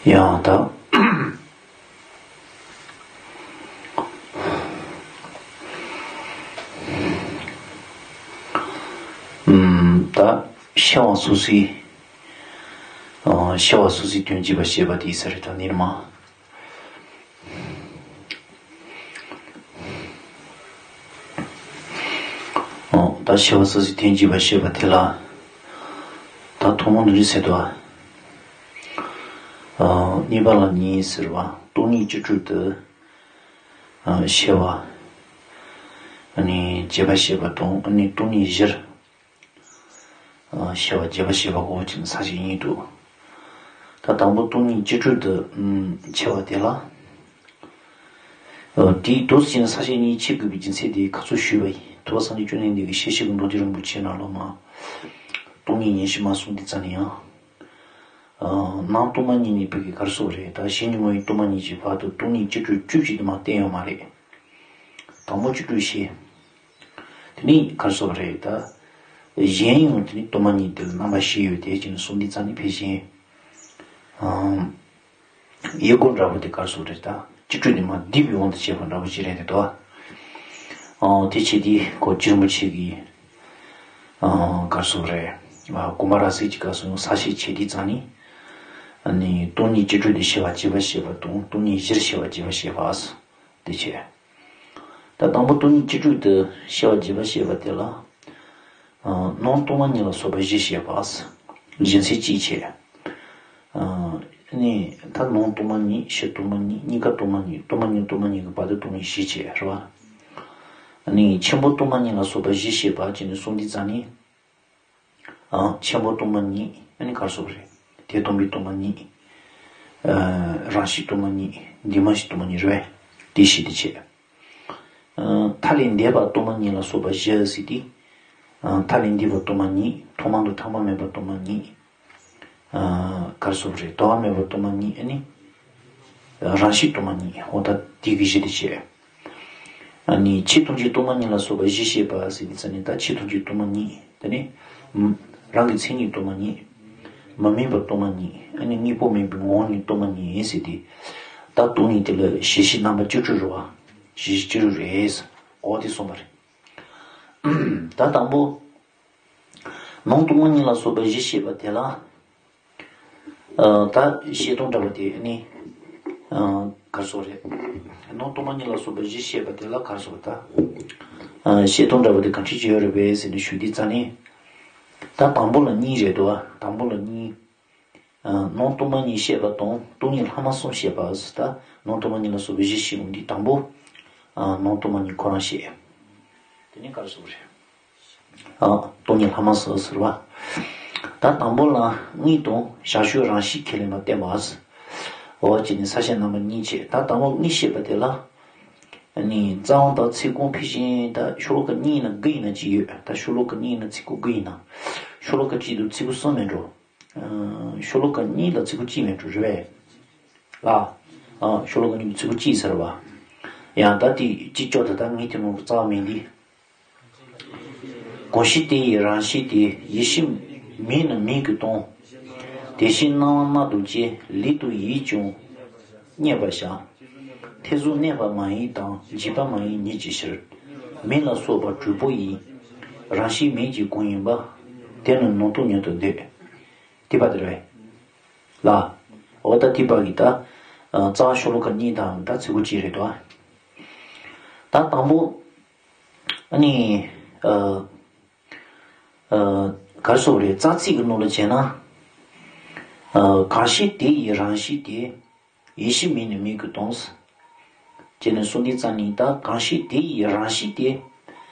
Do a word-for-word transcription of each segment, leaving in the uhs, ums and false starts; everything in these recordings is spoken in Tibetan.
ཡང་ད། ཨམ། ད་ཤེས་པ་སོ་སོའི། ཨ། ཤེས་པ་སོ་སོའི་དོན་བྱེད་པ་ཞེས་པ་དེ་ཡིན་ས་རེད། ད་ནི་མ། ཨོ། ད་ཤེས་པ་སོ་སོའི་དོན་བྱེད་པ་ཞེས་པ་དེ་ལ། ད་ཐོག་མར་འདི་འདྲ་ཟེར་དོ། ཨ། གཉིས་པ་ལ་གཉིས་ཟེར་བ། སྟོང་ཉིད་སྤྱི་སྤྲོས་དེ། ཨ། ཤེས་པ། ཨ་ནི་བྱེད་པ་ཞེས་པ་དང་། ཨ་ནི་སྟོང་ཉིད་གཞིར། ཨ། ཤེས་པ་བྱེད་པ་ཞེས་པ་འོ་ཅིག་ས་བཅད་གཉིས་འདུག། ད་དང་པོ་སྟོང་ཉིད་སྤྱི་སྤྲོས་དེ། ཨམ། ཕྱེ་བ་དེ་ལ། ཨ། དེའི་དུས་ཀྱི་ས་བཅད་གཉིས་ཕྱེ་དགོས་པའི་རྒྱུ་མཚན་དེ་ག་ཚོད་ཞུས་པ་ཡིན། ཐུབ་པ་སངས་རྒྱས་བཅོམ་ལྡན་འདས་ཀྱི་ཞལ་བཞེས་ཀྱི་མདོ་སྡེ་རིན་པོ་ཆེ་ནང་ལ་མ། སྟོང་ཉིད་ཉེར་ཞི་མ་གསུངས་དུས་ཙམ་ནས་ཡང་། ཨ། ནང་སྟོང་པ་ཉིད་ནས་བོད་ཀྱི་གར་སོགས་རེད། ད་གཞན་གྱི་ངོ་བོའི་སྟོང་པ་ཉིད་ཀྱི་བར་དུ་སྟོང་ཉིད་སྤྱི་སྤྲོས་བཅུ་གཅིག་དུ་མ་བསྟན་ཡོད་མ་རེད། དང་པོ་སྤྱི་སྤྲོས་ཤེས། དེ་ནས་གར་སོགས་རེད་ད། གཞན་ཡང་དེ་ནས་སྟོང་པ་ཉིད་དེ་ལ་རྣམ་པ་བཞི་ཡོད་དེ་ཅེས་ནས་གསུངས་དུས་ཙམ་ནས་ཕལ་ཆེར། ཨམ། དབྱེ་སྒོ་འདྲ་པོ་དེ་གར་སོགས་རེད་ད། སྤྱི་སྤྲོས་དེ་མ་བསྡུས་པའི་དབང་དུ་བྱས་པ་འདྲ་པོ་ཞིག་རེད་དེ་དོ། ཨ། དེ་བྱས་དུས་ཁོ་རྗེ་རིན་པོ་ཆེ་གིས། ཨ། གར་སོགས་རེད། ཨ། ཀུ་མ་ར་ཚིག་གི་སྐབས་སུ་ས་བཤད་བྱེད་དུས་ཙམ་ནས། ཨ་ནི་སྟོང་ཉིད་སྤྱི་སྤྲོས་དེ་ཤེས་པ་བྱེད་པ་ཞེས་པ་དང་། སྟོང་ཉིད་གཞིར་ཤེས་པ་བྱེད་པ་ཞེས་པ། དེ་བྱས། ད་དང་པོ་སྟོང་ཉིད་སྤྱི་སྤྲོས་དེ་ཤེས་པ་བྱེད་པ་ཞེས་པ་དེ་ལ། ཨ། ནང་སྟོང་པ་ཉིད་ལ་སོགས་པ་བཞི་བཤད་པ། རྒྱུ་མཚན་གཅིག་བྱས། ཨ་ནི་ད་ནང་སྟོང་པ་ཉིད། ཕྱི་སྟོང་པ་ཉིད། གཉིས་ཀ་སྟོང་པ་ཉིད། སྟོང་པ་ཉིད་སྟོང་པ་ཉིད་ཀྱི་བར་དུ་སྟོང་ཉིད་བཞི་བྱས་རེད་བ། ཨ་ནི་ཆེན་པོ་སྟོང་པ་ཉིད་ལ་སོགས་པ་བཞི་བཤད་པ་ཅེས་ནས་གསུངས་དུས་ཙམ་ནས། ཨ། ཆེན་པོ་སྟོང་པ་ཉིད། ཨ་ནི་གར་སོགས་རེད། དེ་སྟོང་པའི་སྟོང་པ་ཉིད། ཨ། རང་བཞིན་སྟོང་པ་ཉིད། འདུས་མ་བྱས་སྟོང་པ་ཉིད་རེད་བས། དེ་བཞི་དེ་བྱས། ཨ། མཐའ་ལས་འདས་པ་སྟོང་པ་ཉིད་ལ་སོགས་པ་བཞི་ཟེར་ཏེ། ཨ། མཐའ་ལས་འདས་པ་སྟོང་པ་ཉིད། ཐོག་མ་དང་ཐོག་མ་མེད་པ་སྟོང་པ་ཉིད། ཨ། གར་སོགས་རེད། དོར་བ་མེད་པ་སྟོང་པ་ཉིད། ཨ་ནི་རང་བཞིན་སྟོང་པ་ཉིད། འོ་ད་དེ་གི་བཞི་དེ་བྱས། ཨ་ནི་ཕྱི་ཐུགས་རྗེ་སྟོང་པ་ཉིད་ལ་སོགས་པ་བཞི་བཤད་པ་ཟེར་དུས་ཙམ་ནས། ད་ཕྱི་ཐུགས་རྗེ་སྟོང་པ་ཉིད། དེ་ནས་རང་གི་མཚན་ཉིད་སྟོང་པ་ཉིད། མི་དམིགས་པ་སྟོང་པ་ཉིད། ཨ་ནི་དངོས་པོ་མིན་པའི་ངོ་བོ་ཉིད་སྟོང་པ་ཉིད་ཡིན་ཟེར་ཏེ། ད་སྟོང་ཉིད་དེ་ལ་གཞི་བཞི་རྣམ་པ་བཅུ་དྲུག་རེད་བ། གཞི་བཞི་བཅུ་དྲུག་རེད། འོ་དེ་གསུངས་པ་རེད། ད་དང་པོ། ནང་སྟོང་པ་ཉིད་ལ་སོགས་པ་བཞི་བཤད་པ་དེ་ལ། ཨ། ད་བཤད་སྟངས་འདྲ་པོ་དེ་ནི། ཨ། གར་སོགས་རེད། ནང་སྟོང་པ་ཉིད་ལ་སོགས་པ་བཞི་བཤད་པ་དེ་ལ་གར་སོགས་ད། ཨ། བཤད་སྟངས་འདྲ་པོ་དེ་ག་འདྲ་ཅིག་ཡོད་རེད་པས་ཟེར་ནས་ཞུ་དུས་ཙམ་ནས། ད་དང་པོ་ལ་གཉིས་རེད་དོ། དང་པོ་ལ་གཉིས། ཨ། ནང་སྟོང་པ་ཉིད་བཤད་པ་དང་སྟོང་ཉིད་ལྷག་མ་གསུམ་བཤད་པ་ཟེར། ད་ནང་སྟོང་པ་ཉིད་ལ་སོགས་པ་བཞི་བཤད་ཡོང་དུས་དང་པོ། ཨ། ནང་སྟོང་པ་ཉིད་ཁོ་རང་བཤད། དེ་ནི་གར་སོགས་རེད། ཨ། སྟོང་ཉིད་ལྷག་མ་སོགས་ཟེར་བ། ད་དང་པོ་ལ་དངོས་དང་བྱ་སྤྱོད་རང་བཞིན་ཁས་ལེན་པ་བསྟན་པ། འོ་ཅེས་ནས་ས་བཅད་རྣམ་པ་གཉིས་བྱས། ད་དང་པོ་དངོས་བཤད་པ་དེ་ལ། ཨ་ནི་རྩ་བ་དང་ཚིག་རྐང་ཕལ་ཆེར་ད་ཤོ་ལོ་ཀ་གཉིས་ཡིན་ན་དགུ་ཡིན་ན་གཅིག་ཡོད། ད་ཤོ་ལོ་ཀ་གཉིས་ཡིན་ན་ཚིག་རྐང་དགུ་ཡིན་ན། ཤོ་ལོ་ཀ་གཅིག་ཏུ་ཚིག་རྐང་གསུམ་མེད་འགྲོ། ཨ། ཤོ་ལོ་ཀ་གཉིས་ལ་ཚིག་རྐང་གཅིག་མེད་འགྲོ་རེད་པས། ལ། ཨ། ཤོ་ལོ་ཀ་གཉིས་ལ་ཚིག་རྐང་གཅིག་ཟེར་བ། ཡང་ད་དེ་གཅིག་ལྕོགས་དེ་ད་ངས་དེ་མོ་རྩ་བ་མེད་འདི། གང་ཞིག་དེ་ཡི་རང་བཞིན་ཏེ། ཡེ་ཤེས་མེད་ན་མིག་གིས་སྟོང་། དེ་བཞིན་སྣང་བ་སྣ་དང་བཅས། ལུས་དང་ཡིད་ཀྱང་མཉེས་པར་བྱ། ཐེ་ཚོམ་གནས་པ་མ་ཡིན་དང་། འཇིགས་པ་མ་ཡིན་ཉིད་ཀྱི་ཕྱིར། མེ་ལ་སོགས་པ་དྲུག་པོ་ཡི། རང་བཞིན་མེད་ཀྱི་གང་ཡིན་པ། དེ་ནི་ནང་དུ་ཉིད་དུ་འདོད། དེ་པ་དེ་རེད། ལ། འོ་ད་དེ་པ་གི་ད། ཨ། རྩ་བ་ཤོ་ལོ་ཀ་གཉིས་དང་ད་ཚིག་རྐང་གཅིག་རེད་དོ། ད་དང་པོ། ཨ་ནི། ཨ། ཨ། གར་སོགས་རེད། རྩ་ཚིག་གི་ནང་ལ་བྱས་ན། ཨ། གང་ཞིག་དེ་ཡི་རང་བཞིན་ཏེ། ཡེ་ཤེས་མེད་ན་མིག་གིས་སྟོང་། ཅེས་ནས་གསུངས་དུས་ཙམ་ནས། ད་གང་ཞིག་དེ་ཡི་རང་བཞིན་ཏེ།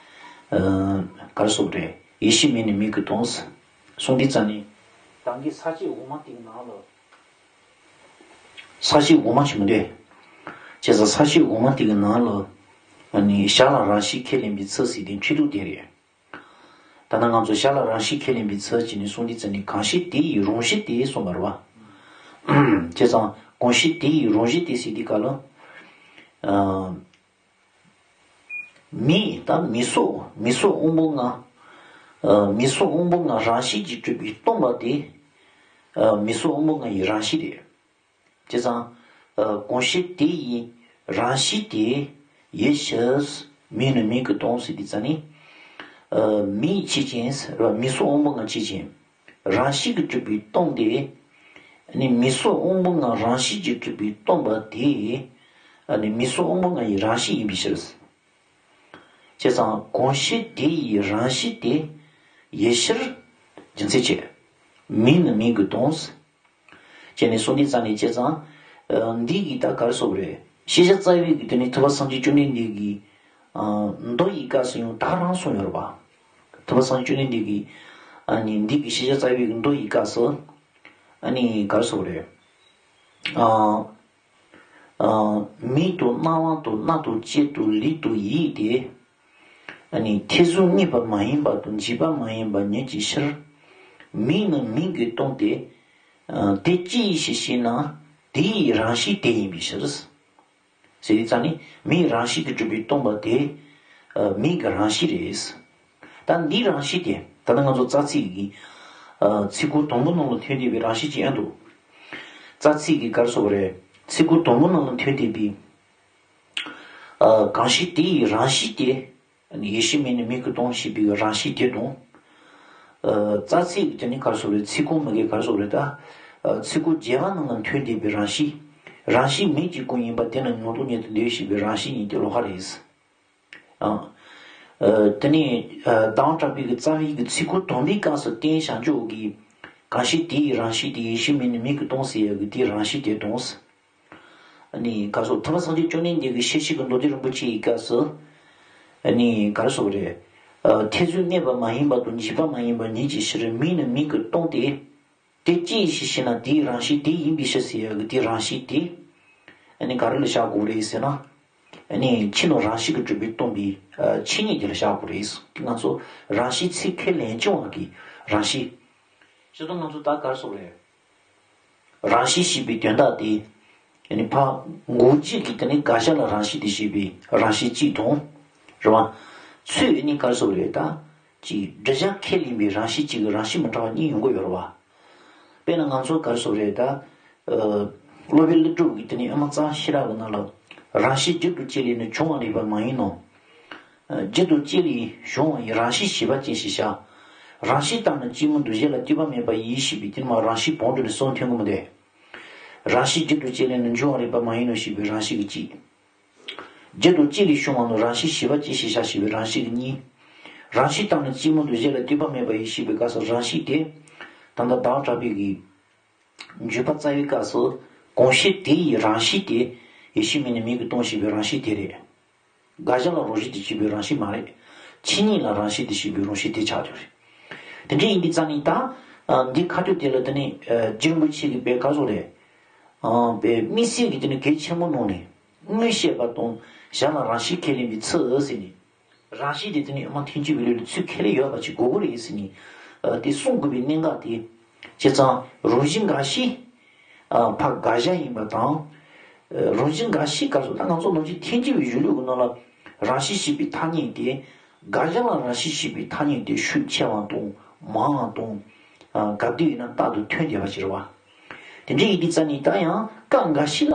ཨ། གར་སོགས་རེད། ཡེ་ཤེས་མེད་ན་མིག་གིས་སྟོང་། གསུངས་དུས་ཙམ་ནས། ད་གིན་ས་བཅད་འོག་མ་དེ་གི་ནང་ལ། ས་བཅད་འོག་མ་ཆེན་མོ་དེ། བྱས་ཙང་ས་བཅད་འོག་མ་དེ་གི་ནང་ལ། ཨ་ནི་བྱ་ལ་རང་བཞིན་ཁས་ལེན་པའི་ཚུལ་ཟེར་དེ་འཁྲིལ་འདུག་དེ་རེད། ད་ནང་ང་ཚོ་བྱ་ལ་རང་བཞིན་ཁས་ལེན་པའི་ཚུལ་ཅེས་ནས་གསུངས་དུས་ཙམ་ནས། གང་ཞིག་དེ་ཡི་རང་བཞིན་ཏེ་གསུངས་པ་རེད་བ། བྱས་ཙང་གང་ཞིག་དེ་ཡི་རང་བཞིན་ཏེ་ཟེར་དུས་སྐབས་ལ། ཨ། མེ་ད་མེ་སོགས་མེ་སོགས་དབང་པོ་ལྔ། ཨ། མེ་སོགས་དབང་པོ་ལྔ་རང་བཞིན་གྱིས་གྲུབ་པའི་སྟོང་པ་དེ། ཨ། མེ་སོགས་དབང་པོ་ལྔ་ཡི་རང་བཞིན་རེད། བྱས་ཙང་། ཨ། གང་ཕྱིར་དེ་ཡི་རང་བཞིན་དེ། ཡིད་ཕྱིར་མིང་ནི་མིང་གིས་སྟོང་ཟེར་དུས་ཙ་ནི། ཨ། མིང་ཕྱིར་ཅན་ཟེར་བ་མིང་གཟུགས་དབང་པོ་ལྔ་ཕྱིར་ཅན། རང་བཞིན་གྱིས་གྲུབ་པའི་སྟོང་དེ། ཨ་ནི་མིང་གཟུགས་དབང་པོ་ལྔ་རང་བཞིན་གྱིས་གྲུབ་པའི་སྟོང་པ་དེ། ཨ་ནི་མིང་གཟུགས་དབང་པོ་ལྔ་ཡི་རང་བཞིན་ཡིན་པའི་ཕྱིར། བྱས་ཙང་གང་ཕྱིར་དེ་ཡི་རང་བཞིན་དེ། ཡིད་ཕྱིར་རྒྱུ་མཚན་བྱས། མིང་ནི་མིང་གིས་སྟོང་། བྱས་ནས་གསུངས་དུས་ཙ་ནི་བྱས་ཙང་། ཨ། འདི་གི་ད་ག་རེ་ཟེར་དགོས་རེད། ཤེས་བྱ་རྩ་བའི་གི་དེ་ནི་ཐུབ་པ་སངས་རྒྱས་བཅོམ་ལྡན་འདས་ཀྱི། ཨ། མདོ་ཡི་སྐབས་སུ་ཡང་ད་རང་གསུངས་ཡོད་རེད་པ། ཐུབ་པ་སངས་རྒྱས་བཅོམ་ལྡན་འདས་ཀྱི། ཨ་ནི་འདི་གི་ཤེས་བྱ་རྩ་བའི་གི་མདོ་ཡི་སྐབས་སུ། ཨ་ནི་ག་རེ་ཟེར་དགོས་རེད། ཨ། ཨ། མིག་དང་རྣ་བ་དང་སྣ་དང་ལྕེ་དང་ལུས་དང་ཡིད་དེ། ཨ་ནི་ཐེ་ཚོམ་རྙེད་པ་མ་ཡིན་པ་དང་འཇིགས་པ་མ་ཡིན་པ་ཉིད་ཀྱི་ཕྱིར། མིང་ནི་མིང་གིས་སྟོང་སྟེ། ཨ། དེ་ཅི་ཡིན་ཞེས་བཤད་ན། དེ་ཡི་རང་བཞིན་དེ་ཡིན་པའི་ཕྱིར། ཟེར་དུས་ཙ་ནི་མིང་རང་བཞིན་གྱིས་གྲུབ་པའི་སྟོང་པ་དེ། ཨ། མིང་གི་རང་བཞིན་རེད། ད་འདིའི་རང་བཞིན་དེ་ད་ལྟ་ང་ཚོ་རྩ་ཚིག་གི། ཨ། ཚིག་གོ་དང་པོ་ནང་ལ་ཐོན་བསྡད་པའི་རང་བཞིན་ཅིག་ཡང་འདུག་རྩ་ཚིག་གི་ག་རེ་ཟེར་དགོས་རེད། ཚིག་གོ་དང་པོ་ནང་ལ་ཐོན་བསྡད་པའི། ཨ། གང་ཞིག་དེ་ཡི་རང་བཞིན་དེ། ཡིད་ཤེས་མིང་ནི་མིང་གིས་སྟོང་ཞེས་པའི་རང་བཞིན་དེ་དང་། ཨ། རྩ་ཚིག་དེ་ནི་ག་རེ་ཟེར་དགོས་རེད། ཚིག་གོ་མ་གི་ག་རེ་ཟེར་དགོས་རེད་ད། ཨ། ཚིག་གོ་བརྒྱད་པ་ནང་ལ་ཐོན་བསྡད་པའི་རང་བཞིན། རང་བཞིན་མིང་གཅིག་ཀུན་ཡིན་པ་དེ་ནི་ངོ་བོ་ཉིད་དུ་འདོད་ཞེས་པའི་རང་བཞིན་ཉིད་དེ་ལོགས་ཀ་རེད། ཨ། ཨ། དེ་ནས། ཨ། ཟླ་བ་གྲགས་པའི་གི་རྩ་བའི་གི་ཚིག་གོ་དང་པོའི་སྐབས་སུ་བསྟན་བྱང་ཆུབ་ཀྱི། གང་ཞིག་དེ་ཡི་རང་བཞིན་དེ་ཡིད་ཤེས་མིང་ནི་མིང་གིས་སྟོང་ཟེར་ཡག་གི་དེའི་རང་བཞིན་དེ་དང་། ཨ་ནི་ག་རེ་ཟེར། ཐུབ་པ་སངས་རྒྱས་བཅོམ་ལྡན་འདས་ཀྱི་ཤེར་ཕྱིན་གྱི་མདོ་སྡེ་རིན་པོ་ཆེ་ཡི་སྐབས་སུ། ཨ་ནི་ག་རེ་ཟེར་དགོས་རེད། ཨ། ཐེ་ཚོམ་གནས་པ་མ་ཡིན་པ་དང་འཇིགས་པ་མ་ཡིན་པ་ཉིད་ཀྱི་ཕྱིར་མིང་ནི་མིང་གིས་སྟོང་སྟེ། དེ་ཅི་ཡིན་ཞེས་བཤད་ན་དེའི་རང་བཞིན་དེ་ཡིན་པའི་ཕྱིར་ཟེར་ཡག་གི་དེའི་རང་བཞིན་དེ། ཨ་ནི་ག་རེ་ལ་བཞག་དགོས་རེད་ཟེར་ན། ཨ་ནི་ཕྱི་ནང་རང་བཞིན་གྱིས་གྲུབ་པའི་སྟོང་པའི། ཨ། ཆོས་ཉིད་དེ་ལ་བཞག་དགོས་རེད། ང་ཚོ་རང་བཞིན་ཚིག་ཁས་ལེན་བྱུང་བ་གི་རང་བཞིན། ཞེས་དང་ང་ཚོ་ད་ག་རེ་ཟེར་དགོས་རེད། རང་བཞིན་ཞེས་པའི་དོན་དག་དེ། ཨ་ནི་ཕར་འགོག་བྱེད་ཀྱི་དེ་ནི་དགག་བྱ་ལ་རང་བཞིན་དེ་ཞེས་པའི་རང་བཞིན་གཅིག་དང་། རེད་བ། ཚུར་ཨ་ནི་ག་རེ་ཟེར་དགོས་རེད་ད། ཅིག་འགྲེལ་བྱ་ཁས་ལེན་པའི་རང་བཞིན་གཅིག་གི་རང་བཞིན་མི་འདྲ་བ་གཉིས་ཡོང་གི་ཡོད་རེད་བ། དཔེར་ན་ང་ཚོ་ག་རེ་ཟེར་དགོས་རེད་ད། ཨ། སློབ་དཔོན་ཀླུ་སྒྲུབ་ཀྱིས་དེ་ནི་ཨ་མ་གཙང་ཤེས་རབ་ཀྱི་ནང་ལ། རང་བཞིན་རྒྱུ་དང་བཅས་ལས་ནི་བྱུང་བ་རིགས་པ་མ་ཡིན་ནོ། རྒྱུ་དང་བཅས་ལས་བྱུང་བ་ཡི་རང་བཞིན་བྱས་པ་ཅན་ཞེས་བྱ། རང་བཞིན་དང་ནི་སྐྱེས་བུ་འདུ་བྱེད་ལ་ལྟོས་པ་མེད་པ་ཡིན་ཞེས་པའི་དེ་ནི་མ་རང་བཞིན་བང་སྒྲོ་ནས་གསུམ་ཐོན་གི་མི་འདུག་རང་བཞིན་རྒྱུ་དང་བཅས་ལས་ནི་འབྱུང་བ་རིགས་པ་མ་ཡིན་ནོ་ཞེས་པའི་རང་བཞིན་གྱི་གཅིག་རྒྱུ་དང་བཅས་ལས་བྱུང་བ་ནི་རང་བཞིན་བྱས་པ་ཅན་ཞེས་བྱ་ཞེས་པའི་རང་བཞིན་གྱི་གཉིས། རང་བཞིན་དང་ནི་སྐྱེས་བུ་འདུ་བྱེད་ལ་ལྟོས་པ་མེད་པ་ཡིན་ཞེས་པའི་སྐབས་སུ་རང་བཞིན་དེ། ད་ལྟ་ཟླ་བ་གྲགས་པའི་གི། བརྗོད་པ་རྩ་བའི་སྐབས་སུ། གང་ཞིག་དེ་ཡི་རང་བཞིན་དེ། ཡིད་ཤེས་མིང་ནི་མིང་གིས་སྟོང་ཞེས་པའི་རང་བཞིན་དེ་རེད། དགག་བྱ་ལ་རང་བཞིན་དེ་ཞེས་པའི་རང་བཞིན་མ་རེད། ཆོས་ཉིད་ལ་རང་བཞིན་དེ་ཞེས་པའི་རང་བཞིན་དེ་ཆགས་ཀྱི་རེད། དེ་འདྲ་ཡིན་དུས་ཙ་ནི་ད། ཨ། འདི་ཁ་ཐུག་དེ་ལ་དེ་ནི། ཨ། རྗེ་རིན་པོ་ཆེ་གིས་དཔེ་ག་རེ་ཟེར་དགོས་རེད། ཨ། དཔེ་དམིགས་བསལ་གྱི་དེ་ནི་གལ་ཆེན་པོ་གནང་ནས། དངོས་བཤད་པ་དང་གཞན་ལ་རང་བཞིན་ཁས་ལེན་པའི་ཚུལ་ཟེར་ནས། རང་བཞིན་དེ་དེ་ནི་ཨ་མ་ཐེག་ཆེན་པའི་ལུགས་ལ་ཚུར་ཁས་ལེན་ཡོད་པ་ཅིག་དགོས་ཀྱི་རེད་ཟེར་ནས། ཨ། དེ་གསུང་དགོས་པའི་གནད་འགག་དེ། བྱས་ཙང་རང་བཞིན་འགའ་ཞིག་ཨ། ཕར་དགག་བྱ་ཡིན་པ་དང་། ཨ། རང་བཞིན་འགའ་ཞིག་ག་རེ་ཟེར། ད་ང་ཚོ་ནང་བཞིན་ཐེག་ཆེན་པའི་གཞུང་ལུགས་ཀྱི་ནང་ལ་རང་བཞིན་ཞེས་པའི་ཐ་སྙད་དེ། དགག་བྱ་ལ་རང་བཞིན་ཞེས་པའི་ཐ་སྙད་དེ་ཤུགས་ཆེ་བ་དང་མང་བ་དང་། ཨ། ག་དུས་ཡིན་ན་རྟག་ཏུ་ཐོན་བསྡད་པ་ཅིག་རེད་བ། དེ་འདྲ་ཡིན་དུས་ཙ་ནི་ད་ཡང་སྐབས་འགའ་ཞིག་ལ།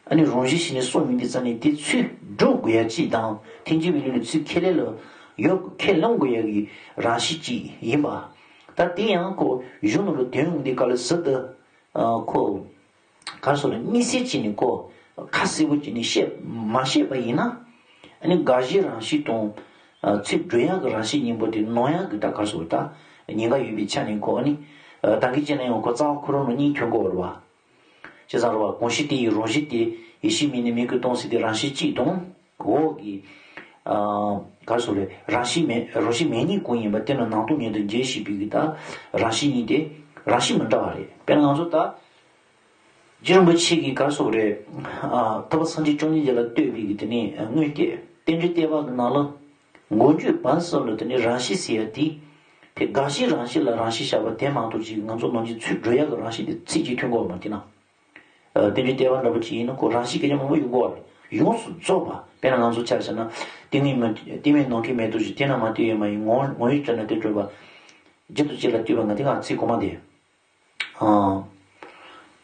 ཨ་ནི་རང་བཞིན་ཞེས་ནས་གསུངས་ཡོང་དུས་ཙ་ནི་དེ་ཚུར་སྒྲུབ་དགོས་ཡ་གཅིག་དང་། ཐེག་ཆེན་པའི་ལུགས་ལ་ཚུར་ཁས་ལེན་ལ་ཡོད། ཁས་ལེན་དགོས་ཡ་གི་རང་བཞིན་གཅིག་ཡིན་པ། ད་དེ་ཡང་ཁོ་གཞུང་ནང་ལ་དོན་ཡོང་དུས་སྐབས་ལ་ཟུར་དུ། ཨ། ཁོ། ག་རེ་ཟེར་ལ་དམིགས་བསལ་བྱས་ནས་ཁོ་ཁ་གསལ་པོ་བྱས་ནས་བཤད་མ་བཤད་པ་ཡིན་ན། ཨ་ནི་དགག་གཞིའི་རང་བཞིན་དང་། ཨ། ཚུར་སྒྲུབ་ཡག་གི་རང་བཞིན་གཉིས་པོ་དེ་ནོར་ཡག་གི་ད་ག་རེ་ཟེར་ད་ཉེན་ཁ་ཡོད་པའི་ཆ་ནས་ཁོ། ཨ་ནི། ཨ། ད་གིན་བྱས་ན་ཡང་ཁོ་རྩ་བ་ཁོ་རང་ལ་གཉིས་ཐོན་གོ་བ་རེད་བ། བྱས་ཙང་རེད་བ། གང་ཞིག་དེ་ཡི་རང་བཞིན་དེ། ཡིད་ཤེས་མིང་ནི་མིང་གིས་སྟོང་ཟེར་དེ་རང་བཞིན་གཅིག་དང་། འོག་གི། ཨ། ག་རེ་ཟེར་རེད། རང་བཞིན་མེད། རང་བཞིན་མེད་ཉིད་ཀུན་ཡིན་པ་དེ་ནི་ནང་སྟོང་ཉིད་དུ་འགྱུར་ཞེས་པའི་གི་ད་རང་བཞིན་གཉིས་དེ་རང་བཞིན་མི་འདྲ་བ་རེད། དཔེར་ན་ང་ཚོ་ད་རྗེ་རིན་པོ་ཆེ་གིས་ག་རེ་ཟེར་རེད། ཨ། ཐུབ་པ་སངས་རྒྱས་བཅོམ་ལྡན་འདས་ལ་བསྟོད་པའི་གི་དེ་ནས་དངོས་བསྟོད་རྟེན་འབྲེལ་བསྟོད་པ་གི་ནང་ལ། མགོ་མཇུག་བར་གསུམ་ལ་དེ་ནས་རང་བཞིན་ཟེར་ཡ་དེ། དེ་དགག་གཞིའི་རང་བཞིན་ལ་རང་བཞིན་བཞག་པ་དེ་མ་གཏོགས་ཅིག་ང་ཚོ་ནང་བཞིན་ཚུར་སྒྲུབ་ཡག་གི་རང་བཞིན་དེ་ཚིག་གཅིག་ཐོན་གོ་བ་མ་རེད་ན། ཨ། རྟེན་འབྲེལ་བསྟོད་པ་འདྲ་པོ་ཅིག་ཡིན་ན་ཁོ་རང་བཞིན་སྐད་ཆ་མང་པོ་ཡོང་གི་ཡོད་རེད། ཡོངས་སུ་རྫོགས་པ། དཔེར་ན་ང་ཚོ་ཆ་བཞག་ན། གཏི་མུག་མེད། གཏི་མུག་ནམ་མཁའི་མེ་ཏོག་བཞིན། དེ་ན་མ་ལྟོས་ཡོད་མ་ཡིན། ངོ་བོ་ཉིད་བརྗོད་ན་དེ་གྲུབ་པ། རྒྱུ་དང་བཅས་ལ་ལྟོས་པ་ང་དེ་ག་ཚིག་གོང་མ་དེ།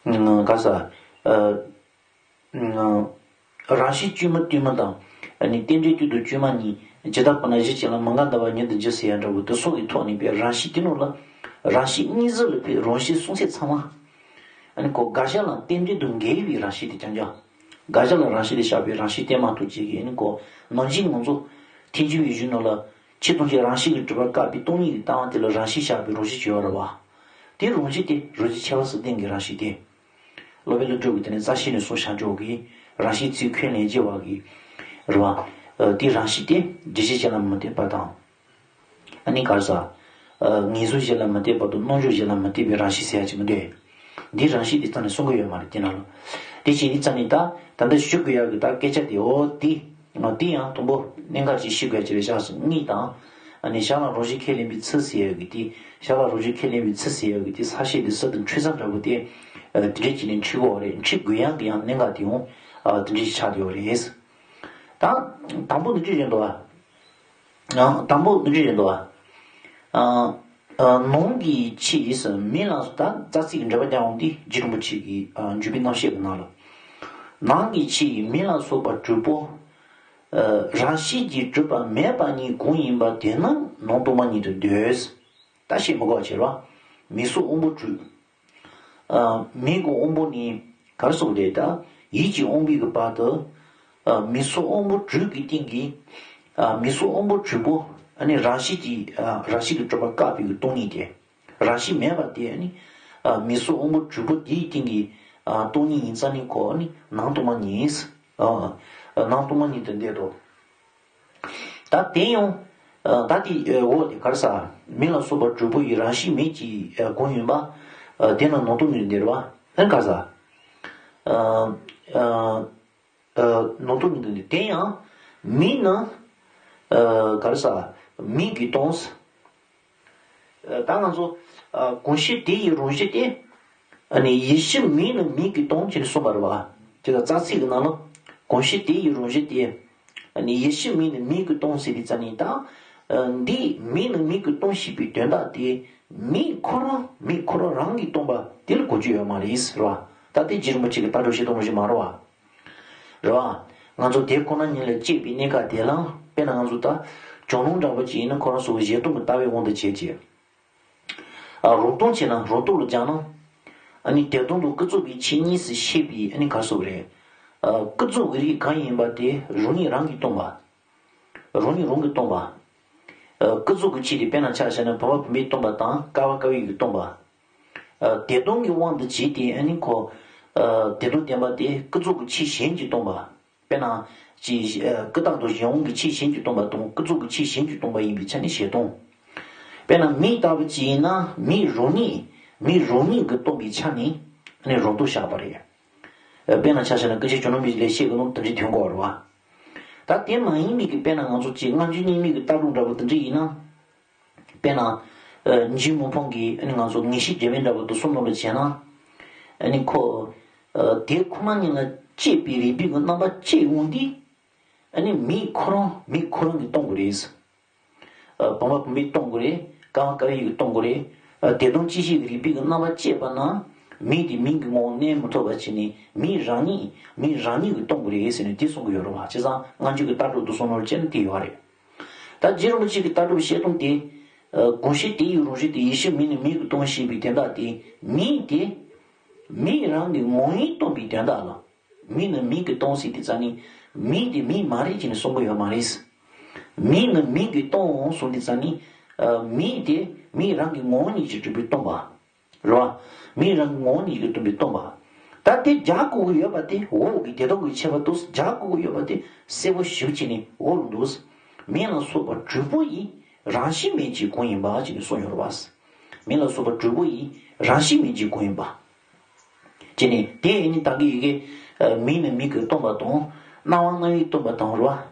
ཨ། ག་ས། རང་བཞིན་དཀྱུས་མ་དཀྱུས་མ་དང་། རྟེན་འབྲེལ་དཀྱུས་མ་གཉིས། ཇི་ལྟར་འཕགས་ན་གཞི་ཅན་ལ། མི་འགག་འདུ་བ་ཉིད་དུ་འགྱུར་ཟེར་ཡ་འདྲ་བོ་དེ་སོགས་ཀྱི་ཐོག་ནས་པའི་རང་བཞིན་དེ་ནོ་ལ། རང་བཞིན་གཉིས་ཟེར་ལ་པའི་རང་བཞིན་གསུང་ཚད་ཚང་མ། ཨ་ནི་ཁོ་དགག་བྱ་ལ་རྟེན་འབྲེལ་དུ་འགལ་བའི་རང་བཞིན་དེ་རྐྱང་རྐྱང་། དགག་བྱ་ལ་རང་བཞིན་དེ་བཞག་པའི་རང་བཞིན་དེ་མ་གཏོགས་ཅིག་གིས་ཨ་ནི་ཁོ་ནང་བཞིན་ངོ་ཚོ་ཐལ་འགྱུར་བའི་གཞུང་ནང་ལ་ཆོས་ཐམས་ཅད་རང་བཞིན་གྱིས་གྲུབ་པར་བཀག་པའི་སྟོང་ཉིད་ཀྱི་ལྟ་བ་དེ་ལ་རང་བཞིན་བཞག་པའི་རང་བཞིན་བྱེད་པ་རེད་བ། དེ་རང་བཞིན་དེ་རང་བཞིན་ཁྱད་པར་སུ་ལྡན་གྱི་རང་བཞིན་དེ། སློབ་དཔོན་ཀླུ་སྒྲུབ་ཀྱིས་དེ་ནི་རྩ་ཤེ་ནས་གསུངས་བཞག་འཇོག་གི། རང་བཞིན་ཚིག་ཁས་ལེན་བྱེད་པ་གི། རེད་བ། དེ་རང་བཞིན་དེ་རྒྱུ་གཞི་གཞན་ལ་མི་ལྟོས་པ་དང་། ཨ་ནི་ག་རེ་ཟ། ངེས་བཟུང་གཞན་ལ་མི་ལྟོས་པ་དང་རྣམ་འཇོག་གཞན་ལ་མི་ལྟོས་པའི་རང་བཞིན་ཟེར་ཡ་ཅིག་མི་འདུག་འདིའི་རང་བཞིན་དེ་རྩ་ནས་གསུང་གི་ཡོད་མ་རེད་དེ་ནང་ལ། དེ་བྱས་དེ་རྩ་ནས་ད་ད་ལྟ་ཞུ་དགོས་ཡག་གི་ད་སྐད་ཆ་དེ་འོ་དེ། དེ་ཡང་དང་པོ་གནད་འགག་ཅིག་ཤེས་དགོས་ཡ་ཅིག་རེད་ཤག་གཉིས་དང་། ཨ་ནི་བྱ་ལ་རང་བཞིན་ཁས་ལེན་པའི་ཚུལ་ཟེར་ཡག་གི་དེ། བྱ་ལ་རང་བཞིན་ཁས་ལེན་པའི་ཚུལ་ཟེར་ཡག་གི་དེ་ས་བཤད་དེ་ཟུར་དུ་འཁྲུལ་ས་འདྲ་པོ་དེ། དེ་འདྲས་བྱས་ནས་འཁྲུལ་གོ་རེད། འཁྲུལ་དགོས་ཡག་གི་ཡང་གནད་འགག་དེ་ཡང་དེ་འདྲས་ཆགས་བསྡད་ཡོད་རེད། ད་དང་པོ་འདི་འདྲས་རེད་འདུག་ཨ། ཨ། དང་པོ་འདི་འདྲས་རེད་འདུག་ཨ། ཨ། ཨ། ནང་གི་ཆོས་ཟེར་མིང་ལ་ད་རྩ་ཚིག་གི་འགྲེལ་པ་རྒྱག་འོང་དུས་རྗེ་རིན་པོ་ཆེ་གི་ཨ་འཇུག་པའི་རྣམ་བཤད་ཀྱི་ནང་ལ། ནང་གི་ཆོས་མིང་ལ་སོགས་པ་དྲུག་པོ། ཨ། རང་བཞིན་གྱིས་གྲུབ་པ་མེད་པ་ཉིད་གང་ཡིན་པ་དེ་རྣམས་ནང་དུ་མ་ཉིད་དུ་འདོད། ད་བཤད་མི་དགོས་པ་བྱས་རོགས། མིང་སོགས་དབང་པོ་དྲུག་ཨ། མིང་གི་དབང་པོ་ནི་ག་རེ་ཟེར་དགོས་རེད་ད། ཡིད་ཀྱི་དབང་པོའི་གི་བར་དུ། ཨ། མིང་སོགས་དབང་པོ་དྲུག་གི་སྟེང་གི། ཨ། མིང་སོགས་དབང་པོ་དྲུག་པོ་ཨ་ནི་རང་བཞིན་གྱིས་ཨ་རང་བཞིན་གྱིས་གྲུབ་པ་བཀག་པའི་གི་སྟོང་ཉིད་དེ། རང་བཞིན་མེད་པ་དེ་ཨ་ནི། ཨ། མིང་སོགས་དབང་པོ་དྲུག་པོ་དེའི་སྟེང་གི། ཨ། སྟོང་ཉིད་ཡིན་ཙང་ནི་ཁོ་ཨ་ནི་ནང་དུ་མ་ཉིད། ཨ། ནང་དུ་མ་ཉིད་དུ་འདོད་དོ། ད་དེ་ཡང་། ཨ། ད་དེ་འོ་དེ་ག་རེ་ཟ། མིང་ལ་སོགས་པ་དྲུག་པོ་ཡི་རང་བཞིན་མེད་ཀྱི་ཨ་གང་ཡིན་པ། ཨ། དེ་ནི་ནང་དུ་མ་ཉིད་དུ་འདོད་པ། ཨ་ནི་ག་རེ་ཟ། ཨ། ཨ། ཨ། ནང་དུ་མ་ཉིད་དུ་འདོད། དེ་ཡང་མིང་ནི། ཨ། ག་རེ་ཟ། མིང་གིས་སྟོང་། ད་ང་ཚོ། ཨ། གང་ཞིག་དེ་ཡི་རང་བཞིན་ཏེ། ཨ་ནི་ཡིད་ཤེས་མིང་ནི་མིང་གིས་སྟོང་ཅེས་གསུངས་པ་རེད་བ། དེ་ལ་རྩ་ཚིག་གི་ནང་ལ། གང་ཞིག་དེ་ཡི་རང་བཞིན་ཏེ། ཨ་ནི་ཡིད་ཤེས་མིང་ནི་མིང་གིས་སྟོང་ཟེར་དུས་ཙ་ནི་ད། ཨ། འདི་མིང་ནི་མིང་གིས་སྟོང་ཞེས་པའི་དོན་དག་དེ། མིང་ཁོ་རང་མིང་ཁོ་རང་རང་གིས་སྟོང་པ་དེ་ལ་གོ་རྒྱུ་ཡོད་མ་རེད་ཟེར་བ། ད་དེ་རྗེ་རིན་པོ་ཆེ་གི་ལྟ་གྲུབ་བཤད་སྟངས་རང་བཞིན་མ་རེད་བ། རེད་བ། ང་ཚོ་དེ་ཁོ་ན་ཉིད་ལ་དཔྱད་པའི་གནད་འགག་དེ་ལའང་དཔེར་ན་ང་ཚོ་ད་གྱང་རླུང་འདྲ་པོ་ཅིག་ཡིན་ན་ཁོ་རང་ཚོ་གི་བཞེད་སྟངས་ཀྱི་ལྟ་བའི་དབང་དུ་བྱས་ཀྱི། ཨ། རང་སྟོང་བྱས་ན་རང་སྟོང་ལ་སྦྱར་ན། ཨ་ནི་དེ་སྟོང་དང་ཀུན་རྫོབ་ཀྱི་ཆོས་གཉིས་སུ་ཤེས་པའི་ཨ་ནི་ག་རེ་ཟེར་དགོས་རེད། ཨ། ཀུན་རྫོབ་ཀྱི་རིགས་གང་ཡིན་པ་དེ་རང་ཉིད་རང་གིས་སྟོང་པ། རང་ཉིད་རང་གིས་སྟོང་པ། ཨ། ཀུན་རྫོབ་ཀྱི་ཆོས་དེ་དཔེར་ན་ཆ་བཞག་ན་བུམ་པ་བུམ་པས་སྟོང་པ་དང་ཀ་བ་ཀ་བས་ཀྱིས་སྟོང་པ། ཨ། དེ་སྟོང་གི་དབང་དུ་བྱས་ཏེ་ཨ་ནི་ཁོ། ཨ། དེ་སྟོང་བདེན་པ་དེ་ཀུན་རྫོབ་ཀྱི་ཆོས་གཞན་གྱིས་སྟོང་པ། དཔེར་ན། ཅིག་ཨ། ཀུན་བཏགས་དང་གཞན་དབང་གི་ཆོས་གཞན་གྱིས་སྟོང་པ་དང་ཀུན་རྫོབ་ཀྱི་ཆོས་གཞན་གྱིས་སྟོང་པ་ཡིན་པའི་ཆ་ནས་བཤད་སྟངས། དཔེར་ན་མིག་ལྟ་བུ་ཅིག་ཡིན་ན་མིག་རང་ཉིད་མིག་རང་ཉིད་ཀྱིས་སྟོང་པའི་ཆ་ནས་ཨ་ནི་རང་སྟོང་བཞག་པ་རེད། ཨ། དཔེར་ན་ཆ་བཞག་ན་ཀུན་མཁྱེན་ཇོ་ནང་པའི་ལེགས་བཤད་ཀྱི་ནང་དེ་འདྲའི་ཐོན་གྱི་ཡོད་རེད་བ། ད་དེ་མ་ཡིན་མིན་གྱི་དཔེར་ན་ང་ཚོ་ཅིག་སྔ་འགྱུར་རྙིང་མའི་གི་ལྟ་གྲུབ་འདྲ་པོ་དེ་འདྲ་ཡིན་ན། དཔེར་ན། ཨ། འཇུ་མི་ཕམ་གྱི་ཨ་ནི་ང་ཚོ་ངེས་ཤེས་རྒྱ་མེད་འདྲ་པོ་དེ་གསུང་ནོར་ལ་བྱས་ན། ཨ་ནི་ཁོ། ཨ། དེ་ཁོ་ན་ཉིད་ལ་དཔྱད་པའི་རིགས་པའི་གི་རྣམ་པ་དཔྱད་འོང་དུས། ཨ་ནི་མིག་ཁོ་རང་མིག་ཁོ་རང་གིས་སྟོང་དགོས་རེད། ཨ། བུམ་པ་བུམ་པས་སྟོང་དགོས་རེད། ཀ་བ་ཀ་བས་ཀྱིས་སྟོང་དགོས་རེད། ཨ། དེ་སྟོང་གཅིག་ཤེས་ཀྱི་རིགས་པའི་གི་རྣམ་པ་དཔྱད་པ་ན། མིག་དེ་མིང་གི་ངོ་བོ་གནས་མི་ཐུབ་པ་བྱས་ནས་མིག་རང་ཉིད་མིག་རང་ཉིད་ཀྱིས་སྟོང་དགོས་རེད་ཟེར་ནས་དེ་གསུང་གི་ཡོད་རེད་བ། བྱས་ཙང་སྔ་འགྱུར་གྱི་ལྟ་གྲུབ་དེ་གསུང་ནོར་བྱས་ན་དེ་ཡོད་རེད། ད་རྗེ་རིན་པོ་ཆེ་གི་ལྟ་གྲུབ་བཤད་སྟངས་དེ། ཨ། གང་ཞིག་དེ་ཡི་རང་བཞིན་ཏེ། ཡིད་ཤེས་མིང་ནི་མིང་གིས་སྟོང་ཞེས་པའི་དོན་དག་དེ། མིང་དེ་མིག་རང་གི་ངོ་བོས་སྟོང་པའི་དོན་དག་ལ། མིང་ནི་མིང་གིས་སྟོང་ཟེར་དུས་ཙ་ནི། མིང་དེ་མིང་མ་རེད་ཅེས་ནི་གསུང་གི་ཡོད་མ་རེད། མིང་ནི་མིང་གིས་སྟོང་གསུང་དུས་ཙ་ནི། ཨ། མིང་དེ་མིག་རང་གི་ངོ་བོ་ཉིད་ཀྱིས་གྲུབ་པའི་སྟོང་པ། རེད་བ། མིག་རང་གི་ངོ་བོ་ཉིད་ཀྱིས་སྟོང་པའི་སྟོང་པ། ད་དེ་སྦྱར་དགོས་ཀྱི་ཡོད་པ་དེ་འོག་གི་དེ་དག་གི་ཁྱད་པར་དུ་སྦྱར་དགོས་ཀྱི་ཡོད་པ་དེ་གསལ་པོ་ཞིབ་བྱས་ནས་འོག་ལ་འདུག་མིང་ལ་སོགས་པ་དྲུག་པོ་ཡི་རང་བཞིན་མེད་ཅིང་གང་ཡིན་པ་ཅེས་ནས་གསུངས་ཡོད་རེད་བ། མིང་ལ་སོགས་པ་དྲུག་པོ་ཡི་རང་བཞིན་མེད་ཅིང་གང་ཡིན་པ། ཅེས་ནས་དེ་ཡིན་ནི་ད་གི་ཡི་གེ། ཨ། མིང་ནི་མིང་གིས་སྟོང་པ་དང་། རྣ་བ་རྣ་བས་སྟོང་པ་དང་རེད་བ།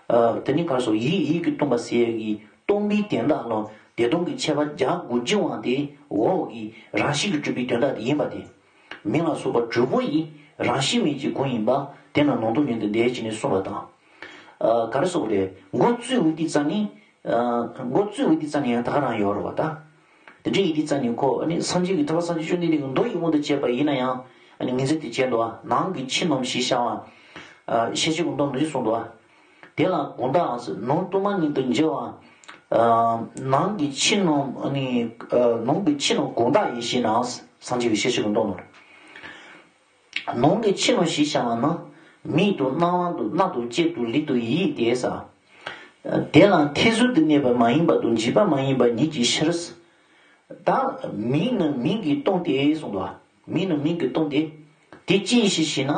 ཨ། དེ་ནི་ག་རེ་ཟེར། ཡིད་ཡིད་ཀྱིས་སྟོང་པ་ཟེར་ཡ་གི་སྟོང་པའི་དོན་དག་ལ་དེ་སྟོང་གི་ཁྱད་པར་སྦྱར་དགོས་རྒྱུ་བ་དེ་འོག་གི་རང་བཞིན་གྱིས་གྲུབ་པའི་དོན་དག་དེ་ཡིན་པ་དེ། མིང་ལ་སོགས་པ་དྲུག་པོ་ཡི་རང་བཞིན་མེད་ཅིང་གང་ཡིན་པ། དེ་ནི་ནང་དུ་མ་ཉིད་དུ་འདོད་ཅེས་ནས་གསུངས་པ་དང་། ཨ། ག་རེ་ཟེར་དགོས་རེད། མགོ་བཙུགས་འོས་དུས་ཙ་ནི། ཨ། མགོ་བཙུགས་འོས་དུས་ཙ་ནི་ཡང་ད་ག་རང་ཡོད་རེད་བ་ད། དེ་འདྲ་ཡིན་དུས་ཙ་ནི་ཁོ་ཨ་ནི་སངས་རྒྱས་ཀྱི་ཐེག་པ་གསང་ཆེན་བཅོམ་ལྡན་འདས་ཀྱི་མདོ་ཡི་དབང་དུ་བྱས་པ་ཡིན་ན་ཡང་། ངེས་འཛིན་དེ་བྱས་འདུག་བ། ནང་གི་ཕྱི་ནང་ཞེས་བྱ་བ། ཨ་ཤེས་བྱའི་ཀུན་རྟོག་འདི་གསུངས་འདུག་བ། དེ་ལ་དགོངས་དག་ཟེར། ནང་དུ་མ་ཉིད་དུ་འགྱུར་བ། ཨ་ནང་གི་ཕྱི་ནང་ནི་ཨ་ནང་གི་ཕྱི་ནང་དགོངས་དག་ཡིད་བྱེད་ནའང་སངས་རྒྱས་ཀྱི་ཤེས་བྱའི་ཀུན་རྟོག་ནོར། ནང་གི་ཕྱི་ནང་ཞེས་བྱ་བ་ནི། མིག་ཏུ་རྣ་བ་དང་སྣ་དང་ལྕེ་དང་ལུས་དང་ཡིད་དེ་ཟེར། དེ་ལ་ཐེ་ཚོམ་དུ་གནས་པ་མ་ཡིན་པ་དང་འཇིགས་པ་མ་ཡིན་པ་ཉིད་ཀྱི་ཕྱིར། ད་མིག་ནི་མིག་གིས་སྟོང་སྟེ་གསུངས་འདུག་མིག་ནི་མིག་གིས་སྟོང་སྟེ། དེ་ཅི་ཡིན་ཞེས་བྱས་ན།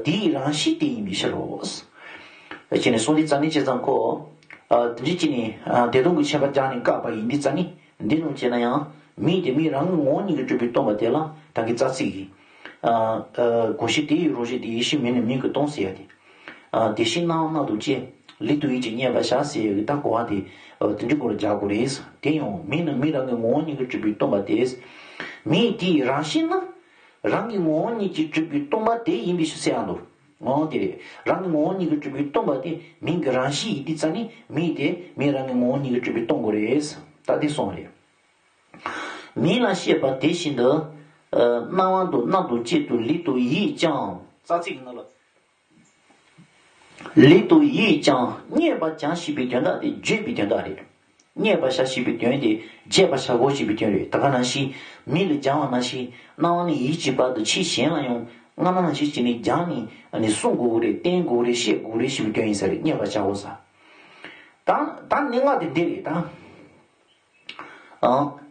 དེའི་རང་བཞིན་དེ་ཡིན་པའི་ཕྱིར་རོ། ཅེས་ནས་གསུངས་འདི་རྩ་ནི་བྱས་ཙང་ཁོ། དེ་འདྲ་ཅི་ནས་བདེ་སྟོང་གི་ཁྱད་པར་སྦྱར་ནས་བཀག་པ་ཡིན་འདི་རྩ་ནི། འདི་རྣམས་བྱས་ན་ཡང་། མིག་དེ་མིག་རང་གི་ངོ་བོ་ཉིད་ཀྱིས་གྲུབ་པས་སྟོང་པ་དེ་ལ་ད་གིན་རྩ་ཚིག་གིས། ཨ་ཨ་གང་ཞིག་དེ་ཡི་རང་བཞིན་དེ་ཡིད་བྱེད་མིག་ནི་མིག་གིས་སྟོང་ཟེར་ཡ་དེ། ཨ་དེ་བཞིན་རྣ་བ་སྣ་དང་ལྕེ། ལུས་དང་ཡིད་ཀྱིས་རྙེད་པར་བྱ་ཟེར་ཡ་གི་ད་གོ་བ་དེ། ཨ་དེ་འདྲའི་སྐོར་ལ་སྦྱར་དགོས་རེད། དེ་ཡང་མིག་ནི་མིག་རང་གི་ངོ་བོ་ཉིད་ཀྱིས་གྲུབ་པས་སྟོང་པ་དེ། མིག་དེའི་རང་བཞིན་ནི། རང་གི་ངོ་བོ་ཉིད་ཀྱིས་གྲུབ་པས་སྟོང་པ་དེ་ཡིན་པའི་ཕྱིར་ཟེར་ཡང་འདུག་ངོ་བོ་དེ་རེད། རང་གི་ངོ་བོ་ཉིད་ཀྱིས་གྲུབ་པས་སྟོང་པ་དེ་མིག་གི་རང་བཞིན་ཡིན་དུས་ཙ་ནི་མིག་དེ་མིག་རང་གི་ངོ་བོ་ཉིད་ཀྱིས་གྲུབ་པས་སྟོང་དགོས་རེད། ད་དེ་གསུངས་རེད། མིག་ལ་བཤད་པ་དེ་བཞིན་དུ། ཨ་རྣ་བ་དང་སྣ་དང་ལྕེ་དང་ལུས་དང་ཡིད་ཀྱང་རྩ་ཚིག་གི་ནང་ལ། ལུས་དང་ཡིད་ཀྱང་རྙེད་པར་བྱ་ཞེས་པའི་དོན་དག་དེ་བརྗོད་པའི་དོན་དག་རེད། རྙེད་པར་བྱ་ཞེས་པའི་དོན་དེ་བརྗེད་པར་བྱ་དགོས་ཞེས་པའི་དོན་རེད། ད་ག་ནང་བཞིན་མིག་ལ་སྦྱར་བ་ནང་བཞིན་རྣ་བ་ནས་ཡིད་ཀྱི་བར་དུ་ཆོས་གཞན་ལ་ཡང་སྔ་མ་ནང་བཞིན་བྱས་ནས་སྦྱར་ནས་ནི་གསུང་དགོས་རེད། བསྟན་དགོས་རེད། བཤད་དགོས་རེད་ཞེས་པའི་དོན་ཡིན་ས་རེད། རྙེད་པར་བྱའོ་ཟེར། ད་ད་གནད་འགག་དེ་འདི་རེད་ད། ཨང་།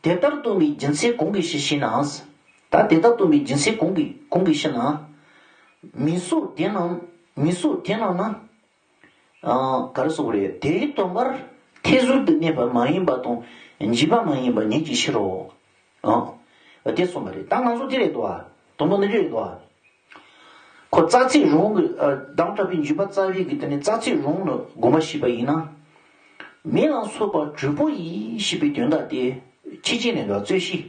དེ་ལྟར་སྟོན་པའི་རྒྱུ་མཚན་གང་གིས་ཞེས་བཤད་ན། ད་དེ་ལྟར་སྟོན་པའི་རྒྱུ་མཚན་གང་གིས་གང་གིས་ཞེ་ན། མིག་སོགས་དེ་རྣམས་མིག་སོགས་དེ་རྣམས་ནི། ཨང་། ག་རེ་ཟེར་དགོས་རེད། དེས་སྟོན་པར་ཐེ་ཚོམ་དུ་གནས་པ་མ་ཡིན་པ་དང་འཇིགས་པ་མ་ཡིན་པ་ཉིད་ཀྱི་ཕྱིར་རོ། ཨང་། དེ་གསུངས་པ་རེད། ད་ང་ཚོ་དེ་རེད་དོ། དང་པོ་འདི་རེད་དོ། ཁོ་རྩ་ཚིག་རང་གི་ཨ་དང་སྐྲག་པའི་འཇུག་པ་རྩ་བའི་གི་དེ་ནི་རྩ་ཚིག་རང་ལ་དགོངས་པ་བཞེས་པ་ཡིན་ན། མིག་ལ་སོགས་པ་དྲུག་པོ་ཡིས་ཞེས་པའི་དོན་དག་དེ་ཕྱི་རྒྱལ་ནས་འདུག་རྩོད་གཞི།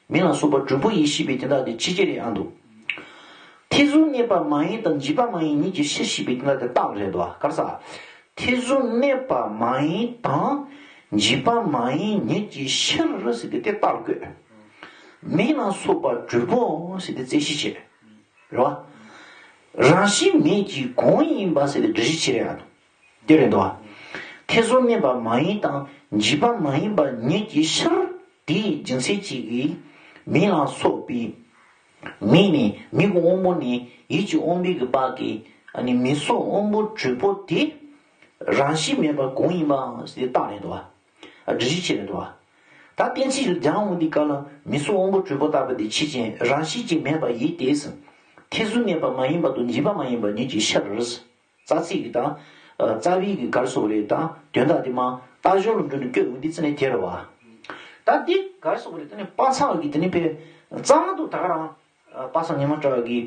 མིག་ལ་སོགས་པ་དྲུག་པོ་ཡིས་ཞེས་པའི་དོན་དག་དེ་ཕྱི་རྒྱལ་རེད་ཨ་འདུག་ཐེ་ཚོམ་གནས་པ་མ་ཡིན་དང་འཇིགས་པ་མ་ཡིན་ཉིད་ཀྱི་ཕྱིར་ཞེས་པའི་དོན་དག་དེ་རྟགས་རེད་འདུག་ག་རེ་ཟེར། ཐེ་ཚོམ་གནས་པ་མ་ཡིན་དང་འཇིགས་པ་མ་ཡིན་ཉིད་ཀྱི་ཕྱིར་ཟེར་ཏེ་དེ་རྟགས་བཀོད། མིག་ལ་སོགས་པ་དྲུག་པོ་ཟེར་ཏེ་རྩོད་གཞི་བྱས། རེད་བ། རང་བཞིན་མེད་ཀྱི་གང་ཡིན་པ་ཟེར་ཏེ་འགྲེལ་བཤད་བྱེད་རེད་ཨ། དེ་རེད་འདུག་བ། ཐེ་ཚོམ་གནས་པ་མ་ཡིན་དང་འཇིགས་པ་མ་ཡིན་པ་ཉིད་ཀྱི་ཕྱིར། དེའི་རྒྱུ་མཚན་གཅིག་གིས་མིག་ལ་སོགས་པའི་མིག་ནས་མིག་གི་དབང་པོ་ནས་ཡིད་ཀྱི་དབང་པོའི་གི་བར་གྱི་ཨ་ནི་མིག་སོགས་དབང་པོ་དྲུག་པོ་དེ་རང་བཞིན་མེད་པ་གང་ཡིན་པ་ཟེར་ཏེ་རྟགས་རེད་འདུག་བ། འགྲེལ་བཤད་བྱེད་རེད་འདུག་བ། ད་གཏན་ཚིགས་སྦྱང་འོང་དུས་སྐབས་ལ་མིག་སོགས་དབང་པོ་དྲུག་པོ་ལྟ་བུ་དེ་ཕྱིས་ཅན་རང་བཞིན་གྱིས་མེད་པ་ཡིན་ཏེ། ཐེ་ཚོམ་གནས་པ་མ་ཡིན་པ་དང་འཇིགས་པ་མ་ཡིན་པ་ཉིད་ཀྱི་ཕྱིར། རྩ་ཚིག་གི་དང་། རྩ་བའི་གི་ག་རེ་ཟེར་དགོས་རེད་དང་དོན་དག་དེ་མ་རྟགས་སྦྱོར་ལ་འགྲོ་ནས་བཀོད་འོང་དུས་ཙ་ནས་དེ་རེད་བ། ད་འདི་ག་རེ་ཟེར་དགོས་རེད་ད་ནི་པ་སངས་ཀྱི་དེ་ནི་ཕེ། རྩ་བ་དུ་ད་ག་རང་། པ་སངས་ཉི་མ་གྲགས་ཀྱི།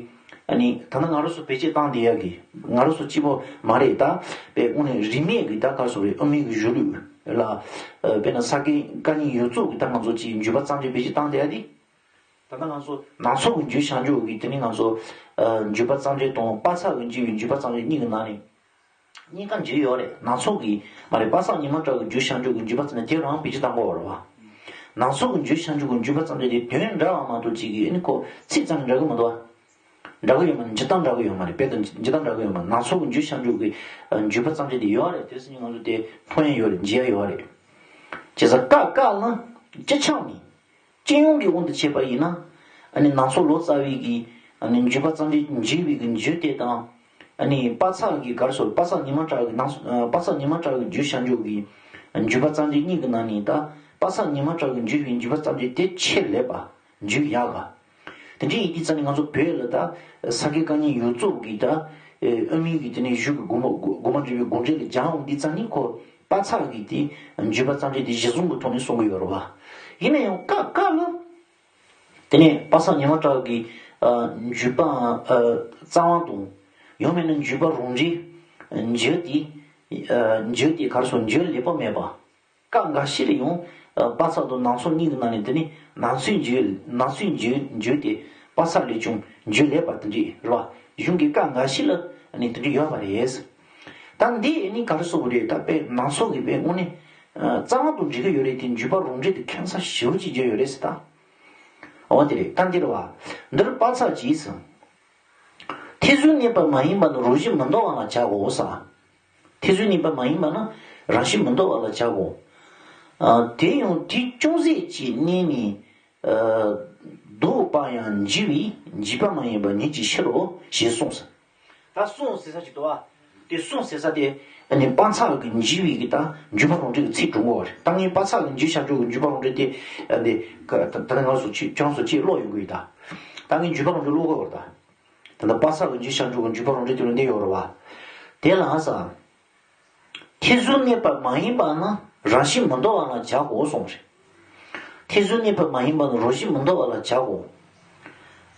ཨ་ནི་ད་ལྟ་ང་རང་ཚོ་བེད་སྤྱོད་བཏང་བསྡད་ཡག་གི་ང་རང་ཚོ་གཅིག་པོ་མ་རེད་ད། པའི་དངོས་གནས་རིས་མེད་ཀྱི་ད་ག་རེ་ཟེར་དགོས་རེད། དབུ་མའི་གི་གཞུང་ལུགས་ལ། དཔེར་ན་ས་དགེ་བཀའ་རྙིང་ཡོངས་རྫོགས་ཀྱི་ད་ང་ཚོ་གཅིག་འཇུག་པ་གཙང་སྦྱོར་བེད་སྤྱོད་བཏང་བསྡད་ཡག་དེ། ད་ལྟ་ང་ཚོ་ནང་ཚོགས་ཀྱི་འཇུག་བྱང་ཆུབ་ཀྱི་དེ་ནི་ང་ཚོ་འཇུག་པ་གཙང་སྦྱོར་དང་པ་སངས་ཀྱིས་བགྱིས་པའི་འཇུག་པ་གཙང་སྦྱོར་གཉིས་ཀྱི་ནང་ནས་གཉིས་ཀ་འཇུག་ཡོད་རེད། ནང་ཚོགས་ཀྱི་མ་རེད། པ་སངས་ཉི་མ་གྲགས་ཀྱི་འཇུག་བྱང་ཆུབ་ཀྱི་འཇུག་པ་གཙང་སྦྱོར་དེ་རང་བེད་སྤྱོད་བཏང་དགོས་རེད་བ། ནང་ཚོགས་ཀྱི་འཇུག་བྱང་ཆུབ་ཀྱི་འཇུག་པ་གཙང་སྦྱོར་དེ་དོན་འདྲ་བ་མ་གཏོགས་གཅིག་གི་ཨ་ནི་ཁོ་ཚིག་ཙམ་འདྲ་གི་མི་འདུག་བ། འདྲ་གི་ཡོད་མ་རེད། འཇུག་སྟངས་འདྲ་གི་ཡོད་མ་རེད། དཔེ་དང་འཇུག་སྟངས་འདྲ་གི་ཡོད་མ་རེད། ནང་ཚོགས་ཀྱི་འཇུག་བྱང་ཆུབ་ཀྱི་འཇུག་པ་གཙང་སྦྱོར་དེ་ཡོད་རེད། དེ་སྲིད་ནི་ང་ཚོ་དེ་མཐོང་ཡ་ཡོད་རེད། འཇལ་ཡ་ཡོད་རེད། བྱས་ཙང་ཀ་ཀ་ལ་སྤྱི་ཆིངས་ནི། སྤྱི་ཡོངས་ཀྱི་དབང་དུ་བྱས་པ་ཡིན་ན། ཨ་ནི་ནང་ཚོགས་ལོ་ཙཱ་བའི་གི་ཨ་ནི་འཇུག་པ་གཙང་སྦྱོར་འཇུག་པའི་གི་འཇུག་དེ་དང་། ཨ་ནི་པ་སངས་ཀྱི་ག་རེ་ཟེར། པ་སངས་ཉི་མ་གྲགས་ཀྱི་ནང་པ་སངས་ཉི་མ་གྲགས་ཀྱི་འཇུག་བྱང་ཆུབ་ཀྱི་འཇུག་པ་གཙང་སྦྱོར་གཉིས་ཀྱི་ནང་ནས་ད་པ་སངས་ཉི་མ་གྲགས་ཀྱི་འཇུག་པའི་འཇུག་པ་གཙང་སྦྱོར་དེ་ཆེས་ལེགས་པ། འཇུག་ཡག་ག་དེ་འདྲ་ཡིན་དུས་ཙང་ནི་ང་ཚོ་བོད་ལ་ད་ས་དགེ་བཀའ་རྙིང་ཡོངས་རྫོགས་ཀྱི་ད་དབུ་མའི་གི་དེ་ནས་གཞུང་གི་དགོངས་པ་དགོངས་པ་འགྲེལ་བའི་དགོངས་འགྲེལ་ལ་སྦྱང་འོང་དུས་ཙང་ནི་ཁོ་པ་སངས་ཀྱི་དེ་འཇུག་པ་གཙང་སྦྱོར་དེ་གཞི་བཟུང་གི་ཐོག་ནས་གསུང་གི་ཡོད་རེད་བ། ཡིན་ན་ཡང་ཀ་ཀ་ལ། དེ་ནས་པ་སངས་ཉི་མ་གྲགས་ཀྱི་འཇུག་པ་རྩ་བ་དང་། ཡང་མིན་ན་འཇུག་པ་རང་འགྲེལ་འཇུག་དེ་འཇུག་དེ་ག་རེ་ཟེར། འཇུག་ལེགས་པ་མེད་པ། སྐབས་འགའ་ཞིག་ལ་ཡང་པ་སངས་དང་ནང་ཚོགས་གཉིས་ཀྱི་ནང་ནས་དེ་ནི་ནང་ཚོགས་འཇུག་ནང་ཚོགས་འཇུག་འཇུག་དེ་པ་སངས་ལས་ཀྱང་འཇུག་ལེགས་པ་དེ་འདྲ་རེད་བ། གཞུང་གི་སྐབས་འགའ་ཞིག་ལ་ནི་དེ་འདྲ་ཡོད་པ་རེད། ད་འདི་ནི་ག་རེ་ཟེར་དགོས་རེད། ད་དཔེ་ནང་ཚོགས་ཀྱི་དཔེ་དངོས་གནས་རྩ་བ་དང་འགྲིག་གི་ཡོད་རེད་དེ། འཇུག་པ་རང་འགྲེལ་དེ་ཁྱད་མཚར་ཞེ་པོ་ཅིག་བརྗོད་ཡོད་རེད་ཟེར་ད། འོ་དེ་རེད། ད་འདིར་བ། འདིར་པ་ཚག་གིས། ཐེ་ཚོམ་གནས་པ་མ་ཡིན་པ་ནི་རང་བཞིན་མི་འདོར་བ་ལ་བྱའོ་ཟེར། ཐེ་ཚོམ་གནས་པ་མ་ཡིན་པ་ནི་རང་བཞིན་མི་འདོར་བ་ལ་བྱའོ། ཨ། དེ་ཡང་དུས་ཅུང་ཟད་ཀྱི་གནས་ནས། ཨ། ལྡོག་པ་ཡང་འགྱུ་བས་འཇིག་པ་མ་ཡིན་པ་ཉིད་ཀྱི་ཕྱིར་རོ་ཞེས་གསུངས་སོ། ད་གསུངས་ཟེར་ས་ཅིག་འདུག་བ། དེ་གསུངས་ཟེར་ས་དེ། ཨ་ནི་པ་ཚག་གིས་འགྱུ་བའི་གི་ད་འཇུག་པ་རང་འགྲེལ་གྱི་ཚིག་དྲུག་པོ་རེད། ད་ངས་པ་ཚག་གིས་འགྱུ་བྱ་འཇུག་གི་འཇུག་པ་རང་འགྲེལ་དེ། ཨ་ནི་ད་ད་ལྟ་ང་ཚོ་ཁྱེད་ཚོ་ཅིག་ཀློག་ཡོང་གི་ཡོད་ད། ད་ངས་འཇུག་པ་རང་འགྲེལ་ཀློག་གི་ཡོད་ད། ད་ལྟ་པ་ཚག་གིས་འགྱུ་བྱ་འཇུག་གི་འཇུག་པ་རང་འགྲེལ་དེ་ལ་གནས་ཡོད་རེད་བ། དེ་ལ་ས། ཐེ་ཚོམ་གནས་པ་མ་ཡིན་པ་ན་རང་བཞིན་མི་འདོར་བ་ལ་བྱའོ་གསུངས་རེད། ཐེ་ཚོམ་གནས་པ་མ་ཡིན་པ་ན་རང་བཞིན་མི་འདོར་བ་ལ་བྱའོ།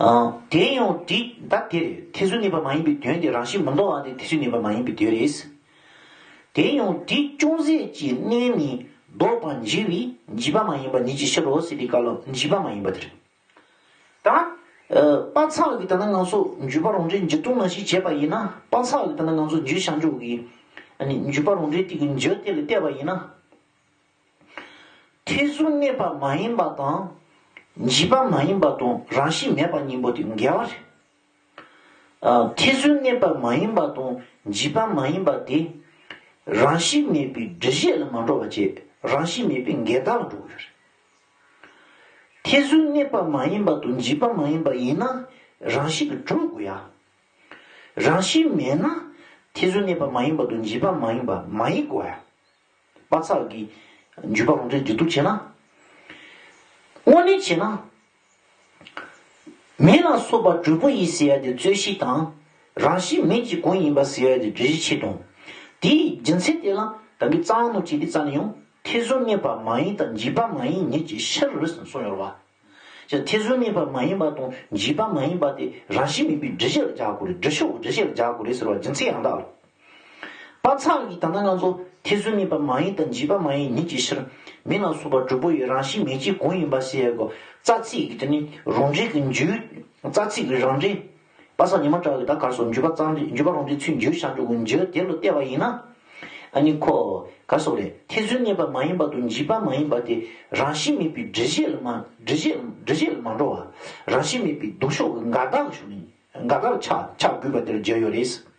ཨ། དེ་ཡང་དེ་ད་དེ་རེད། ཐེ་ཚོམ་གནས་པ་མ་ཡིན་པའི་དོན་དེ་རང་བཞིན་མི་འདོར་བ་དེ་ཐེ་ཚོམ་གནས་པ་མ་ཡིན་པའི་དོན་རེད། དེ་ཡང་དུས་ཅུང་ཟད་ཀྱི་གནས་ནས་ལྡོག་པར་འགྱུ་བས་འཇིག་པ་མ་ཡིན་པ་ཉིད་ཀྱི་ཕྱིར་རོ་ཟེར་དུས་སྐབས་ལ་འཇིག་པ་མ་ཡིན་པ་དེ་རེད། ད། ཨ། པ་ཚག་གིས་ད་ནི་ང་ཚོ་འཇུག་པ་རང་འགྲེལ་འགྱུར་ལྡོག་ནང་བཞིན་བྱས་པ་ཡིན་ན། པ་ཚག་གིས་ད་ནི་ང་ཚོ་འགྱུ་བྱ་འཇུག་གི། ཨ་ནི་འཇུག་པ་རང་འགྲེལ་དེ་གི་འགྱུ་དེ་ལ་བལྟས་པ་ཡིན་ན། ཐེ་ཚོམ་གནས་པ་མ་ཡིན་པ་དང་། འཇིག་པ་མ་ཡིན་པ་དང་རང་བཞིན་མེད་པ་གཉིས་པོ་དེ་འགལ་བ་རེད། ཨ། ཐེ་ཚོམ་གནས་པ་མ་ཡིན་པ་དང་འཇིག་པ་མ་ཡིན་པ་དེ། རང་བཞིན་མེད་པའི་སྒྲུབ་བྱེད་ལ་མ་འགྲོ་བ་བྱས། རང་བཞིན་མེད་པའི་འགལ་ཟླ་ལ་འགྲོ་གི་ཡོད་རེད། ཐེ་ཚོམ་གནས་པ་མ་ཡིན་པ་དང་འཇིག་པ་མ་ཡིན་པ་ཡིན་ན་རང་བཞིན་གྱིས་གྲུབ་དགོས་ཡ། རང་བཞིན་མེད་ན་ཐེ་ཚོམ་གནས་པ་མ་ཡིན་པ་དང་འཇིག་པ་མ་ཡིན་པ་མ་ཡིན་དགོས་ཡ། པ་ཚག་གིས་འཇུག་པ་རང་འགྲེལ་འགྱུར་ལྡོག་བྱས་ན། དངོས་གནས་བྱས་ན། མིང་ལ་སོགས་པ་གྲུབ་པ་ཡིས་ཟེར་ཡ་དེ་རྩོད་གཞི་དང་། རང་བཞིན་མིང་གཅིག་གང་ཡིན་པ་ཟེར་ཡ་དེ་སྒྲུབ་བྱེད་ཆེད་དང་། དེའི་རྒྱུ་མཚན་དེ་ལ་ད་གིན་རྩ་བ་ནས་བྱས་ཏེ་རྩ་ནས་ཡང་ཐེ་ཚོམ་གནས་པ་མ་ཡིན་དང་འཇིག་པ་མ་ཡིན་ཉིད་ཀྱི་ཕྱིར་རོ་ཟེར་གསུངས་ཡོད་རེད་བ། ཅེས་ཐེ་ཚོམ་གནས་པ་མ་ཡིན་པ་དང་འཇིག་པ་མ་ཡིན་པ་དེ་རང་བཞིན་མེད་པའི་སྒྲུབ་བྱེད་ལ་སྦྱར་དགོས་རེད། སྒྲུབ་ཕྱོགས་སྒྲུབ་བྱེད་ལ་སྦྱར་དགོས་རེད་ཟེར་བ་རྒྱུ་མཚན་ཡང་དག་རེད། པ་ཚག་གིས་ད་ལྟ་ང་ཚོ་ཐེ་ཚོམ་གནས་པ་མ་ཡིན་དང་འཇིག་པ་མ་ཡིན་ཉིད་ཀྱི་ཕྱིར། མིང་ལ་སོགས་པ་གྲུབ་པ་ཡི་རང་བཞིན་མིང་གཅིག་གང་ཡིན་པ་ཟེར་ཡ་གི་རྩ་ཚིག་གི་དེ་ནི་རང་འགྲེལ་གྱི་འཇུག་རྩ་ཚིག་གི་རང་འགྲེལ། པ་ཚག་ཉི་མ་གྲགས་ཀྱིས་ད་ག་རེ་ཟེར། འཇུག་པ་རྩ་འགྲེལ། འཇུག་པ་རང་འགྲེལ་ཚུལ་འཇུག་བྱ་འཇུག་གི་འཇུག་དེ་ལ་བལྟས་པ་ཡིན་ན། ཨ་ནི་ཁོ་ག་རེ་ཟེར་རེད། ཐེ་ཚོམ་གནས་པ་མ་ཡིན་པ་དང་འཇིག་པ་མ་ཡིན་པ་དེ་རང་བཞིན་མེད་པའི་སྒྲུབ་བྱེད་ལ་མ་སྒྲུབ་བྱེད་སྒྲུབ་བྱེད་ལ་མ་འགྲོ་བ། རང་བཞིན་མེད་པའི་ལྡོག་ཕྱོགས་ཀྱི་འགལ་ཟླ་ལ་ཞུགས་ནས། འགལ་ཟླར་ཆགས་ཆགས་དགོས་པ་དེར་བརྗོད་ཡོད་རེད།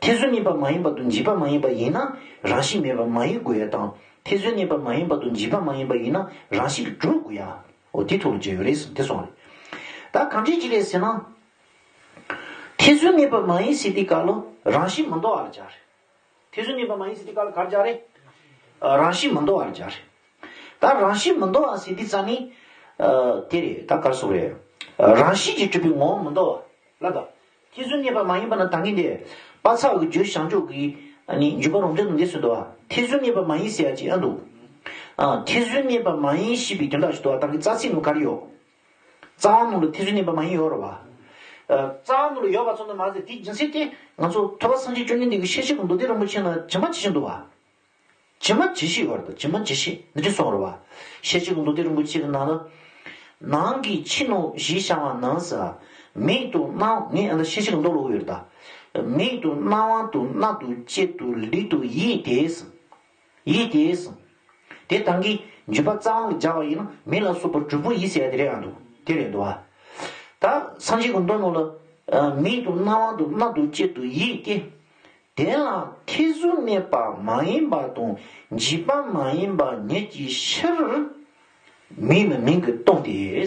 ཐེ་ཚོམ་གནས་པ་མ་ཡིན་པ་དང་འཇིག་པ་མ་ཡིན་པ་ཡིན་ན་རང་བཞིན་མེད་པ་མ་ཡིན་དགོས་ཡ་དང་། ཐེ་ཚོམ་གནས་པ་མ་ཡིན་པ་དང་འཇིག་པ་མ་ཡིན་པ་ཡིན་ན་རང་བཞིན་གྱིས་གྲུབ་དགོས་ཡ། འོ་དེ་ཐོག་ལ་བརྗོད་ཡོད་རེད་ཟེར་དེ་གསུངས་རེད། ད་གང་འདྲ་ཅིག་རེད་ཟེར་ན། ཐེ་ཚོམ་གནས་པ་མ་ཡིན་ཟེར་དུས་སྐབས་ལ་རང་བཞིན་མི་འདོར་བ་ལ་སྦྱར་རེད། ཐེ་ཚོམ་གནས་པ་མ་ཡིན་ཟེར་དུས་སྐབས་ལ་ག་རེ་སྦྱར་རེད། ཨ། རང་བཞིན་མི་འདོར་བ་ལ་སྦྱར་རེད། ད་རང་བཞིན་མི་འདོར་བ་ཟེར་དུས་ཙ་ནི། ཨ། དེ་རེད། ད་ག་རེ་ཟེར་རེད། ཨ། རང་བཞིན་གྱིས་གྲུབ་པའི་ངོ་བོ་མི་འདོར་བ་ལ་ད། ཐེ་ཚོམ་གནས་པ་མ་ཡིན་པ་ན་ད་གིན་དེ། པ་ཚག་གིས་འཇུག་བྱ་འཇུག་གི། ཨ་ནི་འཇུག་པ་རང་འགྲེལ་ནང་འདི་གསུངས་འདུག་བ། ཐེ་ཚོམ་གནས་པ་མ་ཡིན་ཟེར་ཡ་ཅིག་ཡང་འདུག་ཨ། ཐེ་ཚོམ་གནས་པ་མ་ཡིན་ཞེས་པའི་དོན་དག་ཞིག་འདུག་བ། ད་གིན་རྩ་ཚིག་ནང་ག་རེ་ཡོད། རྩ་བ་ནང་ལ་ཐེ་ཚོམ་གནས་པ་མ་ཡིན་ཡོད་རེད་བ། ཨ། རྩ་བ་ནང་ལ་ཡོད་པ་ཙམ་དུ་མ་ཟད་དེའི་རྒྱུ་མཚན་དེ་ང་ཚོ་ཐུབ་པ་སངས་རྒྱས་བཅོམ་ལྡན་འདས་ཀྱི་ཤེར་ཕྱིན་གྱི་མདོ་སྡེ་རིན་པོ་ཆེ་ནང་ཇི་མ་ཇི་བཞིན་འདུག་བ། ཇི་མ་ཇི་བཞིན་ཡོད་རེད། ཇི་མ་ཇི་བཞིན་ནི་ཅི་གསུངས་རེད་བ། ཤེར་ཕྱིན་གྱི་མདོ་སྡེ་རིན་པོ་ཆེ་གི་ནང་ལ། ནང་གི་ཕྱི་ནང་ཞེས་བྱ་བ་ནི་ཟེར། མིག་དང་རྣ། ངས་ཨ་ད་ཤེར་ཕྱིན་གྱི་མདོ་ཀློག་གི་ཡོད་རེད་ད། མིག་དང་རྣ་བ་དང་སྣ་དང་ལྕེ་དང་ལུས་དང་ཡིད་དེ་ཟེར། ཡིད་དེ་ཟེར། དེ་ད་གིན་འཇུག་པ་རྩ་བ་ལ་སྦྱར་བ་ཡིན་ན་མིང་ལ་སོགས་པ་གྲུབ་པ་ཡིས་ཟེར་ཡ་དེ་རེད་ཨ་འདུག་དེ་རེད་འདུག་བ། ད་སངས་རྒྱས་ཀྱི་མདོ་ནང་ལ། ཨ། མིག་དང་རྣ་བ་དང་སྣ་དང་ལྕེ་དང་ཡིད་དེ། དེ་ལ་ཐེ་ཚོམ་གནས་པ་མ་ཡིན་པ་དང་འཇིག་པ་མ་ཡིན་པ་ཉིད་ཀྱི་ཕྱིར། མིང་ནི་མིང་གིས་སྟོང་སྟེ།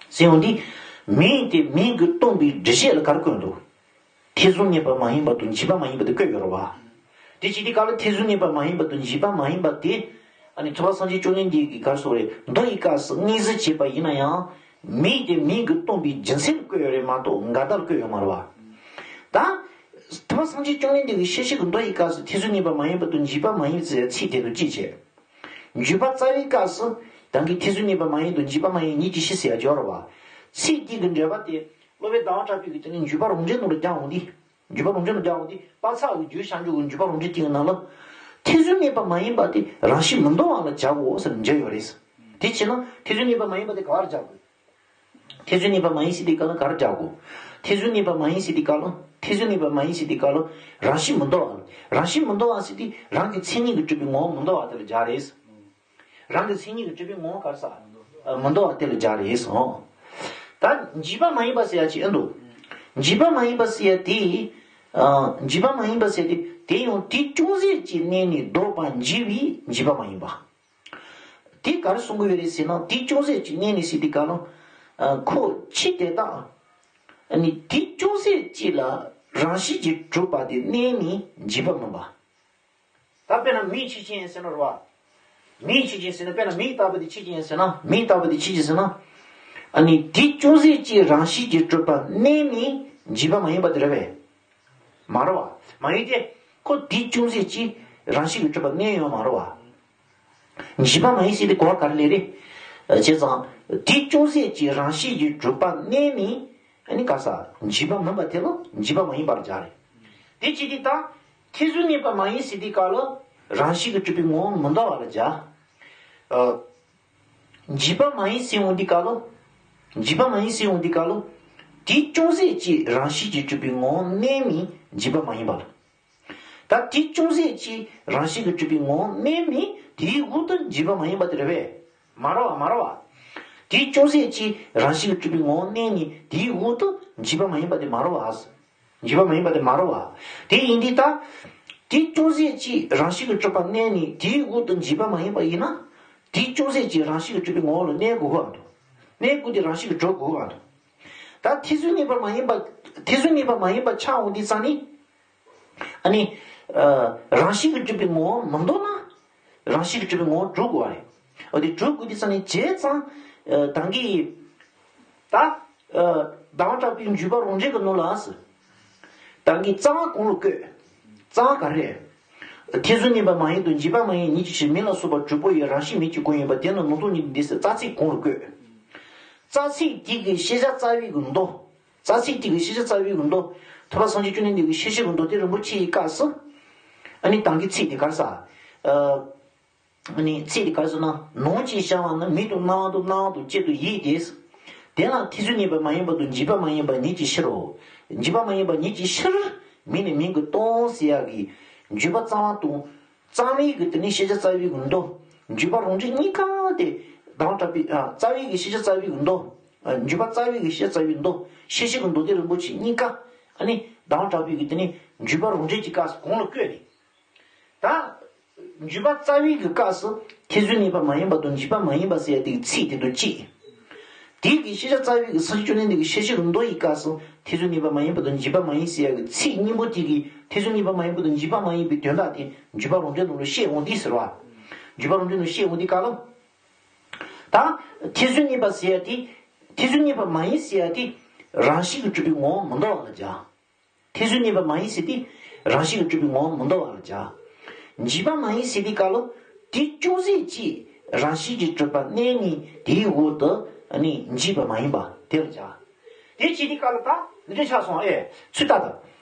ཟེར་ཡོང་དུས། མིང་དེ་མིང་གིས་སྟོང་པའི་སྒྲུབ་བྱེད་ལ་ག་རེ་བཀོད་འདུག་ཐེ་ཚོམ་གནས་པ་མ་ཡིན་པ་དང་འཇིག་པ་མ་ཡིན་པ་དེ་བཀོད་ཡོད་རེད་བ། དེ་བྱེད་དུས་སྐབས་ལ་ཐེ་ཚོམ་གནས་པ་མ་ཡིན་པ་དང་འཇིག་པ་མ་ཡིན་པ་དེ། ཨ་ནི་ཐུབ་པ་སངས་རྒྱས་བཅོམ་ལྡན་འདས་ཀྱིས་ག་རེ་ཟེར་རེད། མདོ་ཡི་སྐབས་སུ་དངོས་གཞི་བྱས་པ་ཡིན་ན་ཡང་། མིང་དེ་མིང་གིས་སྟོང་པའི་རྒྱུ་མཚན་ལ་བཀོད་ཡོད་རེད་མ་གཏོགས་འགལ་ཟླ་ལ་བཀོད་ཡོད་མ་རེད་བ། ད། ཐུབ་པ་སངས་རྒྱས་བཅོམ་ལྡན་འདས་ཀྱི་ཤེར་ཕྱིན་གྱི་མདོ་ཡི་སྐབས་སུ་ཐེ་ཚོམ་གནས་པ་མ་ཡིན་པ་དང་འཇིག་པ་མ་ཡིན་ཟེར་ཚིག་དེ་དང་གཅིག་བྱས། འཇུག་པ་རྩ་བའི་སྐབས་སུ་ད་གིན་ཐེ་ཚོམ་གནས་པ་མ་ཡིན་དང་འཇིག་པ་མ་ཡིན་ཉིད་ཀྱི་ཕྱིར་ཟེར་ཡ་སྦྱར་བ། ཚིག་དེ་གི་འགྲེལ་པ་དེ་སློབ་དཔོན་ཟླ་བ་གྲགས་པས་ཀྱི་དེ་ནི་འཇུག་པ་རང་འགྲེལ་ནང་ལ་སྦྱར་འོང་དུས། འཇུག་པ་རང་འགྲེལ་ནང་སྦྱར་འོང་དུས་པ་ཚག་གིས་འཇུག་བྱ་འཇུག་གི་འཇུག་པ་རང་འགྲེལ་དེ་གི་ནང་ལ། ཐེ་ཚོམ་གནས་པ་མ་ཡིན་པ་དེ་རང་བཞིན་མི་འདོར་བ་ལ་སྦྱར་དགོས་ཟེར་འཇལ་ཡོད་རེད། དེ་བྱས་ན་ཐེ་ཚོམ་གནས་པ་མ་ཡིན་པ་དེ་ག་བར་སྦྱར་དགོས། ཐེ་ཚོམ་གནས་པ་མ་ཡིན་ཟེར་དུས་སྐབས་ལ་ག་རེ་སྦྱར་དགོས། ཐེ་ཚོམ་གནས་པ་མ་ཡིན་ཟེར་དུས་སྐབས་ལ་ཐེ་ཚོམ་གནས་པ་མ་ཡིན་ཟེར་དུས་སྐབས་ལ་རང་བཞིན་མི་འདོར་བ། རང་བཞིན་མི་འདོར་བ་ཟེར་དུས་རང་གི་མཚན་ཉིད་ཀྱིས་གྲུབ་པའི་ངོ་བོ་མི་འདོར་བ་དེ་ལ་སྦྱར་རེད། རང་གི་མཚན་ཉིད་ཀྱིས་གྲུབ་པའི་ངོ་བོ་ག་རེ་ཟེར། མི་འདུག་བ། དེ་ལ་སྦྱར་རེད་སོང་། ད་འཇིག་པ་མ་ཡིན་པ་ཟེར་ཡ་ཅིག་ཨེ་འདུག་འཇིག་པ་མ་ཡིན་པ་ཟེར་ཡ་དེ། ཨ། འཇིག་པ་མ་ཡིན་པ་ཟེར་ཡ་དེ་དེ་ཡང་དེ་ཅུང་ཟད་ཅིག་གནས་ནས་ལྡོག་པ་འཇིག་པས་འཇིག་པ་མ་ཡིན་པ། དེ་ག་རེ་གསུང་གི་ཡོད་རེད་ཟེར་ན། དེ་ཅུང་ཟད་ཅིག་གནས་ནས་ཟེར་དུས་སྐབས་ལ། ཨ། ཁོ་ཕྱི་དེ་དག་ཨ་ནི་དེ་ཅུང་ཟད་ཅིག་ལ་རང་བཞིན་གྱིས་གྲུབ་པ་དེ་གནས་ནས་འཇིག་པ་མིན་པ། ད་དཔེར་ན་མིག་ཕྱིས་ཅན་ཟེར་ན་རེད་བ། མིག་ཕྱིས་ཅན་ཟེར་ན། དཔེར་ན་མིག་ལྟ་བུ་དེ་ཕྱིས་ཅན་ཟེར་ན། མིག་ལྟ་བུ་དེ་ཕྱིས་ཅན་ཟེར་ན། ཨ་ནི་དེ་ཅུང་ཟད་ཅིག་རང་བཞིན་གྱིས་གྲུབ་པ་གནས་ནས་འཇིག་པ་མ་ཡིན་པ་དེ་རེད་པས། མ་རེད་བ། མ་ཡིན་ཏེ། ཁོ་དེ་ཅུང་ཟད་ཅིག་རང་བཞིན་གྱིས་གྲུབ་པ་གནས་ཡོད་མ་རེད་བ། འཇིག་པ་མ་ཡིན་ཟེར་དེ་གོ་བ་ག་རེ་ལེན་རེད། བྱས་ཙང་དེ་ཅུང་ཟད་ཅིག་རང་བཞིན་གྱིས་གྲུབ་པ་གནས་ནས། ཨ་ནི་ག་ས་འཇིག་པ་མིན་པ་དེ་ལ་འཇིག་པ་མ་ཡིན་པར་སྦྱར་རེད། དེ་ཅི་སྟེ་ད། མཐའ་གཟུགས་གནས་པ་མ་ཡིན་ཟེར་དུས་སྐབས་ལ་རང་བཞིན་གྱིས་གྲུབ་པའི་ངོ་བོ་མི་འདུག་བ་ལ་སྦྱར། ཨ། འཇིག་པ་མ་ཡིན་ཟེར་འོང་དུས་སྐབས་ལ། འཇིག་པ་མ་ཡིན་ཟེར་འོང་དུས་སྐབས་ལ། དེ་ཅུང་ཟད་ཅིག་རང་བཞིན་གྱིས་གྲུབ་པའི་ངོ་བོ་གནས་ནས་འཇིག་པ་མ་ཡིན་པ་ལ། ད་དེ་ཅུང་ཟད་ཅིག་རང་བཞིན་གྱིས་གྲུབ་པའི་ངོ་བོ་གནས་ནས་དེའི་འོག་ཏུ་འཇིག་པ་མ་ཡིན་པ་དེ་རེད་པས། མ་རེད་བ། མ་རེད་བ། དེ་ཅུང་ཟད་ཅིག་རང་བཞིན་གྱིས་གྲུབ་པའི་ངོ་བོ་གནས་ནས་དེའི་འོག་ཏུ་འཇིག་པ་མ་ཡིན་པ་དེ་མ་རེད་བ། འཇིག་པ་མ་ཡིན་པ་དེ་མ་རེད་བ། དེ་ཡིན་དུས་ད། དེ་ཅུང་ཟད་ཅིག་རང་བཞིན་གྱིས་གྲུབ་པ་གནས་ནས་དེའི་འོག་ཏུ་འཇིག་པ་མ་ཡིན་པ་ཡིན་ན། དེ་ཅུང་ཟད་ཅིག་རང་བཞིན་གྱིས་གྲུབ་པའི་ངོ་བོ་ལ་གནས་དགོས་ཀྱི་འདུག་གནས་དགོས་དེ་རང་བཞིན་གྱིས་གྲུབ་དགོས་ཀྱི་འདུག་ད་མཐའ་གཟུགས་གནས་པ་མ་ཡིན་པ། མཐའ་གཟུགས་གནས་པ་མ་ཡིན་པ་ཆགས་འོང་དུས་ཙང་ནི། ཨ་ནི། ཨ། རང་བཞིན་གྱིས་གྲུབ་པའི་ངོ་བོ་མི་འདུག་ན། རང་བཞིན་གྱིས་གྲུབ་པའི་ངོ་བོ་གྲུབ་དགོས་པ་རེད། འོ་དེ་གྲུབ་དགོས་དུས་ཙང་ནི་བྱས་ཙང་། ཨ། ད་གིན། ད། ཨ། ཟླ་བ་གྲགས་པའི་འཇུག་པ་རང་འགྲེལ་གྱི་ནང་ལ་ཟེར། ད་གིན་རྩ་བ་གོང་ལ་བཀོད། རྩ་བ་ག་རེ་རེད། མཐའ་གཟུགས་གནས་པ་མ་ཡིན་དང་འཇིག་པ་མ་ཡིན་ཉིད་ཀྱི་ཕྱིར། མིང་ལ་སོགས་པ་གྲུབ་པོ་ཡི་རང་བཞིན་མེད་ཀྱི་སྒོ་ཡིན་པ་དེ་ནི་ནང་དོན་ཉིད་འདི་ཟེར་རྩ་ཚིག་གོང་ལ་བཀོད། རྩ་ཚིག་དེ་གི་ཤེས་བྱ་རྩ་བའི་གི་མདོ། རྩ་ཚིག་དེ་གི་ཤེས་བྱ་རྩ་བའི་གི་མདོ། ཐུབ་པ་སངས་རྒྱས་བཅོམ་ལྡན་འདས་ཀྱི་ཤེས་བྱའི་གི་མདོ་སྡེ་རིན་པོ་ཆེ་ཡི་སྐབས་སུ། ཨ་ནི་ད་གིན་ཚིག་དེ་ག་རེ་ཟེར། ཨ། ཨ་ནི་ཚིག་དེ་ག་རེ་ཟེར་ན། ནང་གཅིག་བྱ་བ་ནི་མིང་དང་སྣང་བ་དང་སྣང་བ་དང་བཅས་པ་ཡིན་ཏེ། དེ་ལ་མཐའ་གཟུགས་གནས་པ་མ་ཡིན་པ་དང་འཇིག་པ་མ་ཡིན་པ་ཉིད་ཀྱི་ཕྱིར་རོ། འཇིག་པ་མ་ཡིན་པ་ཉིད་ཀྱི་ཕྱིར། མིང་ནས་མིང་གི་སྟོང་ཟེར་ཡག་གི། འཇུག་པ་རྩ་བ་དང་། རྩ་བའི་གི་དེ་ནི་ཤེས་བྱ་རྩ་བའི་གི་མདོ། འཇུག་པ་རང་འགྲེལ་གཉིས་ཀ་དེ། ཟླ་བ་གྲགས་པའི། ཨ། རྩ་བའི་གི་ཤེས་བྱ་རྩ་བའི་གི་མདོ། ཨ། འཇུག་པ་རྩ་བའི་གི་ཤེས་བྱ་རྩ་བའི་མདོ། ཤེས་བྱའི་གི་མདོ་སྡེ་རིན་པོ་ཆེ་གཉིས་ཀ། ཨ་ནི་ཟླ་བ་གྲགས་པའི་གི་དེ་ནི་འཇུག་པ་རང་འགྲེལ་གྱི་སྐབས་སུ་གོང་ལ་བཀོད་ནས། ད། འཇུག་པ་རྩ་བའི་གི་སྐབས་སུ་མཐའ་གཟུགས་གནས་པ་མ་ཡིན་པ་དང་འཇིག་པ་མ་ཡིན་པ་ཟེར་ཡ་དེ་གི་ཚིག་དེ་དང་གཅིག་དེ་གི་ཤེས་བྱ་རྩ་བའི་གི་སངས་རྒྱས་བཅོམ་ལྡན་འདས་ཀྱི་ཤེས་བྱའི་གི་མདོ་ཡི་སྐབས་སུ་མཐའ་གཟུགས་གནས་པ་མ་ཡིན་པ་དང་འཇིག་པ་མ་ཡིན་ཟེར་ཡ་གི་ཚིག་གཉིས་པོ་དེ་གི་མཐའ་གཟུགས་གནས་པ་མ་ཡིན་པ་དང་འཇིག་པ་མ་ཡིན་པའི་དོན་དག་དེ་འཇུག་པ་རང་འགྲེལ་ནང་ལ་བཤད་འོང་དུས་ཟེར་བ། འཇུག་པ་རང་འགྲེལ་ནང་བཤད་འོང་དུས་སྐབས་ལ། ད། མཐའ་གཟུགས་གནས་པ་ཟེར་ཡ་དེ། མཐའ་གཟུགས་གནས་པ་མ་ཡིན་ཟེར་ཡ་དེ། རང་བཞིན་གྱིས་གྲུབ་པའི་ངོ་བོ་མི་འདུག་བ་ལ་སྦྱར། མཐའ་གཟུགས་གནས་པ་མ་ཡིན་ཟེར་དེ། རང་བཞིན་གྱིས་གྲུབ་པའི་ངོ་བོ་མི་འདུག་བ་ལ་སྦྱར། འཇིག་པ་མ་ཡིན་ཟེར་དུས་སྐབས་ལ། དེ་ཅུང་ཟད་ཅིག་རང་བཞིན་གྱིས་གྲུབ་པ་གནས་ནས་དེའི་འོག་ཏུ་ནི་འཇིག་པ་མ་ཡིན་པ་དེ་ལ་སྦྱར། དེ་བྱེད་དུས་སྐབས་ལ་ད་འདི་འདྲ་ཆགས་སོང་། ཨེ། ཚུལ་ལྟ་དང་།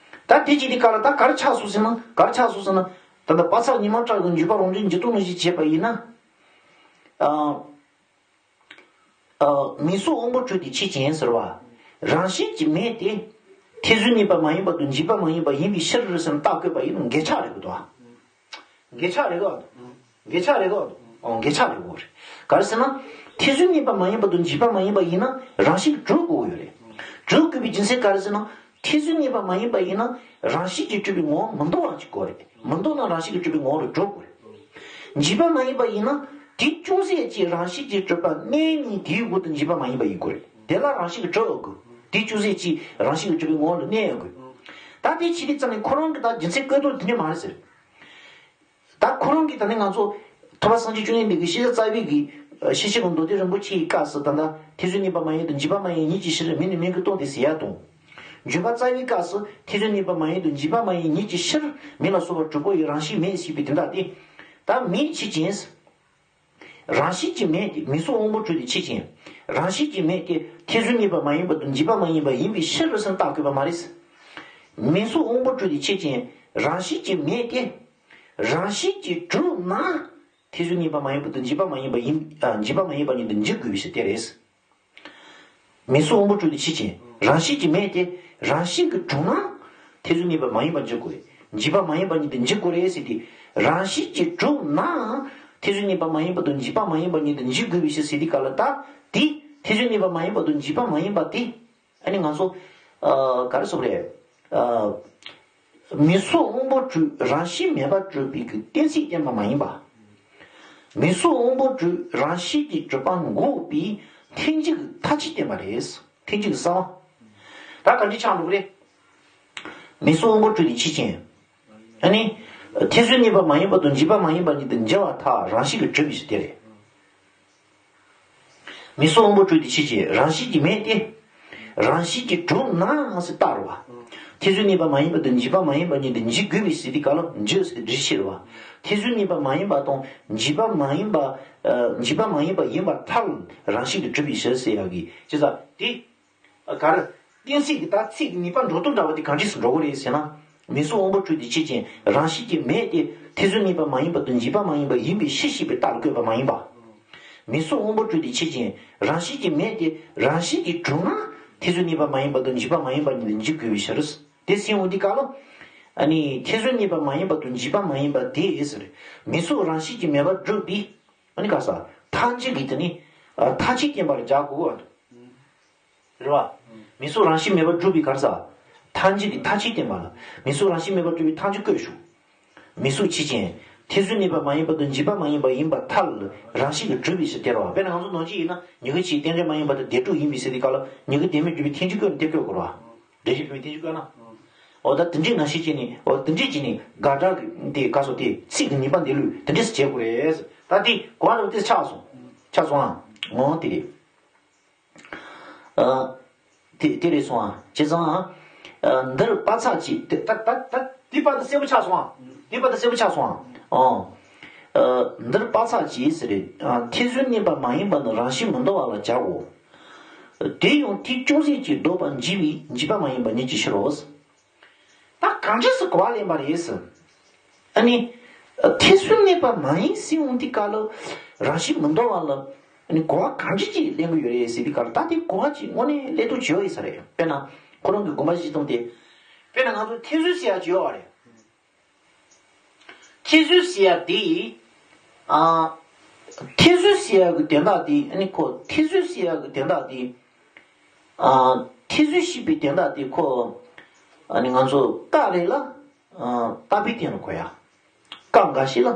ད་དེ་བྱེད་དུས་སྐབས་ལ་ད་ག་རེ་ཆགས་སོང་ཟེར་ན། ག་རེ་ཆགས་སོང་ཟེར་ན། ད་ལྟ་དཔག་བསམ་ཉི་མ་གྲགས་ཀྱི་འཇུག་པ་རང་འགྲེལ་འཇུག་ལྡོག་ནང་བཞིན་བྱས་པ་ཡིན་ན། ཨ། ཨ། མིང་གཟུགས་དབང་པོ་གྲུབ་དེ་ཕྱིས་ཅན་ཟེར་བ། རང་བཞིན་གྱིས་མེད་དེ། མཐའ་གཟུགས་གནས་པ་མ་ཡིན་པ་དང་འཇིག་པ་མ་ཡིན་པ་ཡིན་པའི་ཕྱིར་ཟེར་ན་རྟགས་བཀོད་པ་ཡིན་ན་འགལ་ཆགས་རེད་གོ་དོ། འགལ་ཆགས་རེད་གོ། འགལ་ཆགས་རེད་གོ། ཨོ། འགལ་ཆགས་རེད་གོ་རེད། ག་རེ་ཟེར་ན། མཐའ་གཟུགས་གནས་པ་མ་ཡིན་པ་དང་འཇིག་པ་མ་ཡིན་པ་ཡིན་ན་རང་བཞིན་གྲུབ་དགོས་ཡོད་རེད། གྲུབ་དགོས་པའི་རྒྱུ་མཚན་ག་རེ་ཟེར་ན། མཐའ་གཟུགས་གནས་པ་མ་ཡིན་པ་ཡིན་ན་རང་བཞིན་གྱིས་གྲུབ་པའི་ངོ་བོ་མི་འདུག་བ་ཅིག་དགོས་རེད། མི་འདུག་ན་རང་བཞིན་གྱིས་གྲུབ་པའི་ངོ་བོ་ལ་གྲུབ་དགོས་རེད། འཇིག་པ་མ་ཡིན་པ་ཡིན་ན་དེ་ཅུང་ཟད་ཅིག་རང་བཞིན་གྱིས་གྲུབ་པ་གནས་ནས་དེའི་འོག་ཏུ་འཇིག་པ་མ་ཡིན་པ་ཡིན་དགོས་རེད། དེ་ལ་རང་བཞིན་གྱིས་གྲུབ་ཡོད་དགོས། དེ་ཅུང་ཟད་ཅིག་རང་བཞིན་གྱིས་གྲུབ་པའི་ངོ་བོ་ལ་གནས་ཡོད་དགོས། ད་དེ་བྱེད་དུས་ཙམ་ནས་ཁོ་རང་གི་ད་རྒྱུ་མཚན་བཀོད་དོན་དེ་འདྲ་མ་རེད་ཟེར། ད་ཁོ་རང་གིས་ད་ནི་ང་ཚོ་ཐུབ་པ་སངས་རྒྱས་བཅོམ་ལྡན་འདས་ཀྱི་ཤེས་བྱ་རྩ་བའི་གི་ཤེས་བྱེད་ཀྱི་མདོ་སྡེ་རིན་པོ་ཆེ་ཡི་སྐབས་སུ་ད་ལྟ་མཐའ་གཟུགས་གནས་པ་མ་ཡིན་དང་འཇིག་པ་མ་ཡིན་ཉིད་ཀྱི་ཕྱིར་མིང་ནས་མིང་གི་སྟོང་སྟེ་ཟེར་ཡ་དང་། འཇུག་པ་རྩ་བའི་སྐབས་སུ་མཐའ་གཟུགས་གནས་པ་མ་ཡིན་དང་འཇིག་པ་མ་ཡིན་ཉིད་ཀྱི་ཕྱིར་མིང་ལ་སོགས་པ་གྲུབ་པོ་ཡི་རང་བཞིན་མེད་ཟེར་བའི་དོན་དག་དེ། ད་མིང་ཕྱིས་ཅན། རང་བཞིན་གྱིས་མེད་དེ། མིང་གཟུགས་དབང་པོ་གྲུབ་དེ་ཕྱིས་ཅན། རང་བཞིན་གྱིས་མེད་དེ་མཐའ་གཟུགས་གནས་པ་མ་ཡིན་པ་དང་འཇིག་པ་མ་ཡིན་པ་ཡིན་པའི་ཕྱིར་ཟེར་ན་རྟགས་བཀོད་པ་མ་རེད། མིང་གཟུགས་དབང་པོ་གྲུབ་དེ་ཕྱིས་ཅན། རང་བཞིན་གྱིས་མེད་དེ། རང་བཞིན་གྱིས་གྲུབ་ན། མཐའ་གཟུགས་གནས་པ་མ་ཡིན་པ་དང་འཇིག་པ་མ་ཡིན་པ་ཡིན། ཨ། འཇིག་པ་མ་ཡིན་པ་ཉིད་དུ་འཇིག་དགོས་པའི་ཕྱིར་དེ་རེད། མིང་གཟུགས་དབང་པོ་གྲུབ་དེ་ཕྱིས་ཅན། རང་བཞིན་གྱིས་མེད་དེ། རང་བཞིན་གྱིས་གྲུབ་ན། མཐའ་གཟུགས་གནས་པ་མ་ཡིན་པ་འཇིག་དགོས་རེད། འཇིག་པ་མ་ཡིན་པ་ཉིད་དུ་འཇིག་དགོས་རེད་ཟེར་ཏེ། རང་བཞིན་གྱིས་གྲུབ་ན། ཐེ་ཚོམ་གནས་པ་མ་ཡིན་པ་དང་འཇིགས་པ་མ་ཡིན་པ་གཉིས་དེ་འཇིག་དགོས་པའི་ཕྱིར་ཟེར་དུས་སྐབས་ལ། ད་དེ་ཐེ་ཚོམ་གནས་པ་མ་ཡིན་པ་དང་འཇིགས་པ་མ་ཡིན་པ་དེ། ཨ་ནི་ང་ཚོ་ཨ་ག་རེ་ཟེར་དགོས་རེད། ཨ་མིང་གཟུགས་དབང་པོ་བཅུ་རང་བཞིན་མེད་པར་གྲུབ་པའི་གི་གཏན་ཚིགས་བསྟན་པ་མ་ཡིན་པ། མིང་གཟུགས་དབང་པོ་བཅུ་རང་བཞིན་གྱིས་གྲུབ་པ་འགོག་པའི་ཐལ་འགྱུར་གྱི་མཐའ་གཅིག་བསྟན་པ་རེད། ཐལ་འགྱུར་གྱི་གསང་བ། ད་ག་འདྲ་ཆགས་འགྲོ་གི་རེད། མིང་གཟུགས་དབང་པོ་བཅུ་དེ་ཆོས་ཅན། ཨ་ནི། ཐེ་ཚོམ་གནས་པ་མ་ཡིན་པ་དང་འཇིགས་པ་མ་ཡིན་པ་གཉིས་དེ་འཇིག་པར་ཐལ། རང་བཞིན་གྱིས་གྲུབ་པའི་ཕྱིར་དེ་རེད། མིང་གཟུགས་དབང་པོ་བཅུ་དེ་ཆོས་ཅན། རང་བཞིན་གྱིས་མེད་དེ། རང་བཞིན་གྱིས་གྲུབ་ན་ཟེར་བཏགས་རེད་བ། ཐེ་ཚོམ་གནས་པ་མ་ཡིན་པ་དང་འཇིགས་པ་མ་ཡིན་པ་གཉིས་དེ་འཇིག་དགོས་པའི་ཟེར་དུས་སྐབས་ལ་འཇིག་ཟེར་དེ་འབྲི་ཕྱིར་བ། ཐེ་ཚོམ་གནས་པ་མ་ཡིན་པ་དང་འཇིགས་པ་མ་ཡིན་པ། ཨ་འཇིགས་པ་མ་ཡིན་པ་ཡིན་པར་ཐལ། རང་བཞིན་གྱིས་གྲུབ་པའི་ཕྱིར་ཟེར་ཡག་གི། བྱས་ཙང་དེ། ག་རེ། གཏན་ཚིགས་ཀྱི་ད་ཚིག་གི་ནུས་པ་འགྲོ་སྟངས་འདྲ་བ་དེ་ག་འདྲས་སུ་འགྲོ་གི་རེད་ཟེར་ན། མིང་གཟུགས་དབང་པོ་བཅུ་དེ་ཆོས་ཅན། རང་བཞིན་གྱིས་མེད་དེ། ཐེ་ཚོམ་གནས་པ་མ་ཡིན་པ་དང་འཇིགས་པ་མ་ཡིན་པ་ཡིན་པའི་ཕྱིར་ཞེས་པའི་རྟགས་ལ་བཀོད་པ་མ་ཡིན་པ། མིང་གཟུགས་དབང་པོ་བཅུ་དེ་ཆོས་ཅན། རང་བཞིན་གྱིས་མེད་དེ། རང་བཞིན་གྱིས་གྲུབ་ན་ཐེ་ཚོམ་གནས་པ་མ་ཡིན་པ་དང་འཇིགས་པ་མ་ཡིན་པ་གཉིས་ལ་འཇིག་དགོས་པའི་ཕྱིར། དེ་ཟེར་འོང་དུས་སྐབས་ལ། ཨ་ནི་ཐེ་ཚོམ་གནས་པ་མ་ཡིན་པ་དང་འཇིགས་པ་མ་ཡིན་པ་དེ་ཟེར། མིང་གཟུགས་རང་བཞིན་གྱིས་མེད་པར་གྲུབ་པའི། ཨ་ནི་ག་རེ་ཟ། ཐལ་འགྱུར་གྱི་དེ་ནི། ཨ་མཐའ་གཅིག་བསྟན་པ་ལ་སྦྱར་དགོས་པ། རེད་བ། མིང་གཟུགས་རང་བཞིན་མེད་པར་གྲུབ་པའི་ག་རེ་ཟ། ཐལ་འགྱུར་གྱི་མཐའ་གཅིག་བསྟན་པ་ལ། མིང་གཟུགས་རང་བཞིན་མེད་པར་གྲུབ་པའི་ཐལ་འགྱུར་བཀོད་ཞུ། མིང་གཟུགས་ཆོས་ཅན། ཐེ་ཚོམ་གནས་པ་མ་ཡིན་པ་དང་འཇིགས་པ་མ་ཡིན་པ་ཡིན་པར་ཐལ། རང་བཞིན་གྱིས་གྲུབ་པའི་ཕྱིར་དེ་རེད་བ། དཔེར་ན་ང་ཚོ་ནང་བཞིན་ཡིན་ན་མྱུ་གུ་གཅིག་རྟེན་འབྲེལ་མ་ཡིན་པ་དང་དེ་དྲུག་ཡིན་པའི་ཕྱིར་དེ་སྐབས་ལ་མྱུ་གུ་དེ་མེད་གྲུབ་པའི་ཐལ་འགྱུར་བཀོད་ནས་དེ་བཀོད་དགོས་རེད་བ། འགྲེལ་བཤད་བྱས་པའི་ཐལ་འགྱུར་བཀོད་ན། འོ་ད་དེ་འདྲའི་ནང་བཞིན་བྱས་ནས། འོ་དེ་འདྲའི་བྱས་ནས་དགག་སྒྲ་གི་དེ་ག་སོ་དེ་ཚིག་གི་ནུས་པ་འདི་ལུས་དེ་འདྲས་སུ་བྱེད་དགོས་རེད། ད་དེ་གོ་བ་རུ་དེ་ཆགས་སོང་། ཆགས་སོང་ཨ། འོ་དེ་རེད། ཨ། དེ་དེ་རེད་སོང་ཨ། བྱས་ཙང་ཨ། འདིར་པ་ཚག་གཅིག་དེ་ད་ད་ད་དེ་པ་དེ་གསལ་པོ་ཆགས་སོང་ཨ། དེ་པ་དེ་གསལ་པོ་ཆགས་སོང་ཨ། ཨོ། ཨ། འདིར་པ་ཚག་གཅིག་ཟེར་རེད། ཨ་ཐེ་ཚོམ་གནས་པ་མ་ཡིན་པ་ནི་རང་བཞིན་མི་འདོར་བ་ལ་སྦྱར་གོ། དེ་ཡང་དེ་ཅུང་ཟད་ཅིག་ལྡོག་པར་འགྱུར་བའི་འཇིགས་པ་མ་ཡིན་པ་ཉིད་ཀྱི་ཕྱིར་རོ། ད་གང་འདྲས་སུ་གོ་བ་ལེན་པ་རེད་ཟེར། ཨ་ནི། ཐེ་ཚོམ་གནས་པ་མ་ཡིན་ཟེར་འོང་དུས་སྐབས་ལ། རང་བཞིན་མི་འདོར་བ་ལ། ཨ་ནི་གོ་བ་གང་འདྲས་ཅིག་ལེན་གྱི་ཡོད་རེད་ཟེར་དུས་སྐབས་ལ། ད་དེ་གོ་བ་ཅིག་དངོས་གནས་ལེན་ཐུབ་ཀྱི་ཡོད་ཡིན་ས་རེད། དཔེར་ན། ཁོ་རང་གི་དགོངས་པ་གཞི་བཟུང་སྟེ། དཔེར་ན་ང་ཚོ་ཐེ་ཚོམ་ཟེར་ཡག་ཅིག་ཡོད་པ་རེད། ཐེ་ཚོམ་ཟེར་ཡག་དེ། ཨ། ཐེ་ཚོམ་ཟེར་ཡག་གི་དོན་དག་དེ། ཨ་ནི་ཁོ་ཐེ་ཚོམ་ཟེར་ཡག་གི་དོན་དག་དེ། ཨ། ཐེ་ཚོམ་ཞེས་པའི་དོན་དག་དེ་ཁོ། ཨ་ནི་ང་ཚོ་སྐབས་རེ་ལ། ཨ། རྟག་པའི་སྟེང་ལ་གོ་ཡ། སྐབས་འགའ་ཞིག་ལ།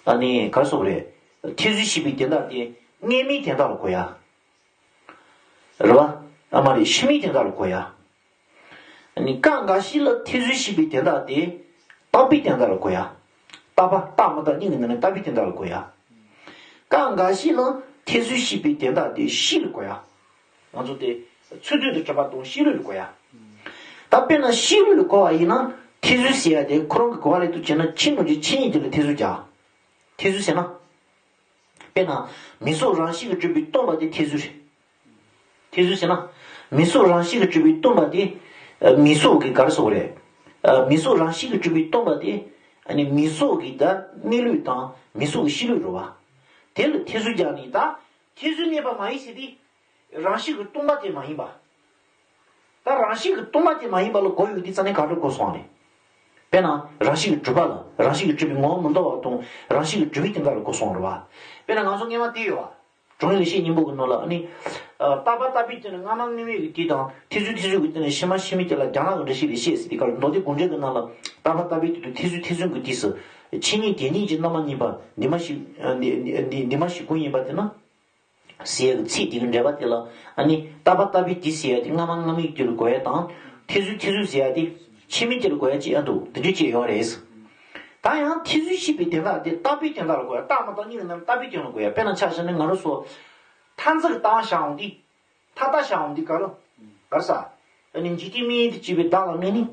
ཨ་ནི་ག་རེ་ཟེར་དགོས་རེད། ཐེ་ཚོམ་ཞེས་པའི་དོན་དག་དེ་སྔ་མའི་དོན་དག་ལ་གོ་ཡ། རེད་བ། ཨ་མ་རེད། ཕྱི་མའི་དོན་དག་ལ་གོ་ཡ། ཨ་ནི་སྐབས་འགའ་ཞིག་ལ་ཐེ་ཚོམ་ཞེས་པའི་དོན་དག་དེ་རྟག་པའི་དོན་དག་ལ་གོ་ཡ། རྟག་པ་རྟགས་མ་རྟགས་གཉིས་ཀྱི་ནང་ནས་རྟག་པའི་དོན་དག་ལ་གོ་ཡ། སྐབས་འགའ་ཞིག་ལ་ཐེ་ཚོམ་ཞེས་པའི་དོན་དག་དེ་གཤིས་ལ་གོ་ཡ། ང་ཚོ་དེ་ཚུལ་དོན་དུ་གྲུབ་པ་དང་གཤིས་ལུགས་ལ་གོ་ཡ། ད་དཔེར་ན་གཤིས་ལུགས་ལ་གོ་བ་ཡིན་ན། ཐེ་ཚོམ་ཟེར་ཡ་དེ་ཁོ་རང་གི་གོ་བ་ལེན་དུས་བྱས་ན་ཕྱི་ནང་གི་ཆོས་ཉིད་དེ་ལ་ཐེ་ཚོམ་རྒྱག་ཐེ་ཚོམ་ཟེར་ན། དཔེར་ན། མིང་གཟུགས་རང་བཞིན་གྱིས་གྲུབ་པའི་སྟོང་པ་དེ་ཐེ་ཚོམ་རེད། ཐེ་ཚོམ་ཟེར་ན། མིང་གཟུགས་རང་བཞིན་གྱིས་གྲུབ་པའི་སྟོང་པ་དེ། ཨ། མིང་གཟུགས་ཀྱི་ག་རེ་ཟེར་དགོས་རེད། ཨ། མིང་གཟུགས་རང་བཞིན་གྱིས་གྲུབ་པའི་སྟོང་པ་དེ། ཨ་ནི་མིང་གཟུགས་ཀྱི་ད་གནས་ལུགས་དང་མིང་གཟུགས་ཀྱི་གཤིས་ལུགས་རེད་བ། དེ་ལ་ཐེ་ཚོམ་རྒྱག་ནས་ད། ཐེ་ཚོམ་གནས་པ་མ་ཡིན་ཟེར་དུས། རང་བཞིན་གྱིས་སྟོང་པ་དེ་མ་ཡིན་པ། ད་རང་བཞིན་གྱིས་སྟོང་པ་དེ་མ་ཡིན་པ་ལ་གོ་ཡོང་དུས་ཙ་ནས་ག་འདྲ་གོ་སོང་བ་རེད། དཔེར་ན་རང་བཞིན་གྱིས་གྲུབ་པ་ལ། རང་བཞིན་གྱིས་གྲུབ་པའི་ངོ་བོ་མི་འདོར་བ་དང་རང་བཞིན་གྱིས་གྲུབ་པའི་དོན་དག་ལ་གོ་སོང་བ་རེད་བ། དཔེར་ན་ང་ཚོ་སྔོན་མ་དེ་ཡོད་བ། གྲོང་ཡུལ་ལེགས་བཤད་སྙིང་པོ་གི་ནང་ལ་ཨ་ནི། ཨ། རྟག་པ་རྟག་པའི་སྟེང་ནས་སྔ་མ་སྔ་མའི་གི་དུས་དང་། ཐེ་ཚོམ་ཐེ་ཚོམ་གྱི་སྟེང་ནས་ཕྱི་མ་ཕྱི་མའི་དུས་ལ་རྒྱ་ནག་གི་འགྲེལ་བཤད་ལ་བཤད་ཟེར་དུས་སྐབས་ལ། མདོ་སྡེ་དགོངས་འགྲེལ་གྱི་ནང་ལ་རྟག་པ་རྟག་པའི་དུས་དང་ཐེ་ཚོམ་ཐེ་ཚོམ་གྱི་དུས་སུ། ཆོས་ཉིད་དེ་ཉིད་ཀྱི་རྣམ་པ་གཉིས་པ་འདི་མ་ཞིག་ཨ། འདི་འདི་འདི་འདི་མ་ཞིག་ཀུན་ཡིན་པ་དེ་ན། ཟེར་ཡག་གི་ཚིག་དེ་གི་འགྲེལ་པ་དེ་ལ། ཨ་ནི་རྟག་པ་རྟག་པའི་དུས་ཟེར་ཡག་དེ་སྔ་མ་སྔ་མའི་དུས་ལ་གོ་ཡག་དང་། ཐེ་ཚོམ་ཐེ་ཚོམ་ཟེར་ཡག་དེ་ཕྱི་མའི་དུས་ལ་གོ་ཡག་ཅིག་ཡང་འདུག་དེ་འདྲ་ཅིག་ཡོད་རེད། ད་ཡང་ཐེ་ཚོམ་ཞེས་པའི་དོན་དག་དེ་རྟག་པའི་དོན་དག་ལ་གོ་ཡག་རྟགས་མ་རྟགས་གཉིས་ཀྱི་ནང་རྟག་པའི་དོན་ལ་གོ་ཡག་དཔེར་ན་ཆ་བཞག་ན་ང་རང་ཚོ་མཐའ་མཚམས་ཀྱི་རྟགས་བཞག་འོང་དུས། མཐའ་རྟགས་བཞག་འོང་དུས་ག་རེ། ག་རེ་ཟ། ཨ་ནི་འཇིག་རྟེན་དམིགས་ཡུལ་དུ་བྱས་པའི་བདག་ལ་དམིགས་ནས།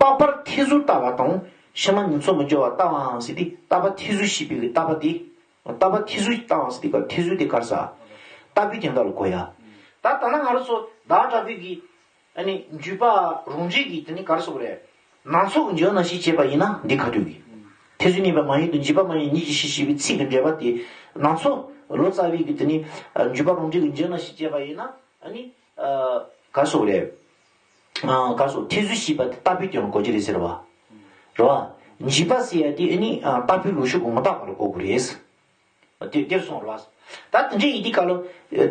རྟག་པར་ཐེ་ཚོམ་ལྟ་བ་དང་། ཕྱི་མ་ཉིད་མཚོན་མི་སྦྱོར་བར་ལྟ་བའམ་ཟེར་དུས། རྟག་པ་ཐེ་ཚོམ་ཞེས་པའི་གི་རྟག་པ་དེ། རྟག་པ་ཐེ་ཚོམ་ལྟ་བའམ་ཟེར་དུས་སྐབས་ཐེ་ཚོམ་དེ་ག་རེ་ཟ། རྟག་པའི་དོན་དག་ལ་གོ་ཡག་ད་ལྟ་ན་ང་རང་ཚོ་བདག་དྲག་པོའི་གི། ཨ་ནི་འཇུག་པ་རང་འགྲེལ་གྱི་དེ་ནི་ག་རེ་ཟེར་དགོས་རེད། ནང་ཚོགས་ཀྱི་འཇོག་ནང་བཞིན་བྱས་པ་ཡིན་ན་འདི་ག་དུས་ཀྱི། ཐེ་ཚོམ་གནས་པ་མ་ཡིན་དང་འཇིགས་པ་མ་ཡིན་ཉིད་ཀྱི་ཕྱིར་ཞེས་པའི་ཚིག་གི་འགྲེལ་པ་དེ། ནང་ཚོགས་ལོ་ཙཱ་བའི་གི་དེ་ནི་འཇུག་པ་རང་འགྲེལ་གྱི་འཇོག་ནང་བཞིན་བྱས་པ་ཡིན་ན། ཨ་ནི། ཨ། ག་རེ་ཟེར་དགོས་རེད། ཨ། ག་རེ་ཟེར། ཐེ་ཚོམ་ཞེས་པ་དེ་རྟག་པའི་དོན་གོ་རྒྱུ་རེད་ཟེར་བ། རེད་བ། འཇིགས་པ་ཟེར་ཡ་དེ་ཨ་ནི་ཨ་རྟག་པའི་ལུགས་ཤུགས་ཀྱིས་མི་རྟག་པ་ལ་གོ་དགོས་རེད། དེ་དེར་སོང་རེད་བ། ད་དེ་འདྲའི་ཡིན་དུས་སྐབས་ལ།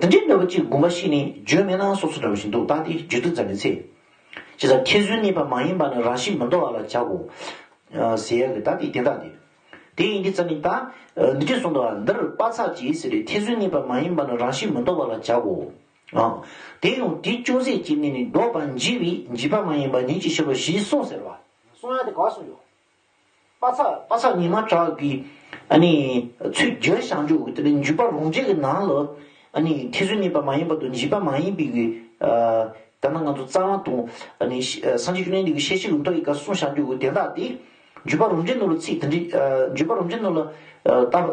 དེ་འདྲའི་འདྲ་བ་ཅིག་དགོངས་པ་བཞེས་ནས་བརྗོད་མེད་ན་སོ་སོ་འདྲ་བ་ཞིག་འདུག་ད་དེ་བརྗོད་དུས་ཙམ་ནས་ཚེ། ཅེས་ས་ཐེ་ཚོམ་གནས་པ་མ་ཡིན་པ་ནི་རང་བཞིན་མི་འདོར་བ་ལ་བྱ་གོ། ཟེར་ཡ་གི་ད་དེ་དེ་འདྲ་དེ། དེ་ཡིན་དུས་ཙམ་ནས་ད། འདི་འདྲའི་གསུངས་འདུག་བ། འདིར་དཔག་ཚད་ཀྱིས་ཟེར་ཏེ་ཐེ་ཚོམ་གནས་པ་མ་ཡིན་པ་ནི་རང་བཞིན་མི་འདོར་བ་ལ་བྱ་གོ། དེ་ཡང་དེ་ཅུང་ཟད་ཀྱི་གནས་ནས་ལྡོག་པར་འགྱུར་བས་འཇིགས་པ་མ་ཡིན་པ་ཉིད་ཀྱི་ཕྱིར་རོ་ཞེས་གསུངས་ཟེར་བ། གསུངས་ཡ་དེ་ག་གསུངས་ཡོད། དཔག་ཚད་དཔག་ཚད་ཉི་མ་གྲགས་ཀྱི་ཨ་ནི་ཚུལ་བརྗོད་བྱང་ཆུབ་ཀྱི་དེ་ནི་འཇིགས་པ་རང་འགྲེལ་གྱི་ནང་ལ་ཨ་ནི་ཐེ་ཚོམ་གནས་པ་མ་ཡིན་པ་དང་འཇིགས་པ་མ་ཡིན་པའི་གི་ད་ནི་ང་ཚོ་རྩ་བ་དང་ཨ་ནི་སངས་རྒྱས་བཅོམ་ལྡན་འདས་ཀྱི་ཤེར་ཕྱིན་གྱི་མདོ་ཡི་སྐབས་གསུངས་བྱང་ཆུབ་ཀྱི་དོན་དག་དེ་འཇིགས་པ་རང་འགྲེལ་ནང་ལ་ཚིག་དེ་འདྲའི་འཇིགས་པ་རང་འགྲེལ་ནང་ལ་ད།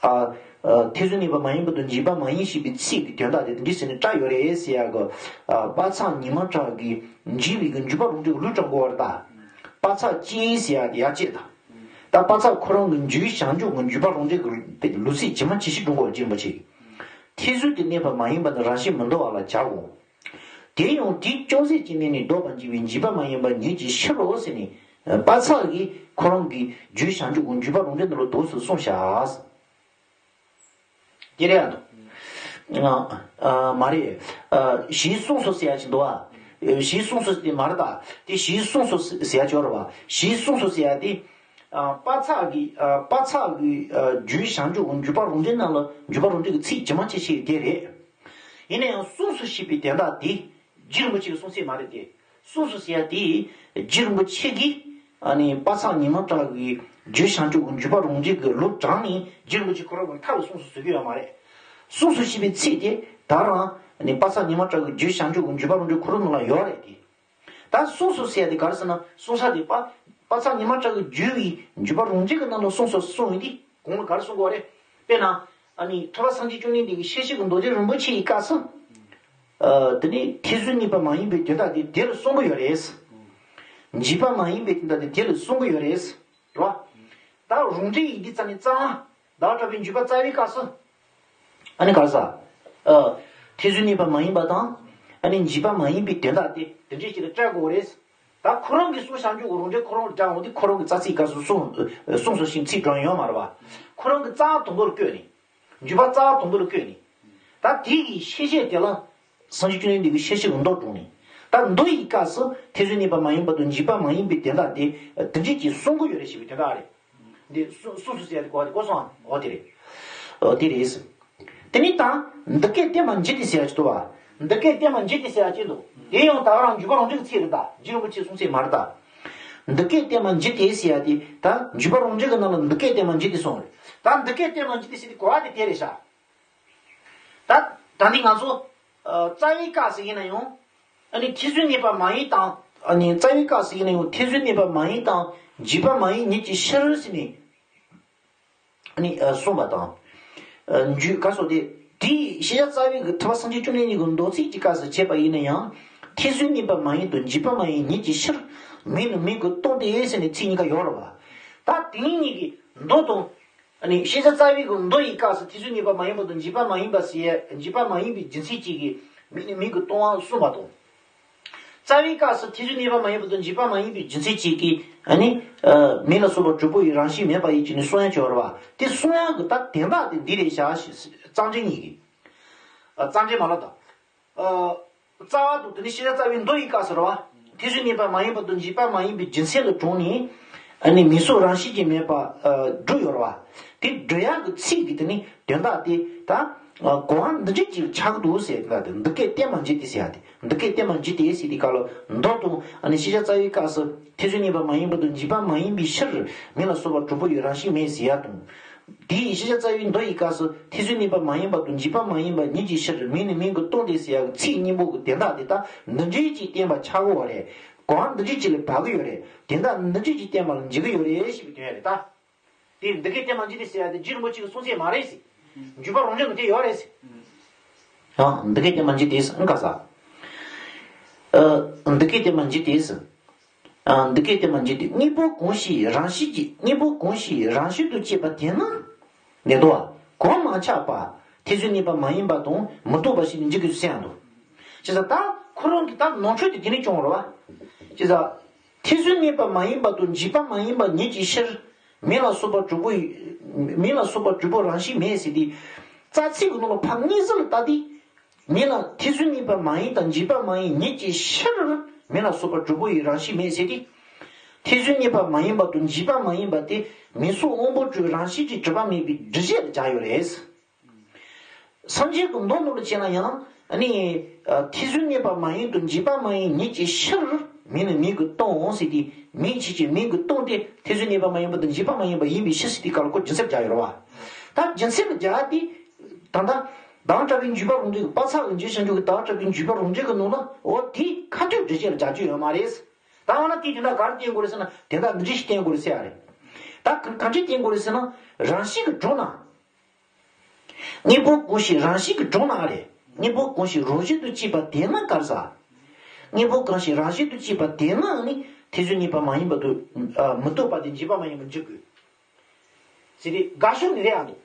ཨ། ཨ། ཐེ་ཚོམ་གནས་པ་མ་ཡིན་པ་དང་འཇིགས་པ་མ་ཡིན་ཞེས་པའི་ཚིག་གི་དོན་དག་དེ་འདི་ཟེར་ནས་བཀྲལ་ཡོད་རེད་ཟེར་ཡག་གི། ཨ། དཔག་ཚད་ཉི་མ་གྲགས་ཀྱིས་འཇིགས་པའི་གི་འཇིགས་པ་རང་འགྲེལ་གྱི་ལུགས་དྲངས་དགོས་པ་རེད་ད། དཔག་ཚད་ཅན་ཟེར་ཡག་དེ་ཡག་བྱས་ད། ད་དཔག་ཚད་ཁོ་རང་གི་འཇིགས་བྱང་ཆུབ་ཀྱི་འཇིགས་པ་རང་འགྲེལ་གྱི་ལུགས་ཚིག་ཇི་མ་ཇི་བཞིན་དྲངས་དགོས་པ་རྗེ་རིན་པོ་ཆེ། ཐེ་ཚོམ་དུ་གནས་པ་མ་ཡིན་པ་ནི་རང་བཞིན་མི་འདོར་བ་ལ་བྱའོ། དེ་ཡང་དེ་ཅུང་ཟད་ཀྱི་གནས་ནས་ལྡོག་པར་འགྱུར་བས་འཇིགས་པ་མ་ཡིན་པ་ཉིད་ཀྱི་ཕྱིར་རོ་ཟེར་ནས། དཔག་ཚད་ཀྱིས་ཁོ་རང་གི་འཇིགས་བྱང་ཆུབ་ཀྱི་འཇིགས་པ་རང་འགྲེལ་ནང་ལ་དོགས་སུ་གསུངས་བཞག་དེ་རེད་ཨ། མ་རེད། ཞེས་གསུངས་སོ་ཟེར་ཡ་ཅིག་འདུག་ཨ། ཞེས་གསུངས་སོ་དེ་མ་རེད་ད། དེ་ཞེས་གསུངས་སོ་ཟེར་ཡ་ཅིག་ཡོད་རེད་བ། ཞེས་གསུངས་སོ་ཟེར་ཡ་དེ། དཔག་ཚད་ཀྱི་དཔག་ཚད་ཀྱི་འཇིགས་བྱང་ཆུབ་ཀྱི་འཇིགས་པ་རང་འགྲེལ་ནང་ལ་འཇིགས་པ་རང་འགྲེལ་གྱི་ཚིག་ཇི་མ་ཇི་བཞིན་དེ་རེད། ཡིན་ན་ཡང་གསུངས་སོ་ཞེས་པའི་དོན་དག་དེ། རྗེ་རིན་པོ་ཆེ་གི་གསུང་ཚིག་མ་རེད་དེ། གསུངས་སོ་ཟེར་ཡ་དེ། རྗེ་རིན་པོ་ཆེ་གིས། ཨ་ནི་དཔག་བསམ་ཉི་མ་གྲགས་ཀྱི་རྗེ་བྱང་ཆུབ་ཀྱི་འཇིགས་པ་རང་འགྲེལ་གྱི་ལུགས་དྲངས་ནས་རྗེ་རིན་པོ་ཆེ་ཁོ་རང་གི་མཐའ་ལ་གསུངས་སོ་ཟེར་གྱི་ཡོད་མ་རེད། གསུངས་སོ་ཞེས་པའི་ཚིག་དེ་ད་རང་ཨ་ནི་དཔག་བསམ་ཉི་མ་གྲགས་ཀྱི་རྗེ་བྱང་ཆུབ་ཀྱི་འཇིགས་པ་རང་འགྲེལ་ཁོ་རང་ནང་ལ་ཡོད་རེད་དེ། ད་གསུངས་སོ་ཟེར་ཡ་དེ་ག་རེ་ཟེར་ན་གསུངས་ས་དེ་དཔག་དཔག་བསམ་ཉི་མ་གྲགས་ཀྱི་བརྗོད་པའི་འཇིགས་པ་རང་འགྲེལ་གྱི་ནང་ལ་གསུངས་སོ་གསུངས་ཡིན་དེ་གོང་ལ་ག་རེ་གསུང་གི་ཡོད་རེད། དཔེར་ན། ཨ་ནི་ཐུབ་པ་སངས་རྒྱས་བཅོམ་ལྡན་འདས་ཀྱི་ཤེར་ཕྱིན་གྱི་མདོ་སྡེ་རིན་པོ་ཆེ་ཡི་སྐབས་སུ། ཨ། དེ་ནི་ཐེ་ཚོམ་གནས་པ་མ་ཡིན་པའི་དོན་དག་དེ་དེ་ལ་གསུང་གི་ཡོད་རེད། འཇིགས་པ་མ་ཡིན་པའི་དོན་དག་དེ་དེ་ལ་གསུང་གི་ཡོད་རེད། རེད་བ། ད་རང་འགྲེལ་ཡིན་དུས་ཙམ་ནས་རྩ་བ། ཟླ་བ་གྲགས་པའི་འཇིགས་པ་རྩ་བའི་སྐབས་སུ། ཨ་ནི་ག་རེ་ཟེར། ཨ། ཐེ་ཚོམ་གནས་པ་མ་ཡིན་པ་དང་། ཨ་ནི་འཇིགས་པ་མ་ཡིན་པའི་དོན་དག་དེ་དེ་འདྲའི་ཞིག་ལ་བཀྲལ་དགོས་རེད། ད་ཁོ་རང་གིས་གསུངས་བྱང་ཆུབ་ཀྱི་རང་འགྲེལ་ཁོ་རང་དྲངས་འོང་དུས་ཁོ་རང་གི་རྩ་ཚིག་སྐབས་སུ་གསུངས་གསུངས་སོ་ཞེས་ཚིག་དྲངས་ཡོད་མ་རེད་བ། ཁོ་རང་གི་རྩ་བ་དང་པོ་ལ་བཀོད་ནས། འཇིགས་པ་རྩ་བ་དང་པོ་ལ་བཀོད་ནས། ད་དེ་གི་ཤེས་བྱེད་དེ་ལ། སངས་རྒྱས་བཅོམ་ལྡན་འདས་ཀྱི་ཤེར་ཕྱིན་གྱི་མདོ་དྲངས་ནས། ད་མདོ་ཡི་སྐབས་སུ་ཐེ་ཚོམ་གནས་པ་མ་ཡིན་པ་དང་འཇིགས་པ་མ་ཡིན་པའི་དོན་དག་དེ་དེ་འདྲས་ཀྱིས་གསུང་གི་ཡོད་རེད་ཞེས་པའི་དོན་དག་རེད། འདི་གསུངས་གསུངས་སོ་ཟེར་ཡ་དེ་གོ་བ་དེ་གོ་སོང་ཨ། འོ་དེ་རེད། འོ་དེ་རེད། དེ་ནི་ད་འདི་སྐད་བསྟན་པ་འཇིག་སྟེ་ཟེར་ཡ་ཅིག་འདུག་བ། འདི་སྐད་བསྟན་པ་འཇིག་སྟེ་ཟེར་ཡ་ཅིག་འདུག་དེ་ཡང་ད་ག་རང་འཇིགས་པ་རང་འགྲེལ་གྱི་ཚིག་རེད་ད། རྗེ་རིན་པོ་ཆེའི་གསུང་ཚིག་མ་རེད་ད། འདི་སྐད་བསྟན་པ་འཇིག་སྟེ་ཟེར་ཡ་དེ་ད་འཇིགས་པ་རང་འགྲེལ་གྱི་ནང་ལ་འདི་སྐད་བསྟན་པ་འཇིག་སྟེ་གསུངས་རེད། ད་འདི་སྐད་བསྟན་པ་འཇིག་སྟེ་ཟེར་དེ་གོ་བ་དེ་དེ་རེད་ཤག་ད་ད་འདི་ང་ཚོ་ཨ་རྩ་བའི་སྐབས་སུ་ཡིན་ན་ཡང་། ཨ་ནི་ཐེ་ཚོམ་གནས་པ་མ་ཡིན་དང་། ཨ་ནི་རྩ་བའི་སྐབས་སུ་ཡིན་ན་ཡང་ཐེ་ཚོམ་གནས་པ་མ་ཡིན་དང་འཇིགས་པ་མ་ཡིན་ཉིད་ཀྱི་ཕྱིར་ཟེར་ནས། ཨ་ནི་ཨ་གསུངས་པ་དང་། ཨ་འཇུག་ག་སོགས་ཏེ། དེའི་ཤེས་བྱ་རྩ་བའི་གི་ཐུབ་པ་སངས་རྒྱས་བཅོམ་ལྡན་འདས་ཀྱི་མདོ་ཚིག་གི་སྐབས་སུ་བྱས་པ་ཡིན་ན་ཡང་། ཐེ་ཚོམ་གནས་པ་མ་ཡིན་དང་འཇིགས་པ་མ་ཡིན་ཉིད་ཀྱི་ཕྱིར། མིང་ནི་མིང་གིས་སྟོང་སྟེ་ཟེར་ནས་ཚིག་གཉིས་ཀ་ཡོད་རེད་བ། ད་དེ་གཉིས་གཉིས་ཀྱི་མདོ་དང་། ཨ་ནི་ཤེས་བྱ་རྩ་བའི་གི་མདོ་ཡི་སྐབས་སུ་ཐེ་ཚོམ་གནས་པ་མ་ཡིན་པ་དང་འཇིགས་པ་མ་ཡིན་པ་ཟེར་ཡ་འཇིགས་པ་མ་ཡིན་པའི་རྒྱུ་མཚན་གཅིག་གིས་མིང་ནི་མིང་གིས་སྟོང་བ་གསུངས་པ་དང་། རྩ་བའི་སྐབས་སུ་ཐེ་ཚོམ་གནས་པ་མ་ཡིན་པ་དང་འཇིགས་པ་མ་ཡིན་པའི་རྒྱུ་མཚན་གཅིག་གིས་ཨ་ནི། མིང་ལ་སོགས་པ་གྲུབ་པ་ཡི་རང་བཞིན་མེད་པ་ཡིན་ཅེས་ནི་གསུང་ཡ་ཅིག་ཡོད་རེད་བ། དེ་གསུང་ཡ་གི་ད་དོན་དག་དེ་འདི་རེད་ཤག་རྩ་འགྲེལ་གཉིས་ཀྱི། རྩ་འགྲེལ་མ་ལབ་དང་། རྩ་བ་དང་དེ་ནི་ཤེས་བྱ་རྩ་བའི་མདོ་ཡི་སྐབས་སུ་རེད་བ། ཐེ་ཚོམ་གནས་པ་མ་ཡིན་པ་དང་འཇིགས་པ་མ་ཡིན་པའི་རྒྱུ་མཚན་ལ་དྲངས་ནས། ཨ་ནི་མིང་གཟུགས་རང་བཞིན་གྱིས་མེད་པ་སྒྲུབ་ཡོད་རེད་བ། དེ་སྒྲུབ་ཡག་གི་ཚིག་གི་དེ་ནི་དོན་དག་དེ་ད། གོ་བ་འདི་འདྲ་ཅིག་ཆགས་འདུག་ཟེར་ད་དེ་འདི་སྐད་བསྟན་པ་འཇིག་སྟེ་ཟེར་ཡ་དེ་འདི་སྐད་བསྟན་པ་འཇིག་སྟེ་ཟེར་དེ་སྐབས་ལ་མདོ་དང་ཨ་ནི་ཤེས་བྱ་རྩ་བའི་སྐབས་སུ་ཐེ་ཚོམ་གནས་པ་མ་ཡིན་པ་དང་འཇིགས་པ་མ་ཡིན་པའི་ཕྱིར་མིང་ལ་སོགས་པ་གྲུབ་པ་ཡི་རང་བཞིན་མེད་ཟེར་ཡ་དང་། དེའི་ཤེས་བྱ་རྩ་བའི་མདོ་ཡི་སྐབས་སུ་ཐེ་ཚོམ་གནས་པ་མ་ཡིན་པ་དང་འཇིགས་པ་མ་ཡིན་པ་ཉིད་ཀྱི་ཕྱིར་མིང་ནི་མིང་གིས་སྟོང་སྟེ་ཟེར་ཡག་ཚིག་གཉིས་པོ་གི་དོན་དག་དེ་དག་འདི་འདྲའི་ཅིག་བསྟན་པ་ཆགས་ཀྱི་ཡོད་རེད། གོ་བ་འདི་འདྲའི་ཅིག་ལ་བབས་ཀྱི་ཡོད་རེད། དོན་དག་འདི་འདྲའི་ཅིག་བསྟན་པ་ལ་འཇིགས་ཀྱི་ཡོད་རེད་ཞེས་པའི་དོན་རེད་ད། དེ་འདི་སྐད་བསྟན་པ་འཇིག་སྟེ་ཟེར་ཡ་དེ་རྗེ་རིན་པོ་ཆེ་གི་གསུང་ཚིག་མ་རེད་ཟེར། འཇུག་པ་རང་འགྲེལ་ནང་དེ་ཡོད་རེད་ཟེར། ཡང་འདི་སྐད་བསྟན་པ་འཇིག་སྟེ་ཟེར་ཨང་ཀ་ས། ཨ། འདི་སྐད་བསྟན་པ་འཇིག་སྟེ་ཟེར། ཨ། འདི་སྐད་བསྟན་པ་འཇིག་སྟེ་དངོས་པོ་གང་ཞིག་རང་བཞིན་གྱིས་དངོས་པོ་གང་ཞིག་རང་བཞིན་དུ་སྐྱེས་པ་དེ་ནི། ནས་དོ། གང་མ་ཆགས་པ། ཐེ་ཚོམ་གནས་པ་མ་ཡིན་པ་དང་མི་རྟག་པ་ཞིག་ནི་འཇིག་གི་ཟེར་ཡང་འདུག་ཅེས་ད་ཁོ་རང་གི་ད་ནང་ཆོས་དེ་དེ་ནས་སྐྱོང་བ་རེད་བ། ཅེས། ཐེ་ཚོམ་གནས་པ་མ་ཡིན་པ་དང་འཇིགས་པ་མ་ཡིན་པ་ཉིད་ཀྱི་ཕྱིར། མེ་ལ་སོགས་པ་དྲུག་པོ་ཡི། མེ་ལ་སོགས་པ་དྲུག་པོ་རང་བཞིན་མེད་ཟེར་ཏེ། རྩ་ཚིག་གི་ནང་ལ་ཕར་དངོས་གཞི་ལ་བལྟ་སྟེ། མེ་ལ་ཐེ་ཚོམ་གནས་པ་མ་ཡིན་དང་འཇིགས་པ་མ་ཡིན་ཉིད་ཀྱི་ཕྱིར། མེ་ལ་སོགས་པ་དྲུག་པོ་ཡི་རང་བཞིན་མེད་ཟེར་ཏེ། ཐེ་ཚོམ་གནས་པ་མ་ཡིན་པ་དང་འཇིགས་པ་མ་ཡིན་པ་དེ་མིང་གཟུགས་དབང་པོ་དྲུག་རང་བཞིན་གྱིས་གྲུབ་པ་མེད་པའི་སྒྲུབ་བྱེད་ལ་སྦྱར་ཡོད་རེད། སངས་རྒྱས་ཀྱི་མདོ་ནང་ལ་བྱས་ན་ཡང་ནི། ཐེ་ཚོམ་གནས་པ་མ་ཡིན་དང་འཇིགས་པ་མ་ཡིན་ཉིད་ཀྱི་ཕྱིར། མིང་ནི་མིང་གིས་སྟོང་ཟེར་ཏེ། མིང་ཕྱིར་གྱི་མིང་གིས་སྟོང་སྟེ་ཐེ་ཚོམ་གནས་པ་མ་ཡིན་པ་དང་འཇིགས་པ་མ་ཡིན་པ་ཡིན་པའི་ཕྱིར་ཟེར་ཏེ་སྐབས་ལ་ཁོ་རྒྱུ་མཚན་སྦྱར་ཡོད་རེད་བ། ད་རྒྱུ་མཚན་ལ་སྦྱར་ཏེ། ད་ལྟ། བདག་བྲལ་བའི་འཇུག་པ་རང་འགྲེལ་གྱི་དཔག་ཚག་གི་རྒྱུད་བཤད་རྒྱུད་ཀྱི་བདག་བྲལ་བའི་འཇུག་པ་རང་འགྲེལ་གྱི་ནང་ལ་འོ་དེ་ཁ་ཐུག་སྒྲུབ་བྱེད་ལ་སྦྱར་རྒྱུ་ཡོད་མ་རེད། ད་འོ་ན་དེ་དེ་འདྲ་ག་རེ་བསྟན་དགོས་རེད་ཟེར་ན་དེ་འདྲ་འདི་འདྲ་ཞིག་བསྟན་དགོས་རེད་ཟེར་ཡ་རེད། ད་ག་ག་འདྲ་བསྟན་དགོས་རེད་ཟེར་ན་རང་བཞིན་གྱིས་གྲུབ་ན། དངོས་པོ་གང་ཞིག་རང་བཞིན་གྱིས་གྲུབ་ན་རེད། དངོས་པོ་གང་ཞིག་རང་བཞིན་དུ་སྐྱེས་པ་དེ་ན་ག་རེ་ཟེར། དངོས་པོ་གང་ཞིག་རང་བཞིན་དུ་སྐྱེས་པ་དེ་ན་ནི་ཐེ་ཚོམ་གནས་པ་མ་ཡིན་པ་དང་། ཨ། མི་ལྡོག་པ་དེ་འཇིགས་པ་མ་ཡིན་པར་འཇུག་དགོས། ཟེར་ཏེ་དགག་ཕྱོགས་ནས་རེད་ཨ་འདུག་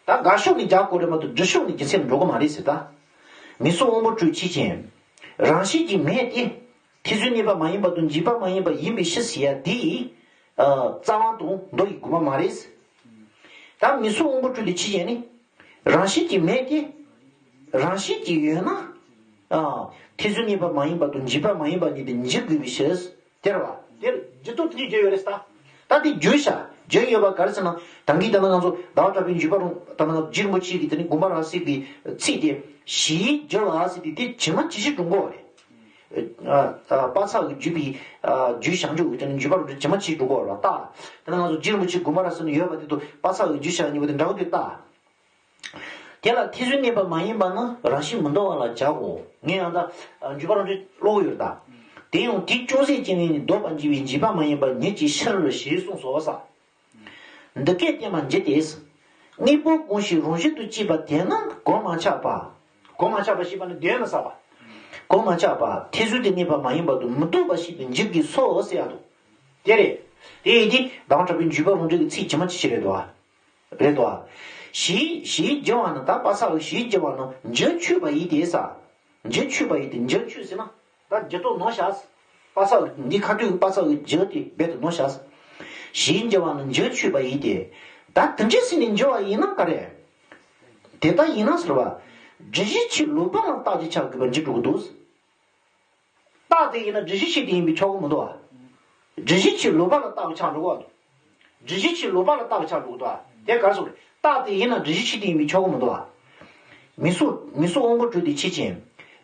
ད་དགག་ཕྱོགས་ནས་རྒྱག་དགོས་རེད་མ་གཏོགས་སྒྲུབ་ཕྱོགས་ནས་རྒྱུ་མཚན་འགྲོ་གི་མ་རེད་ཟེར་ད། མིང་གཟུགས་དབང་པོ་དྲུག་ཕྱིར་ཕྱིན། རང་བཞིན་གྱིས་མེད་དེ། ཐེ་ཚོམ་གནས་པ་མ་ཡིན་པ་དང་འཇིགས་པ་མ་ཡིན་པ་ཡིན་པའི་ཕྱིར་ཟེར་ཡ་འདི། ཨ། རྩ་བ་དང་མདོ་ཡི་དགོངས་པ་མ་རེད། ད་མིང་གཟུགས་དབང་པོ་དྲུག་དེ་ཕྱིར་ཕྱིན་ནི། རང་བཞིན་གྱིས་མེད་དེ། རང་བཞིན་གྱིས་ཡོད་ན། ཨ། ཐེ་ཚོམ་གནས་པ་མ་ཡིན་པ་དང་འཇིགས་པ་མ་ཡིན་པ་ཉིད་དུ་འཇུག་དགོས་པའི་ཕྱིར། དེ་རེད་བ། དེར་རྒྱུ་མཚན་དེ་འདྲ་བརྗོད་ཡོད་རེད་ད། ད་དེ་བརྗོད་བྱ་བརྗོད་ཡོད་པ་ག་རེ་ཟེར་ན་ད་གིན་ད་ལྟ་ང་ཚོ་བདག་བྲལ་བའི་འཇུག་པ་རང་ད་ལྟ་ང་ཚོ་རྗེ་རིན་པོ་ཆེ་གིས་དེ་ནི་དགོངས་པ་རབ་གསལ་བའི་ཚིག་དེ་ཞེས་བརྗོད་པ་ཟེར་དེ་དེ་ཇི་མ་ཇི་བཞིན་འགྲོ་གི་རེད། ཨ། ཨ། དཔག་ཚག་གི་བརྗོད་པའི། ཨ། བརྗོད་བྱ་འཇུག་གི་དེ་ནི་འཇུག་པ་རང་ཇི་མ་ཇི་བཞིན་འགྲོ་གི་རེད་བ་ད། དེ་ལ་ང་ཚོ་རྗེ་རིན་པོ་ཆེ་དགོངས་པ་རབ་གསལ་ནས་ཡོད་པ་དེ་དུ་དཔག་ཚག་གི་བརྗོད་བྱ་གཉིས་པོ་དེ་འདྲ་བོ་དེ་ལྟ། དེ་ལ་ཐེ་ཚོམ་གནས་པ་མ་ཡིན་པ་ན་རང་བཞིན་མི་ལྡོག་པ་ལ་བྱའོ། ངས་ཡང་དག་འཇུག་པ་རང་འགྲེལ་ཀློག་གི་ཡོད་ད། དེ་ཡང་དེ་ཅུང་ཟད་ཅིག་ནི་ལྡོག་པར་འགྱུར་བའི་འཇིགས་པ་མ་ཡིན་པ་ཉིད་ཀྱི་ཕྱིར་ཞེས་གསུངས་སོ་ཟེར། འདི་སྐད་བསྟན་པ་འདི་སྟེ། དངོས་པོ་གང་ཞིག་རང་བཞིན་དུ་སྐྱེས་པ་དེ་ནི་གང་མ་ཆགས་པ། གང་མ་ཆགས་པ་ཞེས་པ་ནི་དོན་མི་ཟབ་པ། གང་མ་ཆགས་པ་ཐེ་ཚོམ་དུ་གནས་པ་མ་ཡིན་པ་དང་མི་ལྡོག་པ་ཞེས་པའི་འཇུག་གི་སོ་ཟེར་ཡ་དང་། དེ་རེད། དེ་ཡིན་དུས་བདག་བྲལ་བའི་འཇུག་པ་རང་འགྲེལ་གྱི་ཚིག་ཇི་མ་ཇི་བཞིན་རེད་དོ། རེད་དོ། ཞེས་ཞེས་བགྱི་བ་ནི་ད་དཔག་ཚག་གི་ཞེས་བགྱི་བ་ནི་འགྱུར་ཆོད་པ་ཡིན་ཏེ་ས། འགྱུར་ཆོད་པ་ཡིན་ཏེ་འགྱུར་ཆོད་ཟེར་ན་ད་འགྱུར་ལྡོག་ནོར་བྱས། དཔག་ཚག་འདི་ཁ་ཐུག་གི་དཔག་ཚག་གི་འགྱུར་དེ་རྦད་དེ་ནོར་བྱས། ཞེས་བགྱི་བ་ནི་འགྱུར་ཆོད་པ་ཡིན་ཏེ། ད་དེ་འདྲ་ཟེར་ནས་འགྱུར་བ་ཡིན་ན་ག་རེ། དེ་ལྟ་ཡིན་ན་ཟེར་བ། སྒྲུབ་བྱེད་ཆོས་ལོག་པ་ལ་རྟགས་ཀྱིས་ཁྱབ་དགོས་པ་འཇུག་འགྲོ་གི་འདུག་རྟགས་དེ་ཡིན་ན་སྒྲུབ་བྱེད་ཆོས་དེ་ཡིན་པས་ཁྱབ་གི་མི་འདུག་བ། སྒྲུབ་བྱེད་ཆོས་ལོག་པ་ལ་རྟགས་ཀྱིས་ཁྱབ་འགྲོ་གི་འདུག་སྒྲུབ་བྱེད་ཆོས་ལོག་པ་ལ་རྟགས་ཀྱིས་ཁྱབ་འགྲོ་གི་འདུག་བ། དེ་ག་རེ་ཟེར་རེད། རྟགས་དེ་ཡིན་ན་སྒྲུབ་བྱེད་ཆོས་དེ་ཡིན་པས་ཁྱབ་གི་མི་འདུག་བ། མིང་གཟུགས་མིང་གཟུགས་དབང་པོ་དྲུག་དེ་ཕྱིར་ཕྱིན།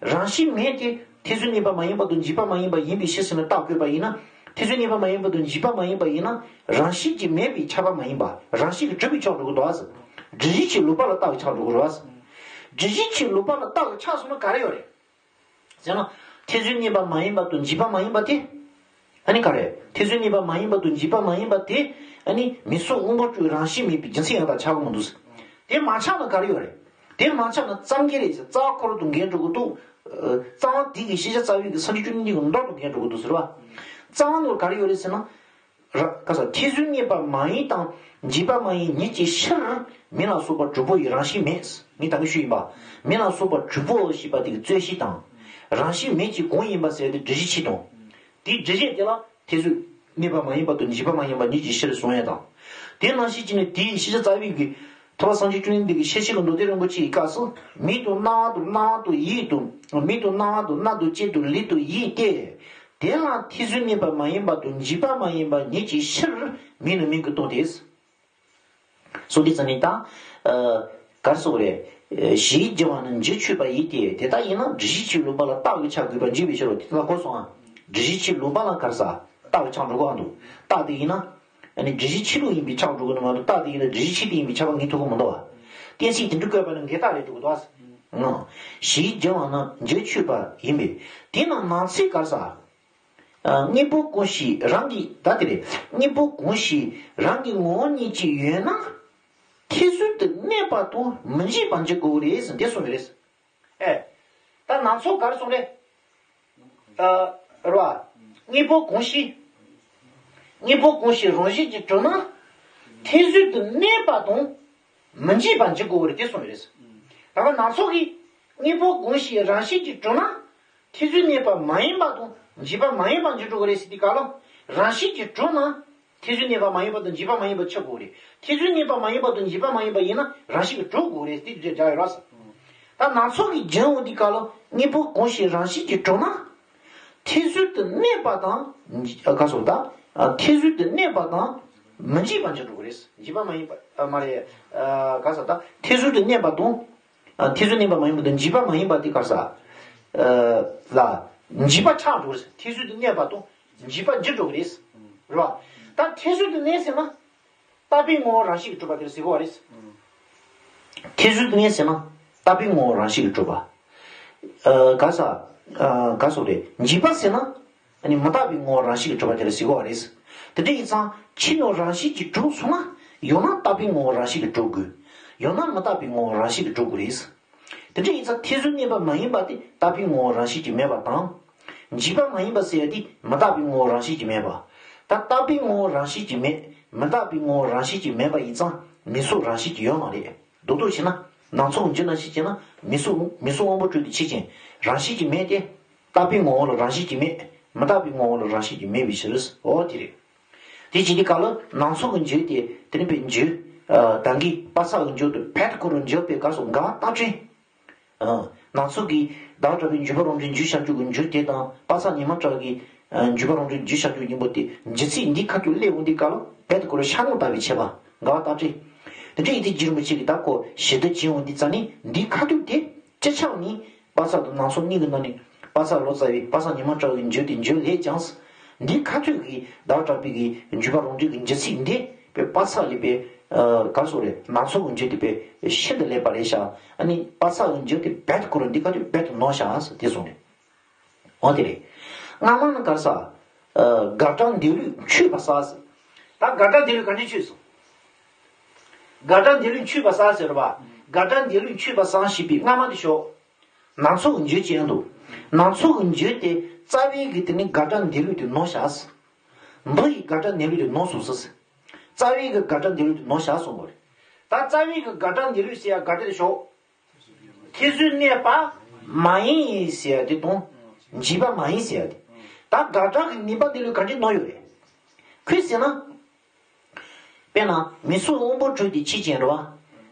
རང་བཞིན་མེད་དེ་ཐེ་ཚོམ་གནས་པ་མ་ཡིན་པ་དང་འཇིགས་པ་མ་ཡིན་པ་ཡིན་པའི་ཕྱིར་ཟེར་ནས་རྟགས་བཀོད་པ་ཡིན་ན། ཐེ་ཚོམ་གནས་པ་མ་ཡིན་པ་དང་འཇིགས་པ་མ་ཡིན་པ་ཡིན་ན་རང་བཞིན་གྱིས་མེད་པས་ཁྱབ་པ་མ་ཡིན་པ་རང་བཞིན་གྱིས་གྲུབ་པས་ཁྱབ་འགྲོ་གི་འདུག་བ། སྒྲུབ་བྱེད་ཆོས་ལོག་པ་ལ་རྟགས་ཀྱིས་ཁྱབ་འགྲོ་གི་རེད་བ། སྒྲུབ་བྱེད་ཆོས་ལོག་པ་ལ་རྟགས་ཀྱིས་ཁྱབ་སོང་ན་ག་རེ་ཡོད་རེད། ཟེར་ན། ཐེ་ཚོམ་གནས་པ་མ་ཡིན་པ་དང་འཇིགས་པ་མ་ཡིན་པ་དེ། ཨ་ནི་ག་རེ། ཐེ་ཚོམ་གནས་པ་མ་ཡིན་པ་དང་འཇིགས་པ་མ་ཡིན་པ་དེ། ཨ་ནི་མིང་གཟུགས་དབང་པོ་དྲུག་རང་བཞིན་མེད་པའི་རྒྱུ་མཚན་ཡང་དག་ཆགས་ཀྱི་མི་འདུག་ཟེར། དེ་མ་ཆགས་ན་ག་རེ་ཡོད་རེད། དེ་མ་ཆགས་ན་རྩ་འགལ་རེད་ཟེར། རྩ་བ་འཁོར་དུ་འགལ་འགྲོ་གི་འདུག་རྩ་བ་དེ་གི་ཤེས་བྱ་རྩ་བའི་གི་སངས་རྒྱས་བཅོམ་ལྡན་འདས་ཀྱི་མདོ་དང་འགལ་འགྲོ་གི་འདུག་ཟེར་བ། རྩ་བ་ནོར་ག་རེ་ཡོད་རེད་ཟེར་ན། ར། ག་ས་ཐེ་ཚོམ་གནས་པ་མ་ཡིན་དང་འཇིགས་པ་མ་ཡིན་ཉིད་ཀྱི་ཕྱིར། མིང་ལ་སོགས་པ་དྲུག་པོ་ཡི་རང་བཞིན་མེད། ངས་ད་གིན་ཞུས་ཡིན་པ། མིང་ལ་སོགས་པ་དྲུག་པོ་ཞེས་པ་དེ་གི་རྩོད་གཞི་དང་། རང་བཞིན་མེད་ཀྱི་གང་ཡིན་པ་ཟེར་དེ་སྒྲུབ་བྱེད་ཆོས་དང་། དེའི་སྒྲུབ་བྱེད་དེ་ལ་ཐེ་ཚོམ་གནས་པ་མ་ཡིན་པ་དང་འཇིགས་པ་མ་ཡིན་པ་ཉིད་ཀྱི་ཕྱིར་གསུང་ཡས་དང་། དེ་ནང་བཞིན་གྱི་ནི་དེའི་ཤེས་བྱ་རྩ་བའི་གི། ཐུབ་པ་སངས་རྒྱས་བཅོམ་ལྡན་འདས་ཀྱི་ཤེར་ཕྱིན་གྱི་མདོ་སྡེ་རིན་པོ་ཆེའི་སྐབས་སུ། མིག་དང་རྣ་བ་དང་རྣ་བ་དང་ཡིད་དང་། མིག་དང་རྣ་བ་དང་སྣ་དང་ལྕེ་དང་ལུས་དང་ཡིད་དེ། དེ་ལ་ཐེ་ཚོམ་གནས་པ་མ་ཡིན་པ་དང་འཇིགས་པ་མ་ཡིན་པ་ཉིད་ཀྱི་ཕྱིར། མིང་ནི་མིང་གིས་སྟོང་སྟེ། སོ་འདི་ཙམ་ནི་ད། ཨ། ག་རེ་ཟེར་དགོས་རེད། ཞེས་བགྱི་བ་ནི་འགྱུར་ཆོད་པ་ཡིན་ཏེ། དེ་ལྟ་ཡིན་ན་སྒྲུབ་བྱེད་ཆོས་ལོག་པ་ལ་རྟགས་ཀྱིས་ཁྱབ་དགོས་པར་འཇུག་པའི་ཕྱིར་རོ། དེ་ལྟ་གོ་སོང་ཨ། སྒྲུབ་བྱེད་ཆོས་ལོག་པ་ལ་ག་རེ་ཟེར། རྟགས་ཀྱིས་ཁྱབ་འགྲོ་གི་འདུག་རྟགས་དེ་ཡིན་ན། ཨ་ནི་སྒྲུབ་བྱེད་ཆོས་ལོག་ཡིན་པས་ཁྱབ་འགྲོ་གི་ནི་མ་གཏོགས་རྟགས་དེ་ཡིན་ན་སྒྲུབ་བྱེད་ཆོས་དེ་ཡིན་པས་ཁྱབ་པ་ངེས་ཐུབ་ཀྱི་མི་འདུག་བ། གཏན་ཚིགས་དེ་འདྲ་བཀོད་པ་ནི་འགལ་རྟགས་རེད་འགྲོ་གི་འདུག་བ། ཞེས་བགྱི་བ་ནི་འགྱུར་ཆོད་པ་ཡིན་པས། དེས་ན་ནང་གསེས་ག་རེ་ཟེར། དངོས་པོ་གང་ཞིག་རང་གི་ད་དེ་རེད། དངོས་པོ་གང་ཞིག་རང་གི་ངོ་བོ་ཉིད་ཀྱིས་ཡོད་ན། ཐེ་ཚོམ་དུ་གནས་པ་དང་མི་འཇིགས་པར་འགྱུར་དགོས་རེད་ཟེར་འདི་གསུངས་ཡོད་རེད། ཨེ། ད་ནང་ཚོ་ག་རེ་གསུངས་རེད། ཨ། རེད་བ། དངོས་པོ་གང་ཞིག་དངོས་པོ་གང་ཞིག་རང་བཞིན་གྱིས་གྲུབ་ན། ཐེ་ཚོམ་དུ་གནས་པ་དང་མི་འཇིགས་པར་འགྱུར་དགོས་རེད་དེ་གསུངས་ཡོད་རེད། ད་ག་ནང་ཚོ་གིས་དངོས་པོ་གང་ཞིག་རང་བཞིན་གྱིས་གྲུབ་ན། ཐེ་ཚོམ་གནས་པ་མ་ཡིན་པ་དང་ འཇིག་པ་མ་ཡིན་པ་འཇིག་འགྲོ་གི་རེད་ཟེར་དུས་སྐབས་ལ། རང་བཞིན་གྱིས་གྲུབ་ན། ཐེ་ཚོམ་གནས་པ་མ་ཡིན་པ་དང་འཇིག་པ་མ་ཡིན་པ་ཆགས་དགོས་རེད། ཐེ་ཚོམ་གནས་པ་མ་ཡིན་པ་དང་འཇིག་པ་མ་ཡིན་པ་ཡིན་ན་རང་བཞིན་གྱིས་གྲུབ་དགོས་རེད་ཟེར་དུས་སྦྱར་ཡོད་ར་ཟེར། ད་ནང་ཚོགས་ཀྱི་རྒྱན་འོང་དུས་སྐབས་ལ་དངོས་པོ་གང་ཞིག་རང་བཞིན་གྱིས་གྲུབ་ན། ཐེ་ཚོམ་དུ་གནས་པ་དང་། ག་སོགས་ད། ཐེ་ཚོམ་དུ་གནས་པ་དང་མི་འཇིག་པ་འཇིག་འགྲོ་གི་རེད། འཇིག་པ་མ་ཡིན་པ་མ་རེད། ག་སོགས་ད་ཐེ་ཚོམ་དུ་གནས་པ་དང་། ཨ། ཐེ་ཚོམ་གནས་པ་མ་ཡིན་པ་དང་འཇིག་པ་མ་ཡིན་པ་དེ་ག་ས། ཨ། ལ། འཇིག་པ་ཆགས་འགྲོ་གི་རེད། ཐེ་ཚོམ་དུ་གནས་པ་དང་འཇིག་པ་འཇིག་འགྲོ་གི་རེད། རེད་བ། ད་ཐེ་ཚོམ་དུ་གནས་ཟེར་ན། རྟག་པའི་ངོ་བོ་རང་བཞིན་གྱིས་གྲུབ་པ་དེ་ལ་ཟེར་གོ་བ་རེད། ཐེ་ཚོམ་དུ་གནས་ཟེར་ན། རྟག་པའི་ངོ་བོ་རང་བཞིན་གྱིས་གྲུབ་པ། ཨ། ག་ས། ཨ། ག་སོགས་རེད། འཇིག་པ་ཟེར་ན། ཨ་ནི་མི་རྟག་པའི་ངོ་བོ་རང་བཞིན་གྱིས་གྲུབ་པ་དེ་ལ་ཟེར་གོ་བ་རེད། དེ་འདྲ་ཡིན་ཙང་ཕྱི་ནང་རང་བཞིན་གྱིས་གྲུབ་སོང་ན། ཡང་ན་རྟག་པའི་ངོ་བོ་རང་བཞིན་གྱིས་གྲུབ་དགོས། ཡང་ན་མི་རྟག་པའི་ངོ་བོ་རང་བཞིན་གྱིས་གྲུབ་དགོས་རེད། དེ་འདྲ་ཡིན་ཙང་ཐེ་ཚོམ་གནས་པ་མ་ཡིན་པ་དེ་རྟག་པའི་ངོ་བོ་རང་བཞིན་གྱིས་མེད་པ་དང་། འཇིག་པ་མ་ཡིན་པ་ཟེར་ཡ་དེ་མི་རྟག་པའི་ངོ་བོ་རང་བཞིན་གྱིས་མེད་པ། ད་རྟག་པའི་ངོ་བོ་རང་བཞིན་གྱིས་མེད། མི་རྟག་པའི་ངོ་བོ་རང་བཞིན་གྱིས་མེད་པ་ཡིན་ཙང་མིང་གཟུགས་རང་བཞིན་གྱིས་ཡོད་མ་རེད། རྡོག་རྡོག་བྱས་ན། ནང་ཚོགས་འཇུག་ནང་བཞིན་བྱས་ན་མིང་གཟུགས་མིང་གཟུགས་དབང་པོ་སྤྲོས་ཏེ་ཕྱིན་ཅིང་རང་བཞིན་གྱིས་མེད་དེ། རྟག་པའི་ངོ་བོ་ལ་རང་བཞིན་གྱིས་མེད། མི་རྟག་པའི་ངོ་བོ་ལ་རང་བཞིན་གྱིས་མེད་པའི་ཕྱིར། འོ་དེ་རེད། དེ་བྱེད་དུས་སྐབས་ལ་ནང་ཚོགས་ཀྱི་འཇུག་དེ་དེ་ནི་པའི་འཇུག་ད་གིན་པ་ཚག་གི་འཇུག་དེ་བད་ཀུ་རུ་འཇུག་པའི་སྐབས་སུ་འགལ་བ་རྟགས་ཅན། ནང་ཚོགས་ཀྱི་ཟླ་བ་གྲགས་པའི་འཇུག་པ་རང་འགྲེལ་འཇུག་བྱ་སྤྱོད་ཀྱི་འཇུག་དེ་དང་པ་ཚག་ཉི་མ་གྲགས་ཀྱི་འཇུག་པ་རང་འགྲེལ་འཇུག་བྱ་སྤྱོད་གཉིས་པོ་དེ་འཇུག་ཚིག་འདི་ཁ་ཐུག་སླེབས་འོང་དུས་སྐབས་ལ་བད་ཀུ་རུ་ཤ་ངོ་ལྟ་བུའི་ཁྱད་པར་འགལ་བ་རྟགས་ཅན། དེ་འདྲ་ཡིན་དུས་རྗེ་རིན་པོ་ཆེ་གིས་ད་ཁོ་ཞེ་འདོད་བྱེད་འོང་དུས་ཙ་ནི་འདི་ཁ་ཐུག་དེ་སྤྱི་ཆ་ནི། པ་ཚག་དང་ནང་ཚོགས་གཉིས་ཀྱི་ནང་ནས་པ་ཚག་ལོ་ཙཱ་བའི་པ་ཚག་ཉི་མ་གྲགས་ཀྱི་འཇུག་དེ་འཇུག་ལས་ཀྱང་། འདིའི་ཁ་ཐུག་གི་ཟླ་བ་གྲགས་པའི་གི་འཇུག་པ་རང་འགྲེལ་གྱི་འཇུག་ཚིག་འདི་པའི་པ་ཚག་ལས་པའི་ག་སོགས་རེད། ནང་ཚོགས་ཀྱི་འཇུག་དེ་པའི་ཤིན་ཏུ་ལེགས་པ་རེད་ཤག་ཨ་ནི་པ་ཚག་གི་འཇུག་དེ་རྦད་དེ་ཁོ་རང་འདི་ཁ་ཐུག་རྦད་དེ་ནོར་ཤག་ཟེར་དེ་གསུངས་རེད། འོ་དེ་རེད། སྔ་མ་ནི་ག་ས། དགག་སྒྲ་འདས་ལུགས་འཆོས་པ་ས་ཟེར། ད་དགག་སྒྲ་འདས་ལུགས་ག་འདྲ་འཆོས་སོང་། དགག་སྒྲ་འདས་ལུགས་འཆོས་པ་ས་ཟེར་བ། དགག་སྒྲ་འདས་ལུགས་འཆོས་པ་སང་ཞེས་པའི་སྔ་མ་དེ་ཞོག་ནང་ཚོགས་ཀྱི་འཇུག་ཅན་དུ། ནང་ཚོགས་ཀྱི་འཇུག་དེ་རྩ་བའི་གི་དེ་ནི་དགག་སྒྲ་འདས་ལུགས་དེ་ནོར་བཞག་འདི་ཡི་དགག་སྒྲ་འདས་ལུགས་དེ་ནོར་སོང་ཟེར། རྩ་བའི་གི་དགག་སྒྲ་འདས་ལུགས་དེ་ནོར་བཞག་སོང་བ་རེད། ད་རྩ་བའི་གི་དགག་སྒྲ་འདས་ལུགས་ཟེར་ཡ་དགག་སྒྲ་དེ་ཞོག་ཐེ་ཚོམ་གནས་པ་མ་ཡིན་ཟེར་ཡ་དེ་དང་། འཇིག་པ་མ་ཡིན་ཟེར་ཡ་དེ། ད་དགག་སྒྲ་གི་ནུས་པ་འདི་ལུགས་ག་འདྲས་ནོར་ཡོད་རེད། ཁོས་ཟེར་ན། དཔེར་ན་མིང་གཟུགས་དབང་པོ་སྤྲོས་ཏེ་ཕྱིན་ཅིང་རེད་བ།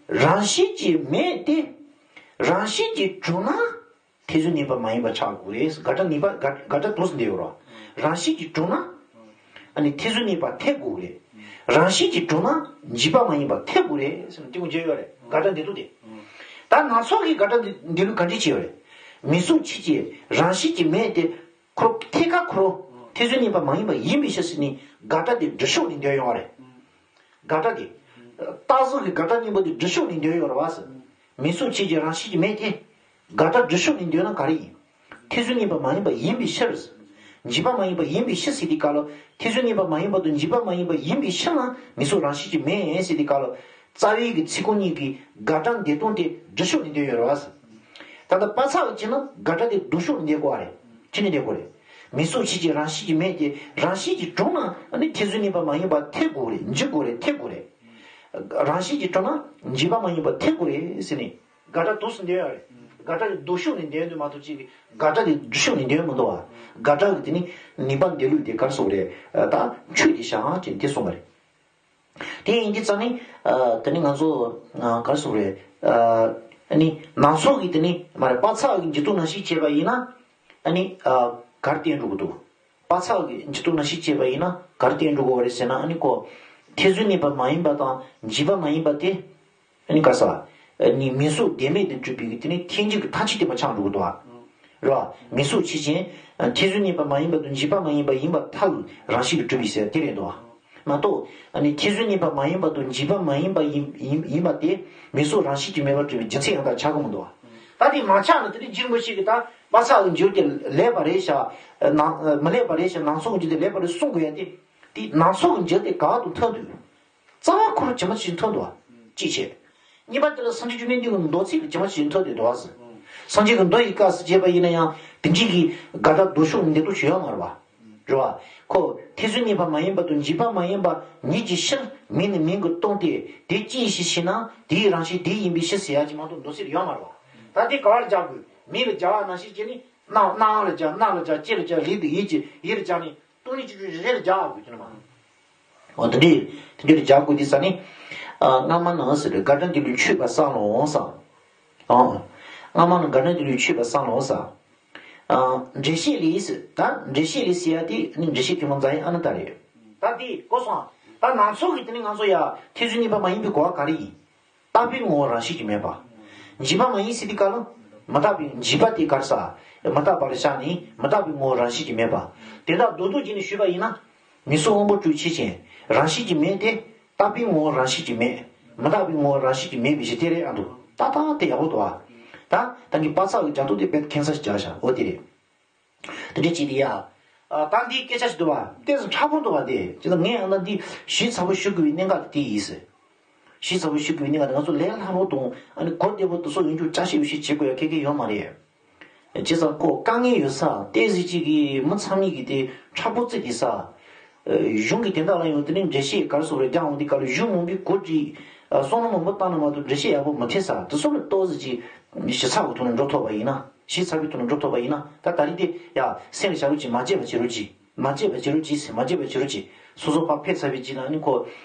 རང་བཞིན་གྱིས་མེད་དེ། རང་བཞིན་གྱིས་གྲུབ་ན། ཐེ་ཚོམ་གནས་པ་མ་ཡིན་པ་ཆགས་དགོས་རེད། དགག་སྒྲ་ནུས་པ་དགག་དགག་སྒྲ་དུས་སུ་འདས་ཡོད་རེད་བ། རང་བཞིན་གྱིས་གྲུབ་ན། ཨ་ནི་ཐེ་ཚོམ་གནས་པ་ཐེབས་དགོས་རེད། རང་བཞིན་གྱིས་གྲུབ་ན་འཇིག་པ་མ་ཡིན་པ་ཐེབས་དགོས་རེད་ཟེར་ནས་དེ་ཀུན་བརྗོད་ཡོད་རེད། དགག་སྒྲ་འདས་ལུགས་དེ། ད་ནང་ཚོགས་ཀྱི་དགག་སྒྲ་འདས་ལུགས་ག་འདྲས་བྱས་ཡོད་རེད། མིང་གཟུགས་ཕྱིན་ཅིང་རང་བཞིན་གྱིས་མེད་དེ། ཁོ་ཐད་ཀར་ཁོ་རང་ཐེ་ཚོམ་གནས་པ་མ་ཡིན་པ་ཡིན་པའི་ཕྱིར་ཟེར་ནས་དགག་སྒྲ་དེ་སྒྲུབ་ཕྱོགས་ནས་འདོན་ཡོང་བ་རེད། དགག་སྒྲ་དེ། རྟགས་གསལ་གྱི་དགག་སྒྲ་གཉིས་པོ་དེ་སྒྲུབ་ཕྱོགས་ནས་འདོན་ཡོང་བ་རེད་བ་ཟེར། མིང་གཟུགས་ཕྱིན་ཅིང་རང་བཞིན་གྱིས་མེད་དེ། དགག་སྒྲ་སྒྲུབ་ཕྱོགས་ནས་འདོན་ན་ག་རེ་ཡིན། ཐེ་ཚོམ་གནས་པ་མ་ཡིན་པ་ཡིན་པའི་ཕྱིར། འཇིག་པ་མ་ཡིན་པ་ཡིན་པའི་ཕྱིར་ཟེར་དུས་སྐབས་ལ་ཐེ་ཚོམ་གནས་པ་མ་ཡིན་པ་དང་འཇིག་པ་མ་ཡིན་པ་ཡིན་པའི་ཕྱིར་ན་མིང་གཟུགས་རང་བཞིན་གྱིས་མེད་ཟེར་དུས་སྐབས་ལ། རྩ་བའི་གི་ཚིག་ཀུན་གཉིས་ཀྱི་དགག་སྒྲ་འདས་སྟངས་དེ་སྒྲུབ་ཕྱོགས་ནས་འདོན་ཡོད་རེད་བ། ད་ལྟ་པ་ཚག་གི་བྱས་ན་དགག་སྒྲ་དེ་ལྡོག་ཕྱོགས་ནས་འདོན་དགོས་བ་རེད། ཅི་ནས་འདོན་དགོས་རེད། མིང་གཟུགས་ཕྱིན་ཅིང་རང་བཞིན་གྱིས་མེད་དེ་རང་བཞིན་གྱིས་གྲུབ་ན་ཨ་ནི་ཐེ་ཚོམ་གནས་པ་མ་ཡིན་པ་ཐེབས་དགོས་རེད། འཇིག་དགོས་རེད། ཐེབས་དགོས་རེད། རང་བཞིན་གྱིས་གྲུབ་ན་འཇིག་པ་མ་ཡིན་པ་ཐེབས་དགོས་རེད་ཟེར་ནས་དགག་སྒྲ་ལྡོག་སུ་འདོན་ཡོད་རེད། དགག་སྒྲ་དེ་ལྡོག་ཕྱོགས་ནས་འདོན་འདོད་མ་གཏོགས་ཅིག་གི་དགག་སྒྲ་དེ་སྒྲུབ་ཕྱོགས་ནས་འདོན་མི་འདུག་བ། དགག་སྒྲ་གི་དེ་ནི་ནུས་པ་འདས་ལུགས་དེ་ག་རེ་ཟེར་དགོས་རེད། ད་འཆོས་ཏེ་བཞག་ཅེས་དེ་གསུངས་པ་རེད། དེ་ཡིན་དུས་ཙང་ནི། ཨ། དེ་ནི་ང་ཚོ། ཨ། ག་རེ་ཟེར་དགོས་རེད། ཨ། ཨ་ནི་ནང་ཚོགས་ཀྱི་དེ་ནི་མ་རེད། པ་ཚག་གི་འཇུག་ལྡོག་ནང་བཞིན་བྱས་པ་ཡིན་ན། ཨ་ནི། ཨ། ག་རེ་བསྟན་འགྲོ་གི་འདུག་པ་ཚག་གི་འཇུག་ལྡོག་ནང་བཞིན་བྱས་པ་ཡིན་ན་ག་རེ་བསྟན་འགྲོ་གི་རེད་ཟེར་ན། ཨ་ནི་ཁོ། ཐེ་ཚོམ་གནས་པ་མ་ཡིན་པ་དང་འཇིག་པ་མ་ཡིན་པ་དེ། ཨ་ནི་ག་ས། ཨ་ནི་མིང་གཟུགས་བདེན་མེད་དུ་གྲུབ་པའི་དེ་ནི་ཐལ་འགྱུར་གྱི་མཐའ་གཅིག་བསྟན་པ་ཆགས་འགྲོ་གི་འདུག་ཨ། རེད་བ། མིང་གཟུགས་ཕྱིན་ཅིང་། ཨ། ཐེ་ཚོམ་གནས་པ་མ་ཡིན་པ་དང་འཇིག་པ་མ་ཡིན་པ་ཡིན་པར་ཐལ། རང་བཞིན་གྱིས་གྲུབ་པའི་ཟེར་དེ་རེད་འདུག་ཨ། མ་གཏོགས། ཨ་ནི་ཐེ་ཚོམ་གནས་པ་མ་ཡིན་པ་དང་འཇིག་པ་མ་ཡིན་པ་ཡིན་ཡིན་ཡིན་པ་དེ་མིང་གཟུགས་རང་བཞིན་གྱིས་མེད་པར་གྲུབ་པའི་རྒྱུ་མཚན་ཡང་དག་ཆགས་ཀྱི་མི་འདུག་ཨ། ད་དེ་མ་ཆགས་ན་དེ་ནི་རྗེ་རིན་པོ་ཆེ་གིས་ད་པ་ཚག་གི་འཇུག་དེ་ལེགས་པ་རེད་ཤག་ནང་། མི་ལེགས་པ་རེད་ཤག་ནང་ཚོགས་ཀྱི་འཇུག་དེ་ལེགས་པ་རེད་གསུང་དགོས་ཡ་དེ། དེ་ནང་ཚོགས་ཀྱི་འཇུག་དེ་ག་དང་མཐུན་དུས། རྩ་བ་ཁོ་རང་ཇི་མ་ཇི་བཞིན་མཐུན་འདུག་བ། གཅིག་བྱས། གཉིས་པ་དེ་ལ་སངས་རྒྱས་བཅོམ་ལྡན་འདས་ཀྱི་མདོ་ཚིག་ལ་ཇི་མ་ཇི་བཞིན་མཐུན་ཏེ་འདུག་བ་ཟེར། སངས་རྒྱས་ཀྱི་མདོ་ཡི་སྐབས་སུ་བྱས་པ་ཡིན་ན་ཡང་དེ་འཇིག་གི་དགག་སྒྲ་ལྡོག་ཕྱོགས་ནས་འདི་ལྟོ་ཞུ་ཡོད་མ་རེད་བ། རེད་བ། ཁོ་ཐེ་ཚོམ་གནས་པ་མ་ཡིན་པ་དང་འཇིག་པ་མ་ཡིན་པ་ཉིད་ཀྱི་ཕྱིར་མིང་ནས་མིང་གི་སྟོང་སྟེ་དེ་ཅི་ཡིན་ཞེས་བྱས་ན་དེའི་རང་བཞིན་དེ་ཡིན་པའི་ཕྱིར་ཟེར་ཡ་ཅིག་མ་གཏོགས་མདོ་ཚིག་ལ་ཡོད་མ་རེད་བ། ད་དེ་ག་བར་སྦྱར་དགོས། མིང་ལ་སྦྱར་བ་ནང་བཞིན་བྱས་ནས། སྣང་སྣང་ལ་སྦྱར། སྣ་ལ་སྦྱར། ལྕེ་ལ་སྦྱར། ལུས་དང་ཡིད་ཀྱི་ཡིད་ལ་སྦྱར་ནས་སྟོང་ཉིད་ཆོས་ཅན། རེ་རེ་ལ་སྦྱར་དགོས་ཀྱི་ནི་མ། འོ་དེ་འདྲའི་དེ་འདྲའི་ལ་སྦྱར་དགོས་དུས་ཙ་ནི། ཨ་སྔ་མ་ན་ཟེར་དགའ་ལྡན་གྱི་ལུས་མཆོད་པར་བསམ་ལོ་ཟེར། ཨ་སྔ་མ་ན་དགའ་ལྡན་གྱི་ལུས་མཆོད་པར་བསམ་ལོ་ཟེར། ཨ་འགྲེལ་བཤད་ལས་ཟེར། ད་འགྲེལ་བཤད་ལས་ཟེར་ཡ་དེ་ནི་འགྲེལ་བཤད་ཐུན་མོང་འཛིན་ཡུལ་ཨ་ནཱ་ད་རེད། ད་དེ་གོ་སོང་། ད་ནང་ཚོགས་ཀྱི་དེ་ནི་ང་ཚོ་ཡ་ཐེ་ཚོམ་གཉིས་པ་མ་ཡིན་པའི་གོ་བ་ག་རེ་ཡིན། རྟག་པའི་ངོ་བོ་རང་བཞིན་གྱིས་མེད་པ། འཇིགས་པ་མ་ཡིན་ཟེར་དུས་སྐབས་ལ། མི་རྟག་པའི་འཇིགས་པ་དེ་ག་རེ་ཟེར། མི་རྟག་པ་ལ་བཞག་ནས་མི་རྟག་པའི་ངོ་བོ་རང་བཞིན་གྱིས་མེད་པ། དེ་དག་མདོར་བསྡུས་བྱས་ནས་ཞུས་པ་ཡིན་ན། མིང་གཟུགས་དབང་པོ་དྲུག་ཆོས་ཅན། རང་བཞིན་གྱིས་མེད་དེ། རྟག་པའི་ངོ་བོ་རང་བཞིན་གྱིས་མེད། མི་རྟག་པའི་ངོ་བོ་རང་བཞིན་གྱིས་མེད་པའི་ཕྱིར་དེ་རེད་ཨ་འདུག་ཏག་ཏག་དེ་ཡག་པོ་འདུག་ཨ། ད་ད་གིན་པ་ཚག་གི་རྒྱ་མཚོ་དེ་དཔེ་ཁེངས་ས་ཞིག་རྒྱག་བཞག་འོ་དེ་རེད། དེ་འདྲ་བྱས་ཏེ་ཡ། ཨ་ད་འདིའི་སྐད་ཆ་ཞིག་འདུག་བ། ཏོག་ཙམ་ཕྲ་ཕུང་འདུག་བ་དེ། ཅི་ལྟར་ངས་ཨ་ན་འདི་ཞིབ་ཚགས་པོ་ཞུ་དགོས་པའི་གནད་འགག་དེ་དེ་ཡིན་ཟེར། ཞིབ་ཚགས་པོ་ཞུ་དགོས་པའི་གནད་འགག་དེ་ང་ཚོ་ལས་སླ་པོ་དང་ཨ་ནི་གོ་བདེ་པོ་དེ་ཚོ་ཡོང་རྒྱུ་བསྐྱར་ཞིབ་ཞིབ་བྱེད་དགོས་ཡ་ག་གེ་ཡོད་མ་རེད། བྱས་ཙང་ཁོ་དཀའ་ངལ་ཡོད་ས་ཏོག་ཙམ་ཅིག་གིས་མི་ཚང་མས་ཀྱི་དེ་ཕྲ་ཕུང་བརྩི་དེ་ས། གཞུང་གི་དོན་དག་ལ་ཡང་དེ་ནས་འགྲེལ་བཤད་ག་རེ་ཟེར་རེད་རྒྱག་འོང་དུས་སྐབས་ལ་གཞུང་མང་པོས་གོ་སྒྲིག་བསམ་བློ་མང་པོ་བཏང་ན་མ་གཏོགས་འགྲེལ་བཤད་ཡག་པོ་མི་ཐེབས་ས་དེ་ཚོ་ལ་ཏོག་ཙམ་ཅིག་ཞིབ་ཚགས་པའི་ཐོག་ནས་འགྲོ་ཐུབ་པ་ཡིན་ན། ཞིབ་ཚགས་པའི་ཐོག་ནས་འགྲོ་ཐུབ་པ་ཡིན་ན། ད་ད་རེས་དེ་ཡ་སེམས་ལ་བཞག་རོགས་གྱིས། མ་བརྗེད་པ་བྱེད་རོགས་གྱིས། མ་བརྗེད་པ་བྱེད་རོགས་གྱིས་ཟེར། མ་བརྗེད་པ་བྱེད་རོགས་གྱིས། སོ་སོ་ཕར་ཕེབས་ཚར་བའི་རྗེས་ལ་ནི་ཁོ་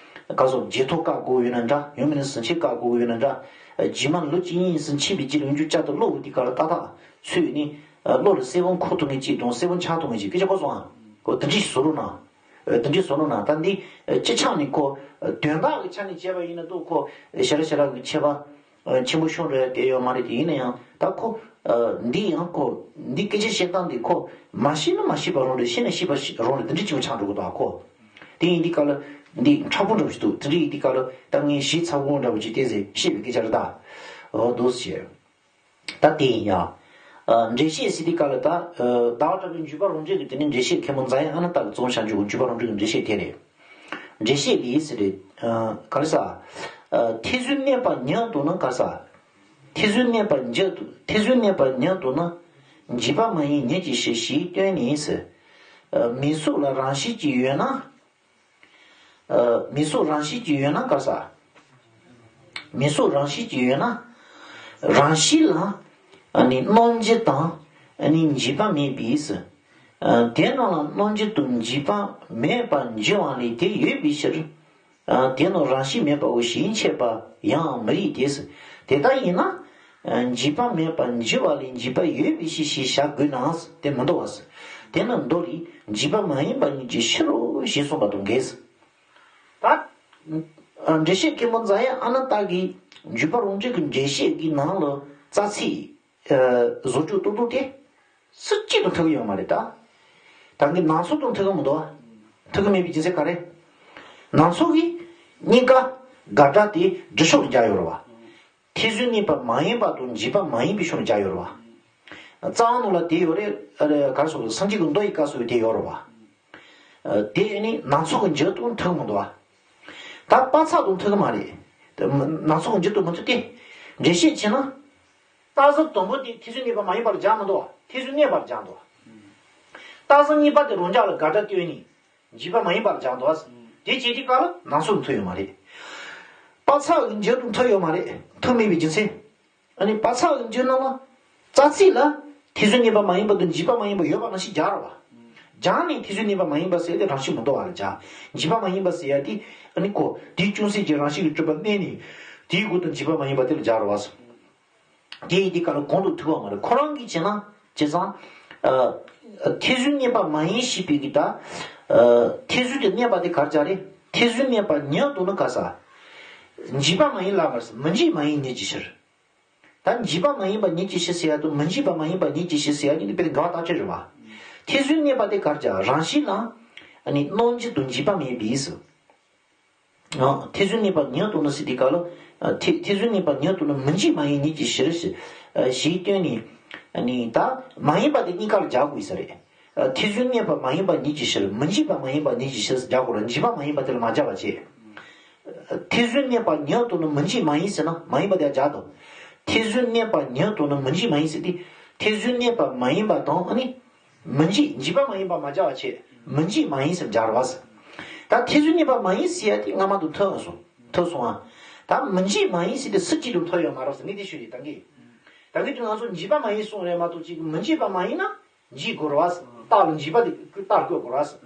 ག་ཚོད་བརྗེད་ཐོ་བཀག་དགོས་ཡོད་ན་འདྲ། ཡང་མིན་ན་ཟིན་བྲིས་བཀག་དགོས་ཡོད་ན་འདྲ། རྗེས་མ་ལོ་གཅིག་གཉིས་ཙམ་ཕྱིན་པའི་རྗེས་ལ་ཡང་བསྐྱར་ད་ཀློག་འོང་དུས་སྐབས་ལ་ཏག་ཏག་ཚུར་ནི་བློ་ལ་གསལ་པོ་འཁོར་ཐུབ་མཁན་ཅིག་དང་གསལ་པོ་འཆར་ཐུབ་མཁན་ཅིག་སྐད་ཆ་གོ་སོང་ཨ། ཁོ་དེ་འདྲ་ཞིག་བཟོ་རོགས་གནང་། དེ་འདྲ་བཟོ་རོགས་གནང་། ད་འདི་སྤྱི་ཆ་ནས་ཁོ་དོན་དག་གི་ཆ་ནས་བྱས་པ་ཡིན་ན་ཏོ་ཁོ་ཞེ་དྲག་ཞེ་དྲག་གི་ཁྱད་པར་ཆེན་པོ་ཤོར་འགྲོ་ཡ་གལ་ཡོད་མ་རེད་དེ། ཡིན་ན་ཡང་ད་ཁོ་འདི་ཡང་ཁོ་འདི་སྐད་ཆ་བཤད་སྟངས་འདི་ཁོ་མ་ཤེས་ན་མ་ཤེས་པ་རང་རེད། ཤེས་ན་ཤེས་པ་རང་རེད། དེ་འདྲ་ཅིག་ཆགས་འགྲོ་གི་འདུག་ཁོ་དེ་ཡིན་དུས་སྐབས་ལ་འདི་ཕྲ་ཕུང་འདྲ་པོ་ཞིག་འདུག་དེ་འདྲ་ཡིན་དུས་སྐབས་ལ་ད་ངས་ཞིབ་ཚགས་པོ་འདྲ་པོ་ཅིག་བལྟས་ཟེར་བཤད་པའི་སྐད་ཆ་རེད་ད། འོ་འདུག་ཟེར། ད་དེ་ཡིན་ཡ། ཨ་འགྲེལ་བཤད་ཟེར་དུས་སྐབས་ལ་ད་ཨ་ཟླ་བ་གྲགས་པའི་འཇུག་པ་རང་འགྲེལ་གྱི་དེ་ནས་འགྲེལ་བཤད་མཁན་པོ་འཛམ་གླིང་ཨ་ན་ཏ་གིས་རྩོམ་བྱ་འཇུག་འཇུག་པ་རང་འགྲེལ་གྱི་འགྲེལ་བཤད་དེ་རེད། འགྲེལ་བཤད་ལས་ཟེར་རེད། ཨ་ག་རེ་ཟ། ཨ་ཐེ་ཚོམ་མེད་པ་ཉིད་དུ་ནི་ག་རེ་ཟ། ཐེ་ཚོམ་མེད་པ་ཉིད་དུ་ཐེ་ཚོམ་མེད་པ་ཉིད་དུ་ནི། འཇིགས་པ་མ་ཡིན་ཉིད་ཀྱི་ཕྱིར་ཞེས་སྟོན་ནས་ཟེར། ཨ་མིང་གཟུགས་ལ་རང་བཞིན་གྱིས་ཡོད་ན། ཨ་མིང་གཟུགས་རང་བཞིན་གྱིས་ཡོད་ན་ག་རེ་ཟ། མིང་གཟུགས་རང་བཞིན་གྱིས་ཡོད་ན། རང་བཞིན་ལ་ཨ་ནི་རྣམ་འགྱུར་དང་ཨ་ནི་འཇིགས་པ་མེད་པས། ཨ་དེ་རྣམས་ལ་རྣམ་འགྱུར་དང་འཇིགས་པ་མེད་པར་འགྱུར་བ་ལས་དེ་ཡོད་པའི་ཕྱིར། ཨ་དེ་རྣམས་རང་བཞིན་མེད་པའོ་ཞེས་འཆད་པ་ཡང་མི་རིགས་ཏེ། དེ་ལྟ་ཡིན་ན། འཇིགས་པ་མེད་པར་འགྱུར་བ་ལས་འཇིགས་པ་ཡོད་པའི་ཕྱིར་ཞེས་བྱ་དགོས་ན་དེ་མི་འདུག་བ། དེ་ནི་མདོ་ལས་འཇིགས་པ་མ་ཡིན་པ་ཉིད་ཀྱི་ཕྱིར་རོ་ཞེས་གསུངས་པ་དང་འགལ། ད་འགྲེལ་བཤད་མཁན་པོ་འཛམ་གླིང་ཨ་ན་ཏ་གིས་འཇུག་པ་རང་འགྲེལ་གྱི་འགྲེལ་བཤད་ཀྱི་ནང་ལ་རྩ་ཚིག་བཟོ་བཅོས་ཏོག་ཏོག་དེ་སུ་གཅིག་ཏུ་མཐུན་གྱི་ཡོད་མ་རེད་ད། ད་གིན་ནང་ཚོགས་དང་མཐུན་གྱི་མི་འདུག་བ། མཐུན་གྱི་མེད་པའི་རྒྱུ་མཚན་ག་རེ། ནང་ཚོགས་ཀྱིས་གཉིས་ཀ་དགག་སྒྲ་དེ་སྒྲུབ་ཕྱོགས་ལ་སྦྱར་ཡོད་རེད་བ། ཐེ་ཚོམ་གཉིས་པ་མ་ཡིན་པ་དང་འཇིགས་པ་མ་ཡིན་པའི་ཕྱོགས་ནས་སྦྱར་ཡོད་རེད་བ། རྩ་བ་ནང་ལ་དེ་ཡོད་རེད། ཨ་རེ་ག་རེ་ཟེར་སངས་རྒྱས་ཀྱི་མདོ་ཡི་སྐབས་སུ་དེ་ཡོད་རེད་བ། ཨ་དེ་ནི་ནང་ཚོགས་ཀྱི་འགྱུར་དང་མཐུན་མི་འདུག་བ། ད་པ་ཚག་དང་མཐུན་གྱི་མ་རེད། ནང་ཚོགས་ཀྱི་འགྱུར་དང་མི་མཐུན་ཏེ། འགྲེལ་བཤད་བྱས་ན། རྟགས་གསལ་དང་པོ་དེ་ཐེ་ཚོམ་གཉིས་པ་མ་ཡིན་པར་སྦྱར་མི་འདུག་བ། ཐེ་ཚོམ་གནས་པར་སྦྱར་འདུག་བ། རྟགས་གསལ་གཉིས་པ་དེ་རང་འཇགས་ལ་དགག་སྒྲ་བཏོན་ནས། འཇིགས་པ་མ་ཡིན་པར་སྦྱར་འདུག་བ། དེ་བྱེད་དུས་སྐབས་ལ་ནང་ཚོགས་མཐུན་ཡོད་མ་རེད། པ་ཚག་གི་འགྱུར་དང་མཐུན་ཡོད་མ་རེད། མཐུན་མེད་པའི་རྒྱུ་མཚན། ཨ་ནི་པ་ཚག་གི་འགྱུར་ནང་ལ། རྩ་ཚིག་ལ། ཐེ་ཚོམ་གནས་པ་མ་ཡིན་པ་དང་འཇིགས་པ་མ་ཡིན་པ་ཡོད་པ་ནང་བཞིན་སྦྱར་བ། སྦྱར་ནས་ཐེ་ཚོམ་གནས་པ་མ་ཡིན་པ་ཟེར་ཏེ་རང་བཞིན་མི་འདུག་བ་ལ་སྦྱར། འཇིགས་པ་མ་ཡིན་པ་ཟེར་ཡ་དེ། ཨ་ནི་ཁོ། དེའི་ཅུང་ཟད་ཀྱི་རང་བཞིན་གྱི་གྲུབ་པ་གནས་ནས། དེའི་སྒོ་དང་འཇིགས་པ་མ་ཡིན་པ་དེ་ལ་སྦྱར་བ། དེ་ཡིན་དུས་སྐབས་ལ་གོང་དུ་ཐུག་པ་མ་རེད། ཁོ་རང་གིས་བྱས་ན། བྱས་ཙང་། ཨ། ཐེ་ཚོམ་གནས་པ་མ་ཡིན་ཞེས་པའི་གི་ད། ཨ། ཐེ་ཚོམ་དེ་གནས་པ་དེ་ག་རེ་སྦྱར་རེད། ཐེ་ཚོམ་གནས་པ་ཉིད་དུ་ནི་ག་རེ་ཟ། འཇིགས་པ་མ་ཡིན་ལ་ག་རེ་ཟ། མི་འཇིགས་མ་ཡིན་ཉིད་ཀྱི་ཕྱིར། ད་འཇིགས་པ་མ་ཡིན་པ་ཉིད་ཀྱི་ཕྱིར་ཟེར་ཡ་དང་མི་འཇིགས་པ་མ་ཡིན་པ་ཉིད་ཀྱི་ཕྱིར་ཟེར་ཡ་གཉིས་དེ་དཔེ་འགལ་བ་རྟགས་ཆོད་རེད་བ། ཐེ་ཚོམ་གནས་པ་དེ་ག་རེ་སྦྱར། རང་བཞིན་ལ། ཨ་ནི་རྣམ་འགྱུར་དང་འཇིགས་པ་མེད་པས་སོ། ཐེ་ཚོམ་གནས་པ་ཉིད་དུ་ནི་ཟེར་དུས་སྐབས་ལ། ཐེ་ཐེ་ཚོམ་གནས་པ་ཉིད་དུ་ནི་མི་འཇིགས་མ་ཡིན་ཉིད་ཀྱི་ཕྱིར་ཞེས་སྟོན་ནས། ཨ་ནི་ད་མ་ཡིན་པ་དེ་གཉིས་ཀ་ལ་སྦྱར་དགོས་ས་རེད། ཐེ་ཚོམ་གནས་པ་མ་ཡིན་པ་ཉིད་ཀྱི་ཕྱིར། མི་འཇིགས་པ་མ་ཡིན་པ་ཉིད་ཀྱི་ཕྱིར་སྦྱར་དགོས་ར། འཇིགས་པ་མ་ཡིན་པ་དེ་ལ་མ་སྦྱར་བ་བྱས། ཐེ་ཚོམ་གནས་པ་ཉིད་དུ་ནི་མི་འཇིགས་མ་ཡིན་ཟེར་ན་མ་ཡིན་པ་དེ་སྦྱར་དང་། ཐེ་ཚོམ་གནས་པ་ཉིད་དུ་ནི་མི་འཇིགས་མ་ཡིན་ཟེར་ཏེ། ཐེ་ཚོམ་གནས་པ་མ་ཡིན་པ་དང་ཨ་ནི། མི་འཇིགས། འཇིགས་པ་མ་ཡིན་པ་མ་སྦྱར་བ་བྱས། མི་འཇིགས་མ་ཡིན་ཟེར་སྦྱར་བ་ཟེར། ད་ཐེ་ཚོམ་གནས་པ་མ་ཡིན་ཟེར་ཡ་དེ་སྔ་མ་དང་མཐུན་སོང་། མཐུན་སོང་ཨ། ད་མི་འཇིགས་མ་ཡིན་ཟེར་དེ་སུ་གཅིག་དང་མཐུན་ཡོད་མ་རེད་ཟེར་ངས་དེ་ཞུ་ཡི་ད་གི། ད་གི་དུས་ང་ཚོ་འཇིགས་པ་མ་ཡིན་གསུངས་རེད་མ་གཏོགས་ཅིག་མི་འཇིགས་པ་མ་ཡིན་ན་འཇིགས་དགོས་རེད་བ། རྟགས་ལ་འཇིགས་པ་དེ་རྟགས་བཀོད་དགོས་རེད་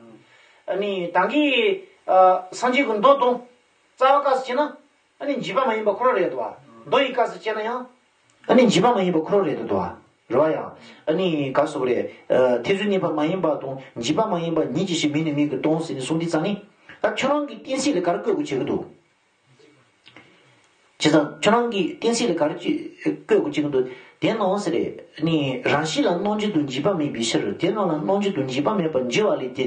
བ། ཨ་ནི་ད་གི་སངས་རྒྱས་ཀྱི་མདོ་དང་རྩ་བ་སྐབས་སུ་བྱས་ན་ཨ་ནི་འཇིགས་པ་མ་ཡིན་པ་ཁོ་རང་རེད་འདུག་བ། མདོ་ཡི་སྐབས་སུ་བྱས་ན་ཡང་ཨ་ནི་འཇིགས་པ་མ་ཡིན་པ་ཁོ་རང་རེད་འདུག་བ། རེད་བ་ཡང་ཨ་ནི་ག་སོགས་རེད། ཐེ་ཚོམ་གནས་པ་མ་ཡིན་པ་དང་འཇིགས་པ་མ་ཡིན་པ་ཉིད་ཀྱི་ཕྱིར་མིང་ནས་མིང་གིས་སྟོང་ཟེར་ནས་གསུངས་དུས་ཙང་ནི་ད་ཁྱོད་རང་གི་གཏན་ཚིགས་ལ་ག་རེ་བཀོད་དགོས་བྱེད་ཀྱི་འདུག་བྱས་ཙང་ཁྱོད་རང་གིས་གཏན་ཚིགས་ལ་ག་རེ་ཅིག་བཀོད་དགོས་ཀྱི་འདུག་དེ་ནང་ཟེར་རེད་ནི་རང་བཞིན་ལ་སྣང་བྱེད་དུ་འཇིགས་པ་མེད་པའི་ཕྱིར། དེ་རྣམས་ལ་སྣང་བྱེད་དུ་འཇིགས་པ་མེད་པར་འགྱུར་བ་ལས་དེ་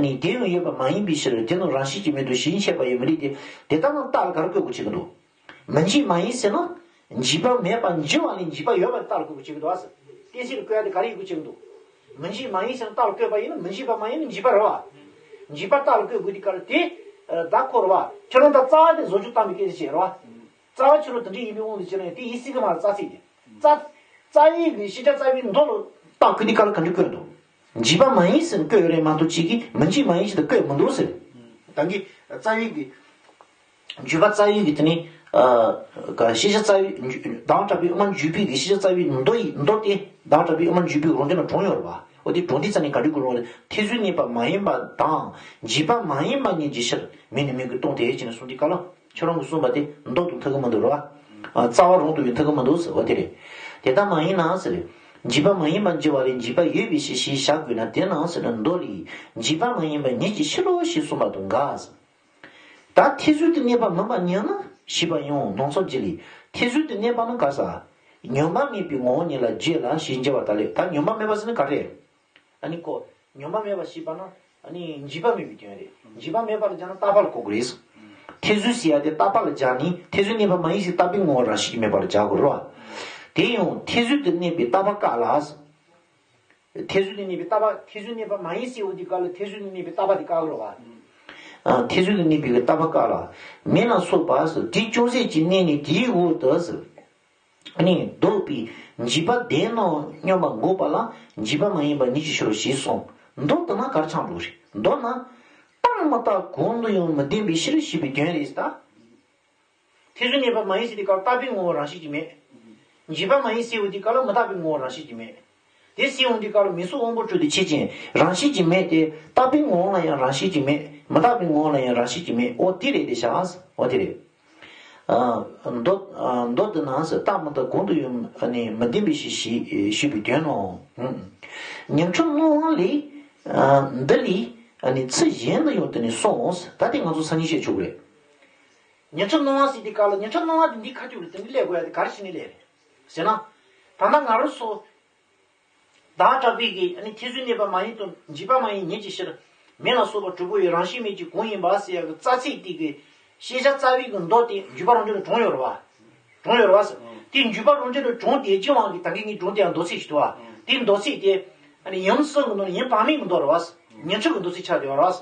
ནི་དེ་ཡང་ཡོད་པ་མ་ཡིན་པའི་ཕྱིར། དེ་རྣམས་རང་བཞིན་གྱིས་མེད་དོ་ཞེས་འཆད་པ་ཡང་མི་རིགས་ཏེ། དེ་ལྟ་ན་རྟགས་ལ་ག་རེ་བཀོད་དགོས་བྱེད་ཀྱི་འདུག་མི་འཇིགས་མ་ཡིན་ཟེར་ན། འཇིགས་པ་མེད་པར་འགྱུར་བ་ལས་འཇིགས་པ་ཡོད་པར་རྟགས་ལ་བཀོད་དགོས་བྱེད་ཀྱི་འདུག་ཨ་ཟེར། གཏན་ཚིགས་ལ་བཀོད་ཡ་དེ་ག་རེ་ཡིན་དགོས་བྱེད་ཀྱི་འདུག་མི་འཇིགས་མ་ཡིན་ཟེར་ན་རྟགས་ལ་བཀོད་པ་ཡིན་ན་མི་འཇིགས་པ་མ་ཡིན་ན་འཇིགས་པ་རེད་བ། འཇིགས་པ་རྟགས་ལ་བཀོད་དགོས་དེ་ག་རེ་དེ། ད་ཁོ་རེད་བ། ཁྱོད་རང་ད་རྩ་བ་དེ་བཟོ་བཅོས་བཏང་བའི་སྐད་ཆ་བྱས་རེད་བ། རྩ་བ་ཕྱི་རོལ་དེ་འདྲ་ཡིན་པའི་དབང་དུ་བྱས་ན་ཡང་དེ་ཡིན་སྲིད་ཀྱི་མ་རེད་རྩ་ཚིག་དེ། རྩ། རྩ་བའི་གི་ཤེས་བྱ་རྩ་བའི་མདོ་ལ་རྟགས་བཀོད་དེ་ག་ལ་ག་འདྲ་བཀོད་འདུག་འཇིགས་པ་མ་ཡིན་ཟེར་ན་བཀོད་ཡོད་རེད་མ་གཏོགས་གཅིག་གིས་མི་འཇིགས་མ་ཡིན་ཞེས་དེ་བཀོད་མི་འདུག་ཟེར། ད་གི་རྩ་བའི་གི་འཇུག་པ་རྩ་བའི་གི་དེ་ནི། ཨ། ག་ཤེས་བྱ་རྩ་བའི་འཇུ་བདག་གྲགས་པའི་དབུ་མ་འཇུག་པའི་གི་ཤེས་བྱ་རྩ་བའི་མདོ་ཡི་མདོ་སྟེ་བདག་གྲགས་པའི་དབུ་མ་འཇུག་པའི་རང་རྒྱུད་ལ་གྲངས་ཡོད་རེད་བ། འོ་དེ་གྲངས་དེ་རྩ་ནས་ག་འདྲ་དགོས་རུང་ཐེ་ཚོམ་གནས་པ་མ་ཡིན་པ་དང་འཇིགས་པ་མ་ཡིན་པ་ཉིད་ཀྱི་ཕྱིར་མིང་ནས་མིང་གིས་སྟོང་སྟེ་ཡོད་ཅེ་ན་གསུངས་དེ་ག་ལ་ཁྱོད་རང་གིས་གསུངས་པ་དེ་མདོ་དང་མཐུན་གི་མི་འདུག་རེད་བ། ཨ། རྩ་བ་རང་དུ་ཡང་མཐུན་གི་མི་འདུག་ཟེར་བ་དེ་རེད། དེ་ལྟ་མ་ཡིན་ན་ཟེར། འཇིགས་པ་མ་ཡིན་པར་འགྱུར་བ་ལས་འཇིགས་པ་ཡོད་པའི་ཕྱིར་ཞེས་བཞག་དགོས་ན་དེ་ན་ཟེར་ན་མདོ་ལས་འཇིགས་པ་མ་ཡིན་པ་ཉིད་ཀྱི་ཕྱིར་རོ་ཞེས་གསུངས་པ་དང་འགལ་ཟེར། ད་ཐེ་ཚོམ་དུ་གནས་པ་མིན་པར་ཉམས་ན་ཞེས་པ་ཡང་ནང་ཚགས་ཀྱི་ལས་ཐེ་ཚོམ་དུ་གནས་པ་ནི་ག་ས། ཉམས་པ་མེད་པའི་ངོ་བོ་ཉིད་ལ་བརྗོད་ལ་ཞེས་འགྱུར་བ་དག་ལས། ད་ཉམས་པ་མེད་པ་ཟེར་ན་ག་རེ། ཨ་ནི་ཁོ་ཉམས་པ་མེད་པ་ཞེས་པ་ན་ཨ་ནི་འཇིགས་པ་མེད་པའི་དོན་རེད། འཇིགས་པ་མེད་པ་ལ་སྦྱར་ན་རྟག་པ་ལ་གོ་དགོས་རེད། ཐེ་ཚོམ་ཟེར་ཡ་དེ་རྟག་པ་ལ་སྦྱར་ནས་ཐེ་ཚོམ་གནས་པ་མ་ཡིན་ཞེས་རྟག་པའི་ངོ་བོ་རང་བཞིན་གྱིས་མེད་པ་ལ་སྦྱར་དགོས་རེད་བ། དེ་ཡང་ཐེ་ཚོམ་དུ་གནས་པའི་རྟག་པ་བཀག་ལ། ཐེ་ཚོམ་དུ་གནས་པའི་རྟག་པ་ཐེ་ཚོམ་གནས་པ་མ་ཡིན་ཟེར་བ་འདི་བཀག་ལ་ཐེ་ཚོམ་དུ་གནས་པའི་རྟག་པ་དེ་བཀག་རོགས་བ། ཨ། ཐེ་ཚོམ་དུ་གནས་པའི་རྟག་པ་བཀག་ལ། མེ་ལ་སོགས་པ་ཟེར་དེ་ཅུང་ཟད་ཅིག་གནས་ནས་དེའི་འོག་ཏུ་ཟེར། ཨ་ནི་ལྡོག་པའི་འཇིགས་པ་བདེན་ནོ་སྙམ་པ་འགོག་པ་ལ་འཇིགས་པ་མ་ཡིན་པ་ཉིད་ཀྱི་ཕྱིར་རོ་ཞེས་གསུངས། མདོ་ལྟར་ན་གར་ཆགས་འགྲོ་རེད། མདོར་ན། རྟག་མི་རྟག་གང་དུ་ཡང་མི་ལྡན་པའི་ཕྱིར་ཞེས་པའི་དོན་རེད་ད། ཐེ་ཚོམ་གནས་པ་མ་ཡིན་ཟེར་དུས་སྐབས་རྟག་པའི་ངོ་བོ་རང་བཞིན་གྱིས་མེད། འཇིགས་པ་མ་ཡིན་ཟེར་བ་དུས་སྐབས་ལ་མི་རྟག་པའི་ངོ་བོ་རང་བཞིན་གྱིས་མེད། དེ་ཟེར་འོང་དུས་སྐབས་ལ་མིང་གཟུགས་དབང་པོ་དྲུག་དེ་ཆོས་ཅན། རང་བཞིན་གྱིས་མེད་དེ་རྟག་པའི་ངོ་བོ་ལ་ཡང་རང་བཞིན་གྱིས་མེད། མི་རྟག་པའི་ངོ་བོ་ལ་ཡང་རང་བཞིན་གྱིས་མེད། ཨོ་དེ་རེད་དེ་བཞག་ཨོ་དེ་རེད། ཨ། མདོ། ཨ། མདོ་འདི་ན་ཟེར་རྟག་མི་རྟག་གང་དུ་ཡང་ནི་མི་ལྡན་པའི་ཕྱིར་ཞེས་ཞུས་པའི་དོན་ནོ། ཉི་ཁྲི་སྣང་བ་ལས། ཨ། འདི་ལས་ནི་ཚུལ་གཞན་དུ་ཡང་དེ་ནི་གསུངས། ད་དེ་ང་ཚོ་སང་ཉིན་བཤད་ཆོག་གི་རེད། ཉི་ཁྲི་སྣང་བ་ཟེར་དུས་སྐབས་ལ་ཉི་ཁྲི་སྣང་བ་དེ་འདི་ཁ་ཐུག་ལ་དེ་འདི་སླེབས་དགོས་ཡ་དེ་ག་རེ་བྱས་ནས་སླེབས་རེད་ཟེར་ན། ད་ལྟ་ང་རང་ཚོ་བདག་གྲགས་པའི་གི་ཨ་ནི་ཐེ་ཚོམ་གནས་པ་མ་ཡིན་དང་འཇིགས་པ་མ་ཡིན་ཉིད་ཀྱི་ཕྱིར་མེ་ལ་སོགས་པ་དྲུག་པོ་ཡི་རང་བཞིན་མེད་ཀྱི་གང་ཡིན་པ་ཟེར་ཡ་གི་རྩ་ཚིག་དེ་གི་ཤེས་བྱ་རྩ་བའི་གི་མདོ་དེ་འཇུག་པ་རང་བྱུང་ལ་གྲངས་ཡོད་རེད་བ། གྲངས་ཡོད་རེད་བ། དེ་འཇུག་པ་རང་བྱུང་ལ་གྲངས་དེ་ཅི་དབང་གིས་ད་གིན་ངས་གྲངས་དེ་ཡང་མདོ་ཚིག་ཞིག་འདུག་བ། དེ་མདོ་ཚིག་དེ་ཨ་ནི་ཡུམ་གསུམ་གི་ནང་ནས་ཡུམ་བར་མའི་གི་མདོ་རེད་བ། ཉི་ཁྲི་གི་མདོ་ཚིག་ཆགས་བསྡད་པ་རེད་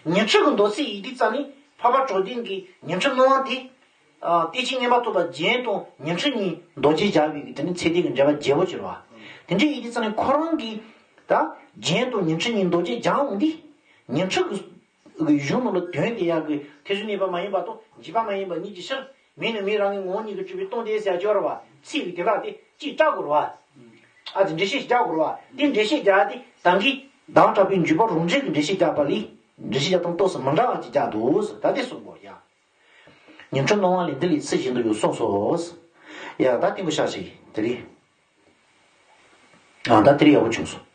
བ། ཉི་ཁྲི་གི་མདོ་ཚིག་ཡིན་དུས་ཙང་ནི་འཕགས་པ་གྲགས་ལྡན་གྱི་ཉི་ཁྲི་སྣང་བ་དེ། ཨ། བསྟན་བཅོས་བསྙེན་པར་ཐོབ་པ་རྒྱན་དང་ཉི་ཁྲི་གཉིས་མདོ་རྒྱན་སྦྱར་བའི་གི་དེ་ནི་ཚད་ལྡན་གྱི་འགྲེལ་པ་རྒྱས་པོ་ཅིག་རེད་བ། དེ་འདྲ་ཡིན་དུས་ཙང་ནས་ཁོ་རང་གིས་ད་རྒྱན་དང་ཉི་ཁྲི་གཉིས་མདོ་རྒྱན་སྦྱར་འོང་དུས་ཉི་ཁྲི་གི་གཞུང་ནང་ལ་དོན་དེ་ཡག་གི་ཐེ་ཚོམ་གནས་པ་མ་ཡིན་པ་དང་འཇིགས་པ་མ་ཡིན་པ་ཉིད་ཀྱི་ཕྱིར་མིང་ནི་མིང་རང་གི་ངོ་བོ་ཉིད་ཀྱིས་གྲུབ་པའི་སྟོང་དེ་ཟེར་ཡ་ཅིག་ཡོད་རེད་བ། ཚིག་གི་དེ་དག་དེ་གཅིག་བཀྲལ་དགོས་རེད་བ། ཨ་དེ་འགྲེལ་བཤད་ཞིག་རྒྱག་དགོས་རེད་བ། དེ་འགྲེལ་བཤད་རྒྱག་ཡ་དེ་ད་གིན་བདག་གྲགས་པའི་འཇུག་པ་རང་འགྲེལ་གྱི་འགྲེལ་བཤད་རྒྱག་པ་ལས་འགྲེལ་བཤད་རྒྱག་སྟངས་ཏོག་ཙམ་མི་འདྲ་བ་ཅིག་རྒྱག་འདུག་ད་དེ་གསུང་དགོས་ཡ། ཉི་ཁྲི་སྣང་བ་ལས་འདི་ལས་ཚུལ་གཞན་དུ་ཡང་གསུངས་སོ། ཡ་ད་ཏིང་གུ་ཤ་ཞིག་དེ་རིང་། ཨ་ད་དེ་རིང་ཡག་པོ་བྱུང་སོང་།